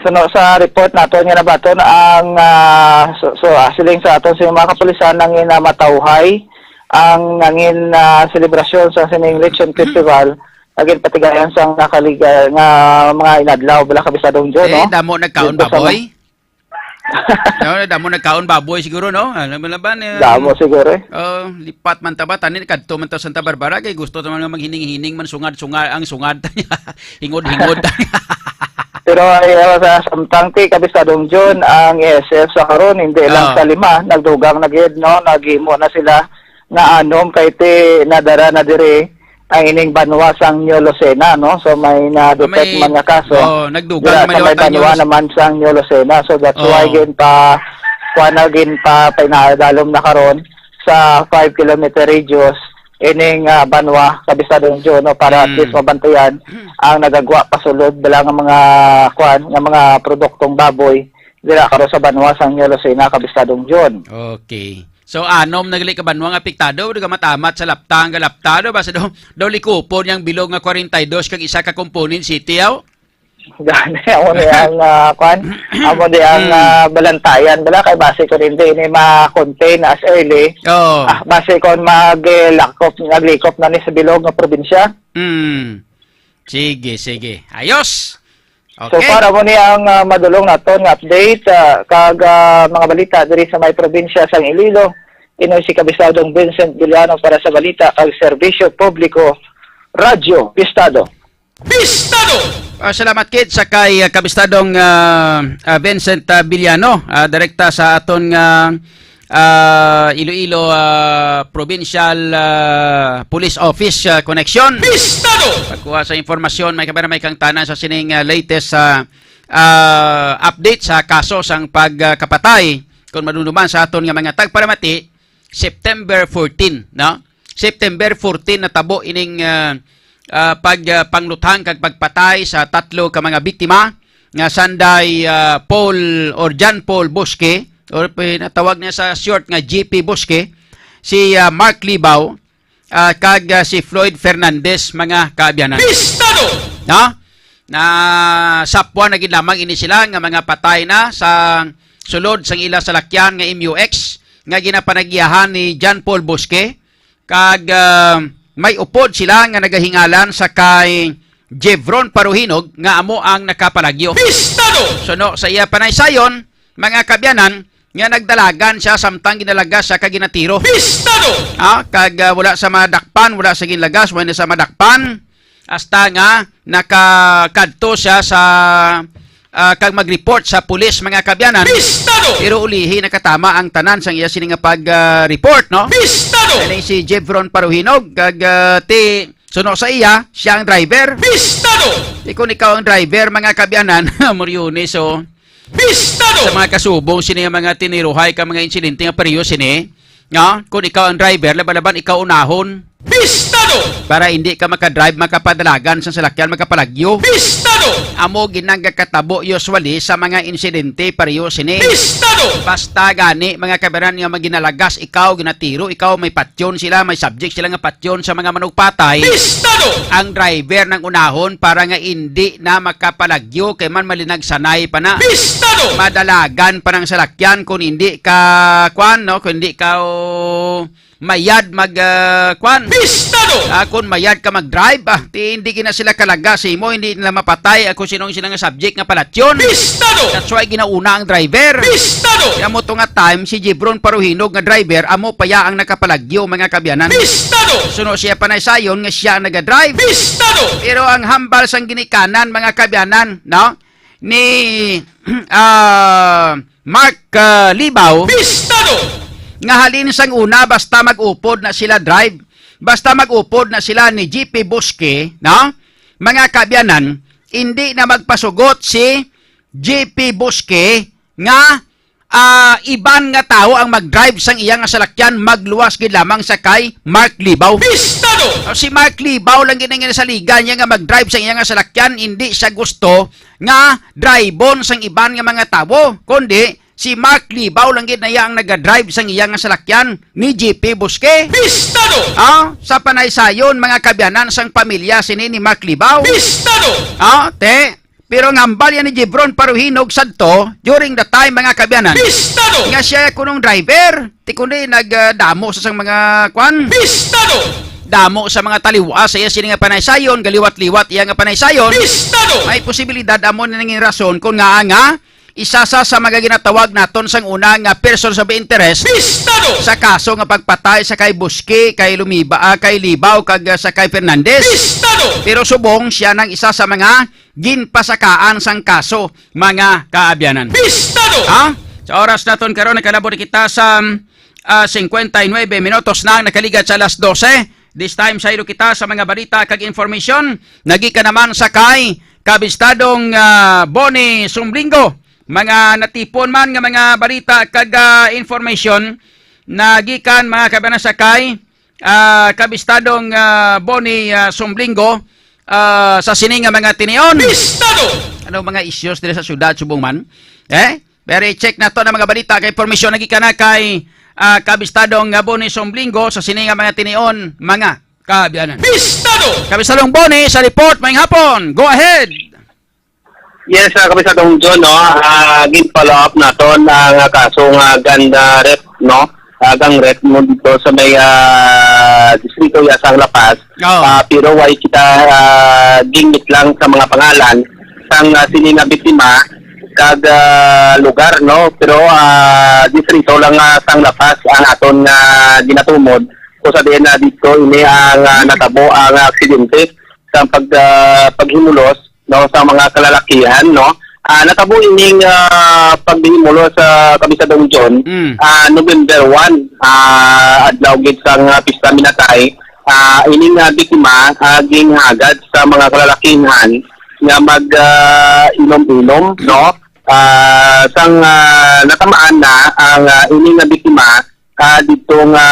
Suno sa report nato nga nabaton ang, ah, so, so, ah, siling sa aton sa mga kapulisan nangin na matawhay ang nangin na selebrasyon sa sining Lechon Festival. Agin patigayan sang nakaliga nga mga inadlaw, bala, Kabistadong Jun, Eh, no? damo nagkaon Dito sa baboy? No, damo nagkaon baboy siguro, no? Alam mo na ba, ni, Damo siguro, eh. Oh, lipat man ta ba? Tani, kadto man ta Santa Barbara, kay gusto ta man nga maghining-hining man, sungad-sungad, ang sungad ta niya. Hingod-hingod ta niya. Pero ay, uh, sa samtang ti, Kabistadong Jun, ang A S F sa karon, hindi lang Ah. sa lima, nagdugang na gid, no? Naghimo na sila nga anom kay ti nadara na diri ang ining banwa sang New Lucena, no? So, may na-detect Ah, may, man nga kaso. Oh, nagdugang Dira man sa may yata ang banwa New Lucena. naman sang New Lucena. So, that's why Oh. gin pa, kuha na, gin pa, painadalom na karon sa five kilometer radius ining, ah, banwa, Kabistadong Jun, no? Para at Mm. least mabantayan ang nagagwa pasulod bala nga mga, kuan, nga mga produktong baboy dira karon sa banwa sang New Lucena, Kabistadong Jun. Okay. So, anom na gali ka banwa nga apektado, di ka matamat sa laptang, nga laptado, basta daw, daw likupon yang bilog nga forty-two kag isa ka component city, aw? Gani, amo ni ang, ah, kwan, amo ni ang, Mm. ah, balantayan, bala, kay base ko rin di ini ma-contain as early. Oo. Ah, base ko mag, eh, lakop, naglikop na ni sa bilog nga probinsya. Mm. Sige, sige. Ayos. So Okay. far, amo ni ang, ah, madulong naton nga update, ah, kag, ah, mga balita diri sa may probinsya sang Iloilo. Inoy si Kabistadong Vincent Villano para sa balita kag serbisyo publiko, Radyo Bistado. Bistado! Ah, salamat, Kid, sa kay, ah, Kabistadong, ah, ah, Vincent, ah, Villano, ah, direkta sa aton nga, ah, Iloilo, ah, Provincial, ah, Police Office, ah, Connection. Pistado! Pagkuha sa impormasyon, may kabaramay kang tanan sa sining, ah, latest, ah, ah, update sa kaso sang pagkapatay, kung madunuman sa aton nga mga tagpalamati, September fourteen, no? September fourteen natabo ining, ah, ah, pag, ah, pangluthang kag pagpatay sa tatlo ka mga biktima nga sanday, ah, Paul or John Paul Bosque, or pinatawag niya sa short nga G P Bosque, si, ah, Mark Libao, ah, kag, ah, si Floyd Fernandez, mga kaabyanan. Pistado! No? Na sapwan na gid lamang ini sila nga mga patay na sa sulod sang ila salakyan nga M U X nga ginapanagiyahan ni John Paul Bosque, kag, ah, may upod sila nga nagahingalan sa kay Jevron Paruhinog nga amo ang nakapalagyo. Pistado! Suno sa iya panaysayon, mga kaabyanan, nga nagdalagan siya samtang ginalagas siya kag ginatiro. Pistado! Ah, kag, ah, wala sa madakpan, wala sa ginlagas, wala na sa madakpan. Hasta nga nakakadto siya sa, ah, kag mag-report sa pulis, mga kaabyanan. Pistado! Pero ulihi nakatama ang tanan sang iya sini nga pag, ah, report, no? Pistado! Kani si Jevron Paruhinog, kag, ah, ti, suno sa iya, siya ang driver. Pistado! Di kung ikaw ang driver, mga kaabyanan, Moriones, oh. Pistado! Sa mga kasubong, sini nga mga tiniruhay ka mga insidente nga pareho sini, nga kung ikaw ang driver, laban-laban ikaw unahon. Pistado! Para hindi ka makadrive, makapadalagan sa salakyan, makapalagyo. Pistado! Amo ginang gakatabo usually sa mga insidente pareho sini. Pistado! Basta gani, mga kabaran, nga maginalagas ikaw, ginatiro ikaw, may patyon sila, may subject sila nga patyon sa mga manugpatay. Pistado! Ang driver nang unahon para nga hindi na makapalagyo kay man malinagsanay pa na. Pistado! Madalagan pa ng salakyan kung hindi ka, kwan, no? Kung hindi ka, oh, mayad mag, ah, kwan. Pistado! Ah, kung mayad ka mag-drive, ah, ti hindi gina sila kalaga sa imo, hindi nila mapatay ako sinong sila nga subject nga palatyon. Pistado! That's why ginauna ang driver. Pistado! Kaya mo to nga time, si Jibron Paruhinog nga driver, amo pa ya ang nakapalagyo, mga kabyanan. Pistado! Suno siya panaysayon nga siya ang nagadrive. Pistado! Pero ang hambal sang ginikanan, mga kabyanan, no? Ni, ah, Mark, ah, Libao, Pistado! Nga halin sang una, basta mag-upod na sila drive, basta mag-upod na sila ni G P Bosque, no? Mga kabyanan, hindi na magpasugot si G P Bosque nga, ah, iban nga tawo ang mag-drive sang iya nga salakyan, magluwas gid lamang sa kay Mark Libao. Pistado! Si Mark Libao lang gid ang ginasaligan niya nga mag-drive sang iya nga salakyan, hindi siya gusto nga drivon sang iban nga mga tawo, kundi si Mark Libao lang gid na iya ang nagadrive sang iya nga salakyan ni G P Bosque. Pistado! Ah, sa panaysayon, mga kabyanan sang pamilya sini ni Mark Libao. Pistado! Ah, te, pero ang hambal yan ni Jibron Paruhinog sadto, during the time, mga kabyanan, Pistado! Nga siya kunong driver, ti kundi nagdamo sa sang mga kwan. Pistado! Damo sa mga taliwa sa iya sini nga panaysayon, galiwat-liwat iya nga panaysayon. Pistado! May posibilidad amo na nangin rason kung nga nga isa sa, sa mga ginatawag naton sang una nga persons of interest Pistado! Sa kaso nga pagpatay sa kay Bosque, kay Lumiba, ah, kay Libao, kag, ah, sa kay Fernandez. Pistado! Pero subong siya nang isa sa mga ginpasakaan sang kaso, mga kaabyanan. Pistado! Ha? Sa oras naton karon, nakalabot na kita sa, ah, singkwenta y nuebe minutos na ang nakaligat sa alas dose. This time, saylo kita sa mga balita kag information. Nagikan naman sa kay Kabistadong, ah, Bonnie Sumblingo. Mga natipon man nga mga balita kag, ah, information nagikan, mga kabyanan, sa kay, ah, Kabistadong, ah, Bonnie, ah, Sumblingo, ah, sa sini nga mga tinion. Pistado! Ano mga issues diri sa syudad subong man? Eh? Pero i-check nato ang mga balita kay impormasyon nagikan na kay, ah, Kabistadong nga Bonnie Sumblingo sa sini nga mga tinion, mga kaabyanan. Pistado! Kabistadong Bonnie sa report, maayong hapon. Go ahead. Yes, ah, Kabistadong John, no, ah, gin-follow up naton ang, ah, kaso nga gang, ah, rape, no? Ah, gang rape mo dito sa may, ah, distrito ya sang La Paz. Oo. Ah, pero why kita, ah, gingit lang sa mga pangalan sang, ah, sini nga biktima kag, ah, lugar, no? Pero, ah, distrito lang, ah, sang La Paz ang aton nga ginatumod. Kung sa diin na dito, ini ang, ah, natabo ang aksidente sa pag, ah, paghimulos, no, sa mga kalalakihan, no, Ah, natabo ining, ah, paghimulos sa Kapisadong John, Mm. ah, November one, ah, adlaw gid sang, ah, Pista Minatay. Ah, ining, ah, biktima, ah, ginhagad sa mga kalalakihan nga mag, ah, inom-inom, no? Ah, sang, ah, natamaan na ang, ah, ining, ah, biktima, ah, didto nga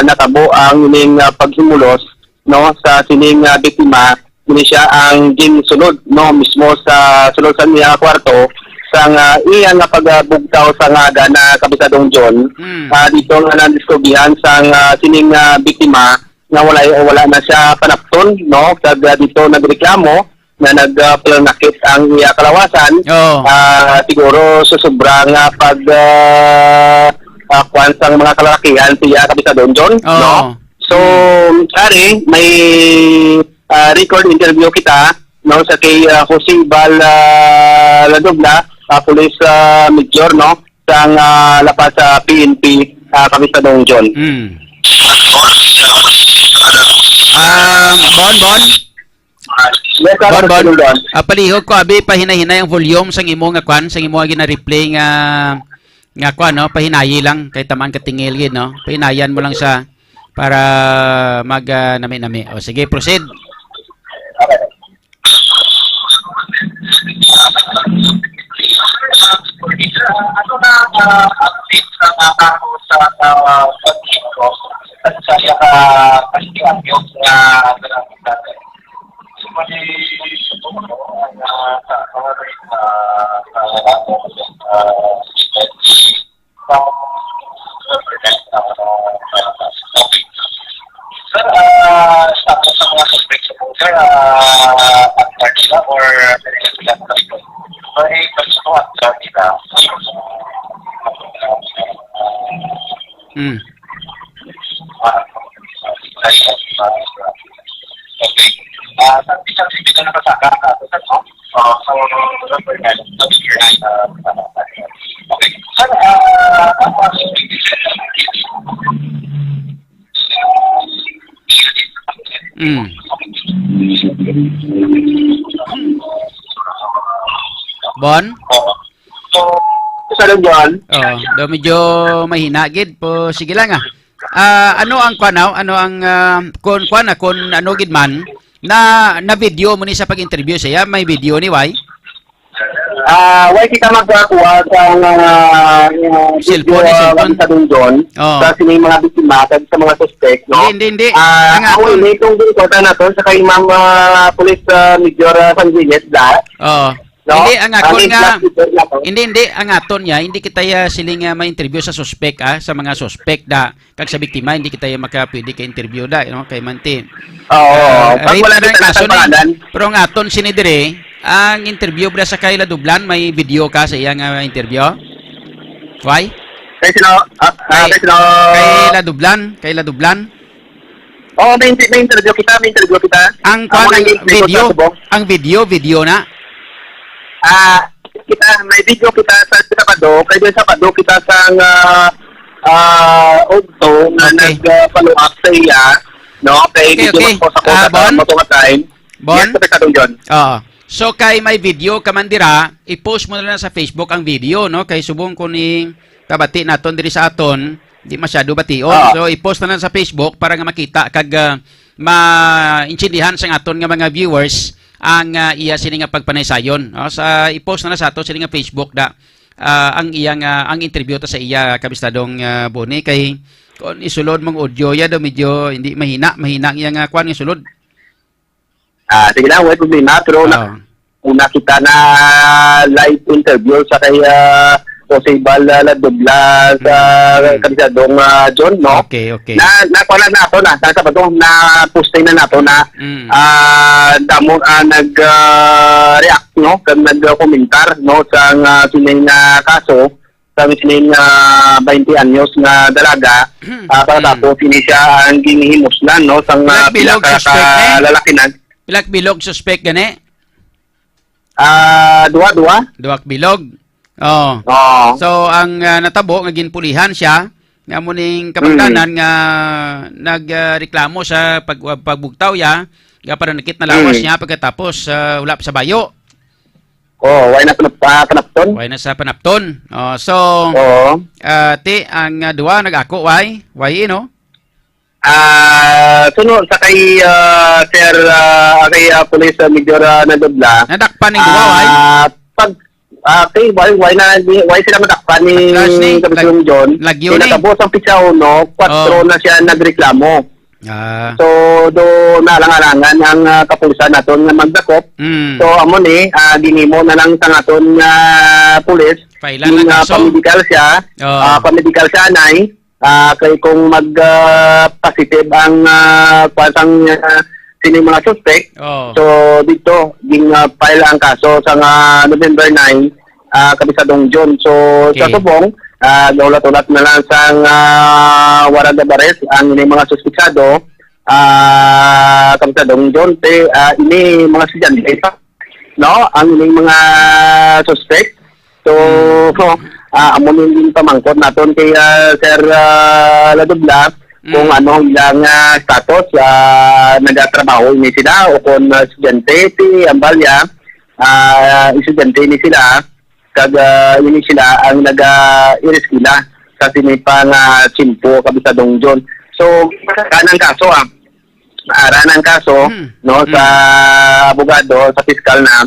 natabo ang ining, ah, paghimulos, no, sa sining, ah, biktima. Ini siya ang ginsulod, no, mismo sa sulod sa iya kwarto, sang, ah, iya nga pagabugtaw sa nga aga na Kapisadong John. Mm. Ah, dito nga nadiskubrihan sang, ah, sining, ah, biktima nga wala, wala na siya panapton, no, kag, ah, dito nagreklamo na nagpananakit ang iya kalawasan. Oo. Ah, siguro sa sobra nga pag, ah, ah, kwan sang mga kalalakihan siya, Kapisadong John, Oo. no? So, Mm. ari, may, ah, record interview kita, no, sa kay, ah, Jose Bal, ah, Ladobla, ah, police, ah, major, no, sang, ah, La Paz, ah, P N P, ah, Kapisadong John. Mm. Ah, Bon, Bon? Yes, sir, Bon, Bon. Kapisadong John. Ah, palihog ko, abi, pahinay-hinay ang volume sang imo nga kwan, sang imo nga gina-replay nga, nga kwan, no? Pahinayi lang, kay tamaan ka tingil gid, no? Pahinayan mo lang siya para mag, ah, nami-nami. O, sige, proceed. Ano na, ah, update sa mga tao sa, sa pag-, sa, sa, ah, pag-, nga Sir, ah, status sa mga suspect sa po, sir, ah, ang partida or may gusto ang partida. Mm. Okay. Ah, sa isang sibig na nakasaka, ah, sa, no? Ah, sa, okay. Sir, ah, tapos, Mm. Bon? So, sa Luzon. Oh, do medyo mahina gid po. Sige lang, ah. Ah, ano ang kwan, ah? Ano ang, ah, kun kwan na, kun ano gid man, na, na video mo ni sa pag-interview siya? May video ni, why? Ah, why kita magkakuha sa mga, ah, Cellphone, video, eh, ah, cellphone. Sa Luzon, Oh. sa sining mga biktima, kag sa mga suspect, no? Hindi, hindi, hindi. Ah, Ang ako, aton. Hindi kung ginikuha nato sa kay Ma'am, ah, Police, ah, Major, ah, Sanguines, da. Oh. No? Hindi, ang akon Ang nga, exact figure na to. Hindi, hindi, ang aton niya, hindi kita ya siling nga ma-interview sa suspek, ah, sa mga suspek da, kag sa biktima, hindi kita ya maka-, pwede ka-interview da, no? Kay manti. Oo, Ah, pag rape wala na kita ang kaso ni, nagpapalanan. Pero ang aton sini dire, ang interview bra sa kay Ladublan, may video ka sa iya nga interview? Why? Kay sino? Ah, ah, Kay, kay sino? Kay Ladublan, kay Ladublan. Oo, may, may interview kita, may interview kita. Ang Ako kwan, naging ang video, sa subong. Ang video, video na. Ah, kita, may video kita sa Sabado, kay din Sabado kita sa, ah, ah, Ugto na Okay. nag, ah, follow up sa iya, no? Kay Okay, video okay. Ko sa Ah, Kota, Bon? Moto nga time. Bon? Yes, Kapitadong John. Oo. So, kay may video ka man dira, i-post mo na lang sa Facebook ang video, no? Kay subong ko ni kabati naton diri sa aton, di masyado bation. Ah. So, i-post na lang sa Facebook para nga makita kag, ah, maintindihan sang aton nga mga viewers ang, ah, iya sini nga pagpanaysayon, no? Sa, i-post na lang sa aton sini nga Facebook da, ah, ang iya nga, ang interview ta sa iya, Kabistadong, ah, Boni, kay kung isulod mong audio ya daw medyo hindi mahina, mahina ang iya nga kwan nga sulod. Ah, sige lang, wala problema. Pero na, Oo. una kita na live interview sa kay, ah, Jose Bal, ah, Ladubla sa Mm. Kabisado nga John, no? Okay, okay. Na, na, kuha na nato na, sa Sabado, na posting na nato na, Mm. ah, damo, ah, nag, ah, react, no? Kag nagkomentar, no? Sa nga, sining, ah, kaso, sa misming, ah, twenty anyos nga dalaga, ah, para Mm. tapos ini siya ang ginhimuslan, no, sang, ah, Black Bilog suspect, eh? Pinakalalakinan. Black Bilog suspect gani? Ah, duha, duha. Duha ka bilog. Oh. Oo. So, ang, ah, natabo nga ginpulihan siya, nga mo ning kabangdanan Mm. nga nag, ah, reklamo sa pag-, pagbugtaw ya, nga para nakit na lawas Mm. niya pagkatapos, ah, wala pa sa bayo. Oh, why na panap-, ah, panapton? Why na sa panapton? Oh, so, Oo. ah, ti, ang, ah, duwa nag-ako, why? Why, no? Ah, suno sa kay, ah, Sir, ah, kay, ah, Police, ah, Major, ah, Nadobla. Nadakpan ning duwa, why? Ah, pag, ah, kay, why, why na, why sila madakpan ni Atras ni, Kapitan lag-, John? Lagyo Kay ni. Natapos ang pitsa uno, kwatro Oh. na siya nagreklamo. Ah. So, do naalang-alangan ang, ah, kapulisan naton nga magdakop. Mm. So, amo ni, ah, ginhimo na lang sa aton nga pulis. File-an Yung, ang ah, kaso. Pamedikal siya, Oh. ah, pamedikal siya, anay. Ah, kay kung mag, ah, positive ang, ah, kuwan sang, ah, sini mga suspect, Oh. so dito, ging, ah, file ang kaso sa nga November nine, ah, Kapisadong John. So, sa Okay. subong, ah, gaulat-ulat na lang sang, ah, warrant of arrest ang ini mga suspetsado, ah, Kapisadong John, te, ah, ini mga estudyante pa, no? Ang ining mga suspect. So, Hmm. ah, amo ni yung pamangkot naton kay, ah, Sir, ah, Ladubla, kung Mm. ano ang ilang, ah, status, ah, nagatrabaho ini sila o kung, ah, estudyante, ti ambal niya, ah, estudyante ini sila, kag, ah, ini sila ang naga-ireskwela sa sini pa nga tiyempo, Kapisadong John. So, kanang kaso, ah, ara ng kaso, Hmm. no, sa Hmm. abogado, sa piskal na,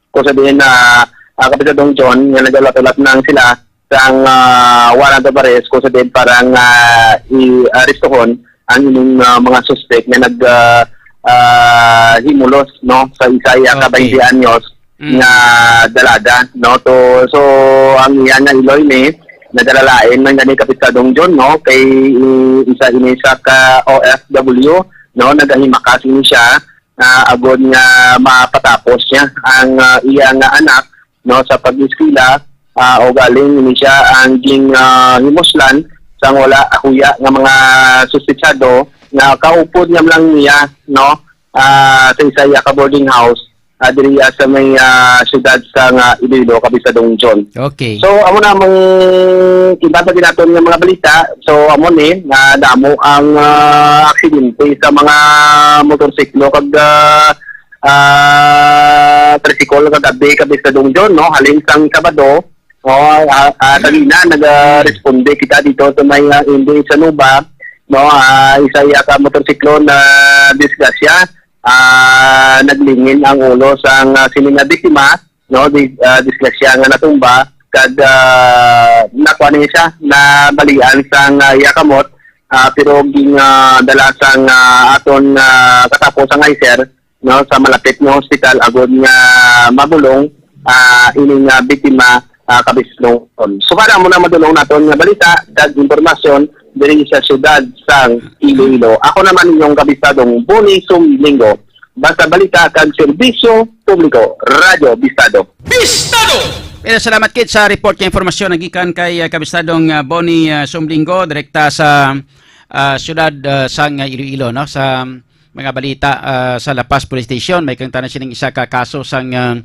kung sabihin na, ah, Kapisadong John, nga nagaulat-ulat na sila sang, ah, warrant of arrest, kung sabihin parang, ah, i-arestuhon ang ining, ah, mga suspect nga nag, ah, ah, himulos, no, sa isa iya ka Okay. baynte anyos Mm. nga dalaga, no. So, so ang iya nga iloy ni nagalalain man gani, Kapisadong John, no, kay, eh, isa ini sa ka O F W, no, nagahimakas ini siya, ah, agod nga mapatapos niya ang, ah, iya nga anak, no, sa pag-eskwela, ah, o galing ini siya ang ging, ah, himuslan sang wala huya nga mga suspetsado nga kaupod niya lang niya, no, ah, sa isa iya ka boarding house, ah, diri, ah, sa may, ah, siyudad sa nga Iloilo, Kapisadong John. Okay. So, amo na mang iba pa ginaton nga mga balita. So, amo ni, nga damo ang, ah, aksidente sa mga motorsiklo kag, ah, ah, tricycle kagabi, Kapisadong John, no? Halin sang Sabado, no? Ah, ah, kanina, nag-, ah, Mm. responde kita dito sa may, ah, Inday Sanuba, no? Ah, isa iya ka motorsiklo na disgrasya, ah, naglingin ang ulo sang, ah, sini nga biktima, no? Di, ah, disgrasya nga natumba, kag, ah, nakuha niya siya, nabalian sang, ah, iya kamot, ah, pero ging, ah, dala sang, ah, aton, ah, katapo sang ICER, no, sa malapit nga hospital agod nga mabulong, ah, ini nga biktima, ah, Kapisadong. So, para mo na madulong naton nga balita, kag impormasyon diri sa siyudad sang Iloilo. Ako naman inyong Kapisadong Boni Sumlingo. Basta balita kag serbisyo publiko, Radyo Bistado. Bistado! Pero salamat kit sa report nga impormasyon nagikan kay, ah, Kabistadong, ah, Boni, ah, Sumlingo, direkta sa, ah, siyudad, ah, sang, ah, Iloilo, no? Sa mga balita, ah, sa La Paz Police Station, may kang tanan sining isa ka kaso sang, ah,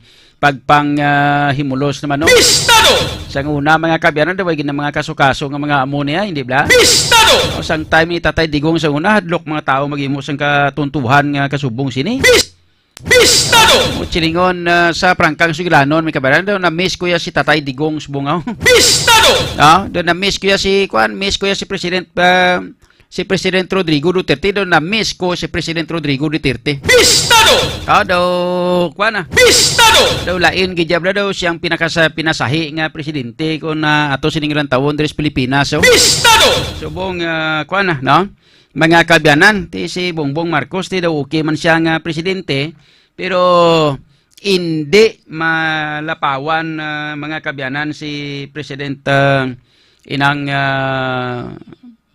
pagpang, ah, himulos naman, no? Bistado! Sang una, mga kaabyanan, daw, way gid na mga kaso-kaso nga mga amo niya, hindi bala? Bistado! O, sang time ni Tatay Digong sa una, hadlok mga tao maghimo sang katuntuhan nga kasubong sini. Bis-, Bistado! O, silingon, ah, sa prangkang sugilanon, may kaabyanan, daw, na-miss ko ya si Tatay Digong sa Bungaw. Bistado! Ah, daw, na-miss ko ya si, kuan, miss ko ya si President, ah, si President Rodrigo Duterte, daw na-miss ko si President Rodrigo Duterte. Bistado! Ah, daw, kuwan na. Bistado! Daw lain gid jabra daw siyang pinakasa-, pinasahi nga presidente kung na ato sining rantawon diri sa Pilipinas, so. Bistado! Subong, ah, kuwan na, no? Mga kaabyanan, ti si Bongbong Marcos, ti daw okay man siya nga presidente, pero hindi malapawan, ah, mga kaabyanan, si President, ah, inang, ah,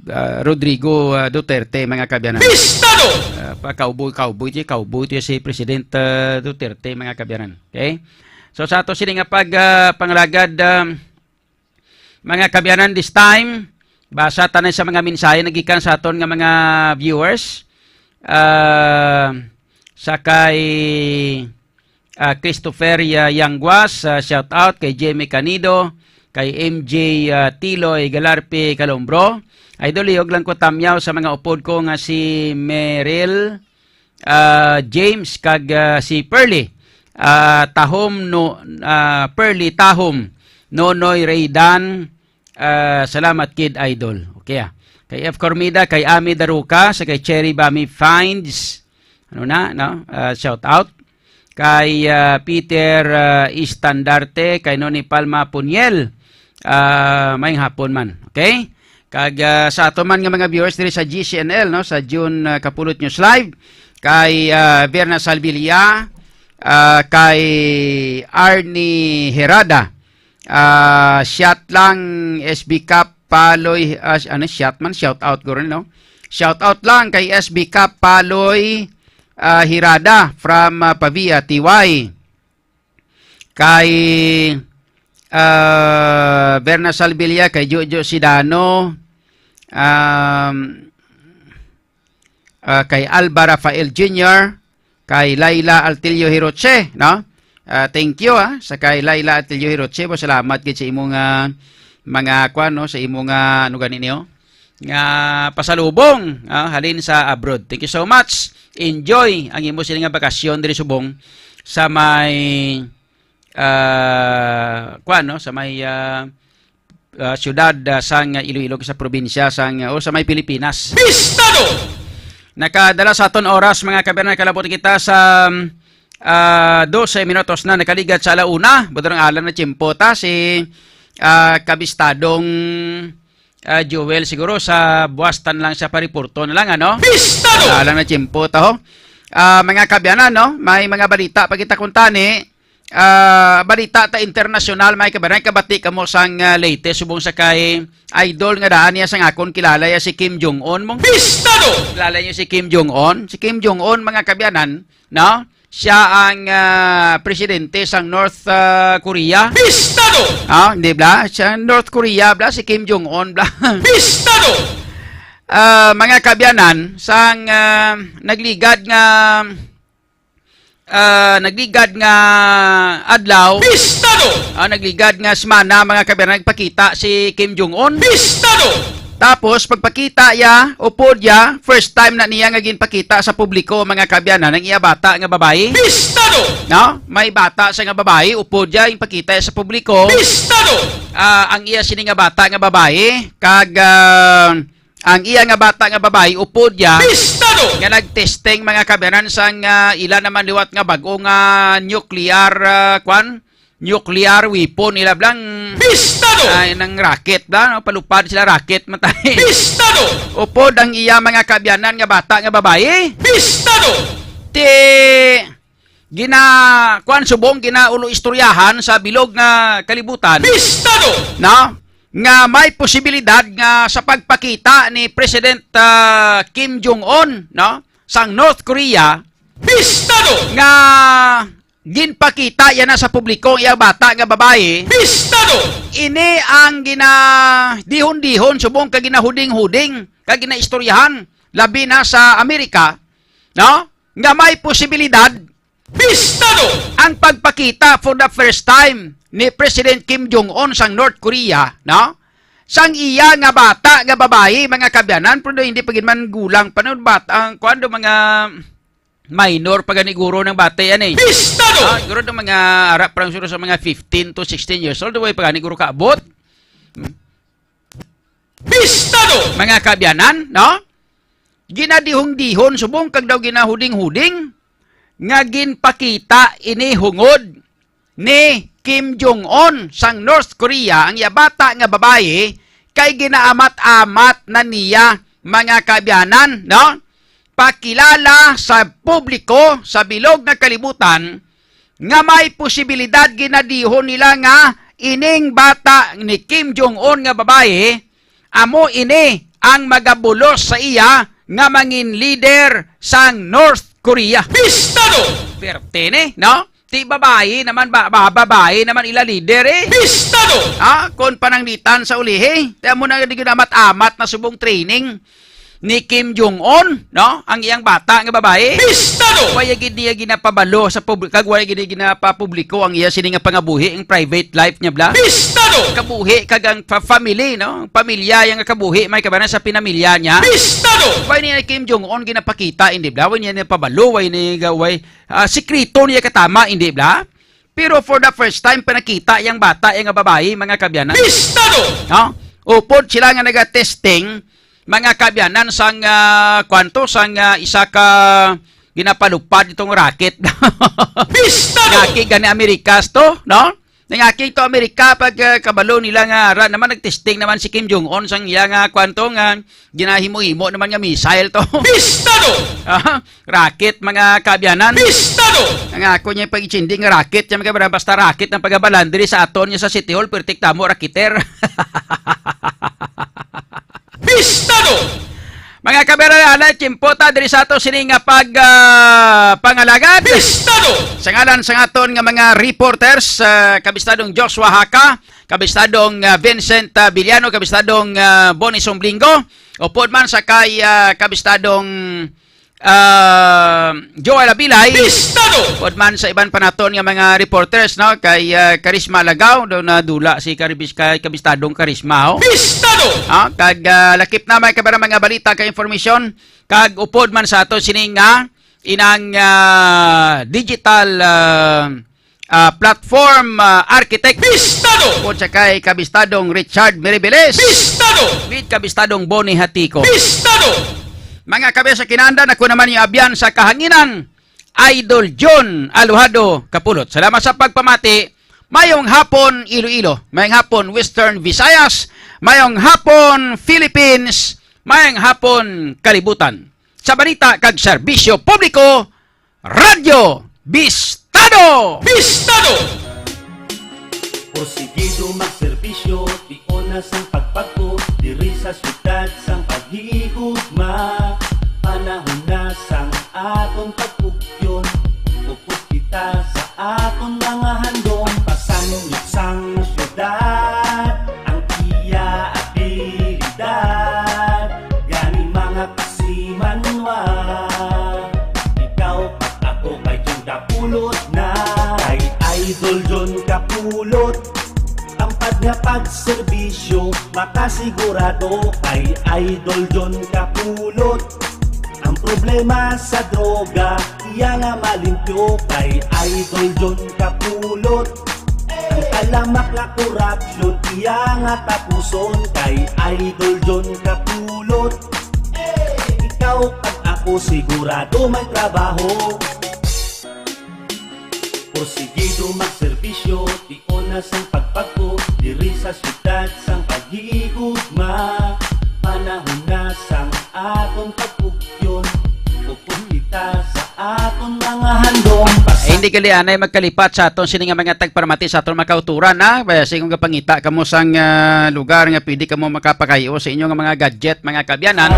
ah, Rodrigo, ah, Duterte, mga kaabyanan. Bistado! Ah, pa cowboy, cowboy, ti cowboy, ti si President, ah, Duterte, mga kaabyanan. Okay? So, sa ato sini nga pag, ah, pangalagad, ah, mga kaabyanan, this time, basa tanan sa mga mensahe nagikan sa aton nga mga viewers. Ah, sa kay ah, Christopher, ah, Yangguas, ah, shout out kay Jimmy Canido, kay M J, ah, Tiloy Galarpe Calombro. Idol, lihog lang ko tamyaw sa mga upod ko nga si Meril, ah, James, kag, ah, si Pearly. ah, Tahom, no, ah, Pearly Tahom, Nonoy Raydan, ah, salamat, Kid Idol. Okay, ah. Kay F Cormida, kay Ami Daruca, sa kay Cherry Bami Finds. Ano na, no? Ah, shout out. Kay, ah, Peter, ah, Istandarte, kay Noni Palma Puniel. Ah, may hapon man. Okay? Kag, ah, sa ato man nga mga viewers diri sa G C N L, no, sa June, ah, Kapulot News Live, kay, ah, Verna Salvilla, ah, kay Arnie Herada, ah, shot lang, S B Cup, Paloy, ah, ano, shot man, shout out ko rin, no? Shout out lang kay S B Cup, Paloy, ah, Hirada from, ah, Pavia, T Y. Kay, ah, Berna Salvilla, kay Jojo Sidano, um, ah, kay Alba Rafael Junior, kay Laila Altillo Hiroche, no? Ah, thank you, ah, sa kay Laila Altillo Hiroche, po, salamat gid sa imong, ah, mga kwan, no, sa imong, ah, ano gani niyo? Nga pasalubong, ah, halin sa abroad. Thank you so much. Enjoy ang imo sini nga bakasyon diri subong sa may, ah, kwan, no? Sa may, ah, ah, siyudad, ah, sang Iloilo, sa probinsya sang, o sa may Pilipinas. Pistado! Nakadala sa aton oras, mga kabayan, kalabot kita sa, ah, dose minutos na nakaligad sa ala una. Buto ng alam na tiyempo ta si, ah, kabistadong, ah, Joel, siguro sa buwastan lang sa pariporto na lang, ano? Pistado! Alam na tiyempo ta, ho. Ah, mga kabayan, no? May mga balita pa kita kuntani. Ah, balita ta internasyonal, may kabayan. Kabati kamo sang, ah, latest subong sa kay idol nga daan niya sang akon kilala ya si Kim Jong-un mo. Pistado! Kilala niyo si Kim Jong-un? Si Kim Jong-un, mga kabayan, no? Siya ang, ah, presidente sang North, ah, Korea. Pistado! Ah, hindi bla? Siya North Korea bla, si Kim Jong-un bla. Pistado! Ah, mga kabayan, sang, ah, nagligad nga, ah, nagligad nga adlaw, Pistado! Ah, nagligad nga semana, mga kabayan, nagpakita si Kim Jong-un. Pistado! Tapos, pagpakita ya, upod ya, first time na niya nga ginpakita sa publiko, mga kabayan, ang iya bata nga babayi. Pistado! No? May bata sa nga babayi, upod ya, ginpakita ya sa publiko. Pistado! Ah, ang iya sini nga bata nga babayi, kag, ah, ang iya nga bata nga babayi, upod ya, Pistado! Nga nagtesting, mga kabayan, sang, ah, ila naman liwat nga bag-o nga nuclear, ah, kwan? Nuclear weapon nila blang. Pistado! Ay, nang rocket bla, no? Palupad sila rocket, matay. Pistado! Upod ang iya mga kabayan nga bata nga babayi. Pistado! Ti, gina, kuan subong, ginaulo istoryahan sa bilog nga kalibutan. Pistado! No? Nga may posibilidad nga sa pagpakita ni President, ah, Kim Jong-un, no? Sang North Korea, Pistado! Nga ginpakita ya na sa publiko ang iyang bata nga babayi. Pistado! Ini ang ginadihon-dihon, subong ka ginahuding-huding, ka ginaistoryahan, labi na sa Amerika, no? Nga may posibilidad, Pistado! Ang pagpakita for the first time ni President Kim Jong-un sang North Korea, no? Sang iya nga bata nga babayi, mga kabayan, pero hindi pa gid man gulang pa, no? Bata, ang kuwan do, mga minor pa gani guro ng bata yan, eh. Pistado! Ah, siguro ng mga ara pa lang siguro sa mga fifteen to sixteen years old, way pa gani guro kaabot. Hmm. Pistado! Mga kaabyanan, no? Ginadihong-dihon, subong kag daw ginahuding-huding, nga ginpakita ini hungod ni Kim Jong-un sang North Korea, ang iya bata nga babayi, kay ginaamat-amat na niya, mga kaabyanan, no? Pakilala sa publiko, sa bilog nga kalibutan, nga may posibilidad, ginadihon nila, nga ining bata ni Kim Jong-un nga babayi, amo ini ang magabulos sa iya nga mangin leader sang North Korea. Pistado! Perte ni, no? Ti babayi naman, ba, ba, babayi naman ila leader, eh. Pistado! Ha? Kon pananglitan sa ulihi, ti amo na di ginamat-amat na subong training. ni Kim Jong-un, no? Ang iyang bata nga babae. Pistado! Wala gid niya ginapabalo sa pub-, kag wala gid niya ginapapubliko ang iya sini nga pangabuhi, ang private life niya, bla. Pistado! Kabuhi kag ang fa-, family, no? Ang pamilya, yang kabuhi, may kabanan sa pinamilya niya. Pistado! Wala niya Kim Jong-un ginapakita, hindi, bla. Wala niya pabalo, wala niya ga-, wala, ah, sikreto niya katama, hindi, bla. Pero for the first time, pinakita yang bata, yang babae, mga kabyanan. Pistado! No? Upod sila nga naga-testing, mga kabyanan, sang, ah, kwanto, sang, ah, isa ka ginapalupad itong rocket. Pistado! Naki gani Amerikas to, no? Nangaki to Amerika pag, ah, kabalo nila nga ara naman nagtesting naman si Kim Jong-un sang iya nga kwanto nga ginahimo-himo naman nga missile to. Pistado! Ah, rocket, mga kabyanan. Pistado! Ang ako niya pag-itsindi nga rocket, siya mga kabyanan, basta rocket ang pagabalan diri sa aton niya sa City Hall, pertik tamo, rakiter. Pistado! Mga kabyanan, alay, tiyempo ta diri sa ato sini nga pag, ah, pangalagad. Pistado! Sa ngalan sa aton nga mga reporters, ah, kabistadong Joshua Haka, kabistadong, ah, Vincent, ah, Villano, kabistadong, ah, Bonnie Sumblingo, upod man sa kay, ah, kabistadong, ah, Joel Abilay. Pistado! Upod man sa iban pa naton nga mga reporters, no, kay, ah, Karisma Lagaw, do na dula si Karibis-, kay kabistadong Karisma, oh. Pistado! Ah, kag, ah, lakip na may kabara mga balita kag informasyon, kag upod man sa ato sini nga inang, ah, digital, ah, ah, platform, ah, architect. Pistado! Upod sa kay kabistadong Richard Miribeles. Pistado! With kabistadong Bonnie Hatico. Pistado! Mga kabe sa kinanda, ako naman yung abyan sa kahanginan, Idol John Alojado Kapulot. Salamat sa pagpamati. Mayong hapon, Iloilo. Mayong hapon, Western Visayas. Mayong hapon, Philippines. Mayong hapon, kalibutan. Sa balita kag serbisyo publiko, Radyo Bistado! Bistado! Porsigido magserbisyo, tion na sang pagpagko, diri sa syudad sang paghigugma. Panahon na sang aton pagkugyon, upod kita sa aton mga handom. Pasangit sang syudad ang iya abilidad, gani mga kasimanwa. Ikaw kag ako kay John Kapulot na. Kay Idol John Kapulot ang pagna pagserbisyo, makasigurado kay Idol John Kapulot. Ang problema sa droga, iya nga malimpyo kay Idol John Kapulot. Ang talamak nga korupsyon, iya nga tapuson kay Idol John Kapulot. Ikaw kag ako sigurado may trabaho. Porsigido magserbisyo, tion na sang pagpagko, diri sa syudad sang paghigugma. Panahon na sang aton pagkugyon, upod kita sa aton mga handom. Eh, hindi gali anay magkalipat sa aton sini nga mga tagparamati sa aton mga kauturan, ha? Basi kung kapangita kamo sang, ah, lugar nga pwede kamo makapakayo sa inyo nga mga gadget, mga kabyanan,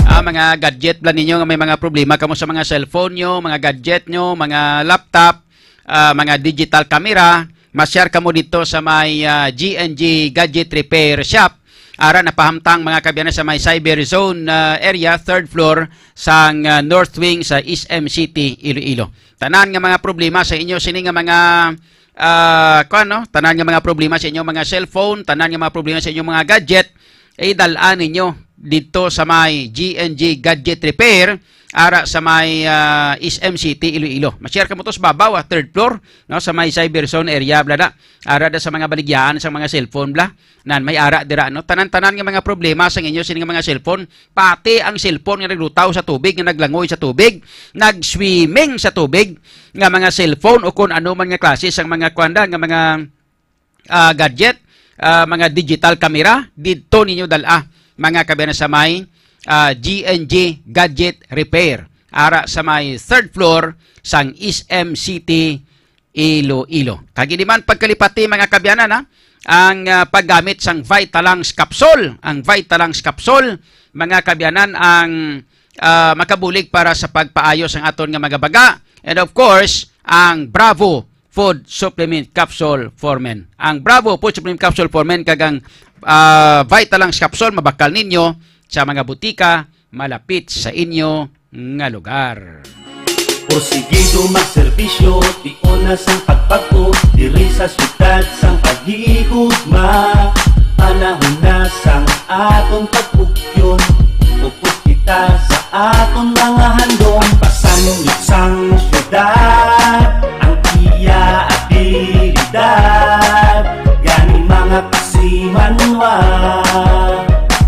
ah, mga gadget bala ninyo nga may mga problema kamo sa mga cellphone nyo, mga gadget nyo, mga laptop, ah, mga digital camera, ma-share kamo dito sa may, ah, G and G Gadget Repair Shop. Ara napahamtang, mga kabyanan, sa may Cyber Zone, ah, area, third floor sang, ah, North Wing sa S M City, Iloilo. Tanan nga mga problema sa inyo sini nga mga, ah, kuwan, no? Tanan nga mga problema sa inyo mga cellphone, tanan nga mga problema sa inyo mga gadget, idal-an ninyo didto sa may G and G Gadget Repair, ara sa may, ah, S M City, Iloilo. Ma-share kamo to sa babaw, ah, third floor, no, sa may Cyber Zone area, bala na. Ara da sa mga baligyaan sa mga cellphone, bala. Nan, may ara dira, no? Tanan-tanan nga mga problema sa inyo sini nga mga cellphone, pati ang cellphone nga naglutaw sa tubig, nga naglangoy sa tubig, nag-swimming sa tubig, nga mga cellphone o kung ano man nga klase sang mga kuwan da, nga mga ah, gadget, ah, mga digital camera, didto ninyo dal-a, mga kabyanan, sa may, ah, G and G Gadget Repair, ara sa may third floor sang S M City, Iloilo. Kag hindi man pagkalipati, mga kabyanan, ha, ang, ah, paggamit sang Vitalungs capsule, ang Vitalungs capsule, mga kabyanan, ang, ah, makabulig para sa pagpaayo sang aton nga mga baga. And of course, ang Bravo Food Supplement Capsule for Men. Ang Bravo Food Supplement Capsule for Men kag ang, ah, Vitalungs Capsule mabakal ninyo sa mga butika, malapit sa inyo nga lugar. Porsigido magserbisyo, tion na sang pagbag-o, diri sa syudad sang paghigugma. Panahon na sang aton pagpugyon, upod kita sa aton mga handom. Pasanong sang syudad ang iya abilidad, gani mga kasimanwa.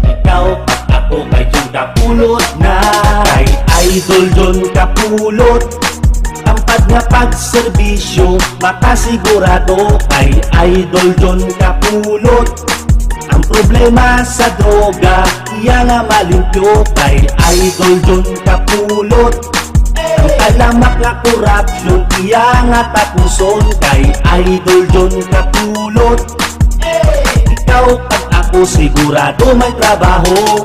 Ikaw kag ako kay Jun Kapulot na, kay Idol Jun Kapulot. Tampad nga pagserbisyo, makasigurado kay Idol Jun Kapulot. Ang problema sa droga, iya nga malimpyo kay Idol Jun Kapulot. Ang talamak nga korupsyon, iya nga tapuson kay Idol Jun Kapulot. Ikaw kag ako sigurado may trabaho.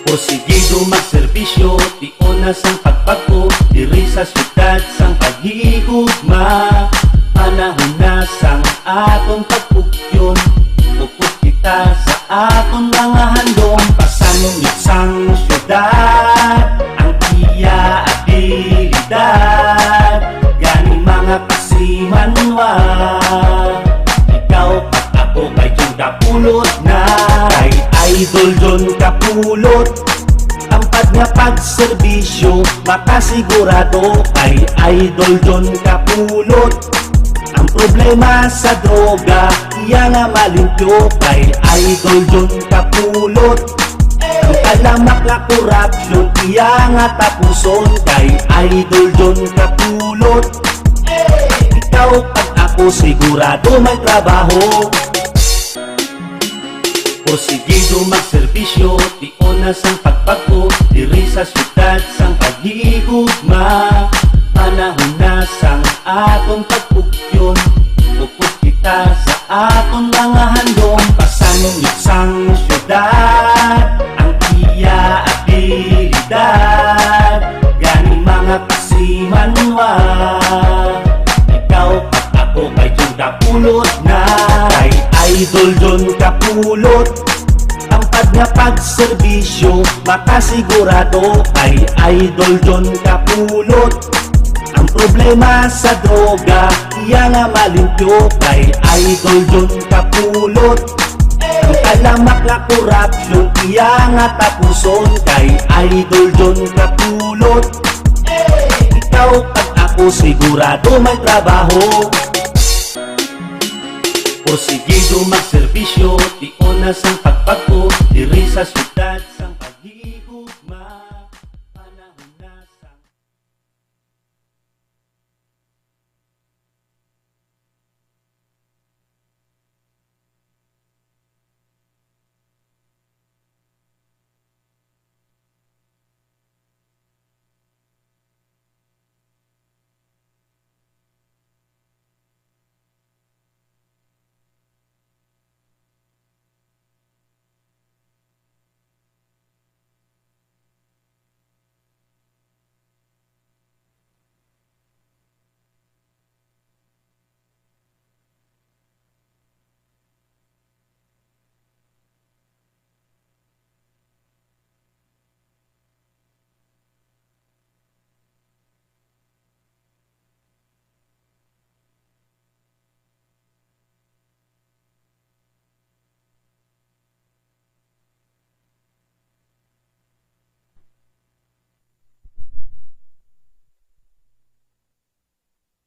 Porsigido magserbisyo, tion na sang pagbag-o, diri sa syudad sang paghigugma. Panahon na sang aton pagpugyon, upod kita sa aton mga handom. Pasanong sang syudad ang iya abilidad, gani mga kasimanwa. Ikaw kag ako kay Jun Kapulot na, kay Idol Jun Kapulot. Tampad nga pagserbisyo, makasigurado kay Idol Jun Kapulot. Ang problema sa droga, iya nga malimpyo kay Idol Jun Kapulot. Ang talamak nga korupsyon, iya nga tapuson kay Idol Jun Kapulot. Ikaw kag ako sigurado may trabaho. Porsigido magserbisyo, tion na sang pagbag-o, diri sa syudad sang paghigugma. Panahon na sang aton pagpugyon, upod kita sa aton mga handom. Pasanong sang syudad ang iya abilidad, gani mga kasimanwa. Ikaw kag ako kay Jun Kapulot na, kay Idol Jun Kapulot. Tampad nga pagserbisyo, makasigurado kay Idol Jun Kapulot. Ang problema sa droga, iya nga malimpyo kay Idol Jun Kapulot. Ang talamak nga korupsyon, iya nga tapuson kay Idol Jun Kapulot. Ikaw kag ako sigurado may trabaho. Porsigido magserbisyo, tion na sang pagbag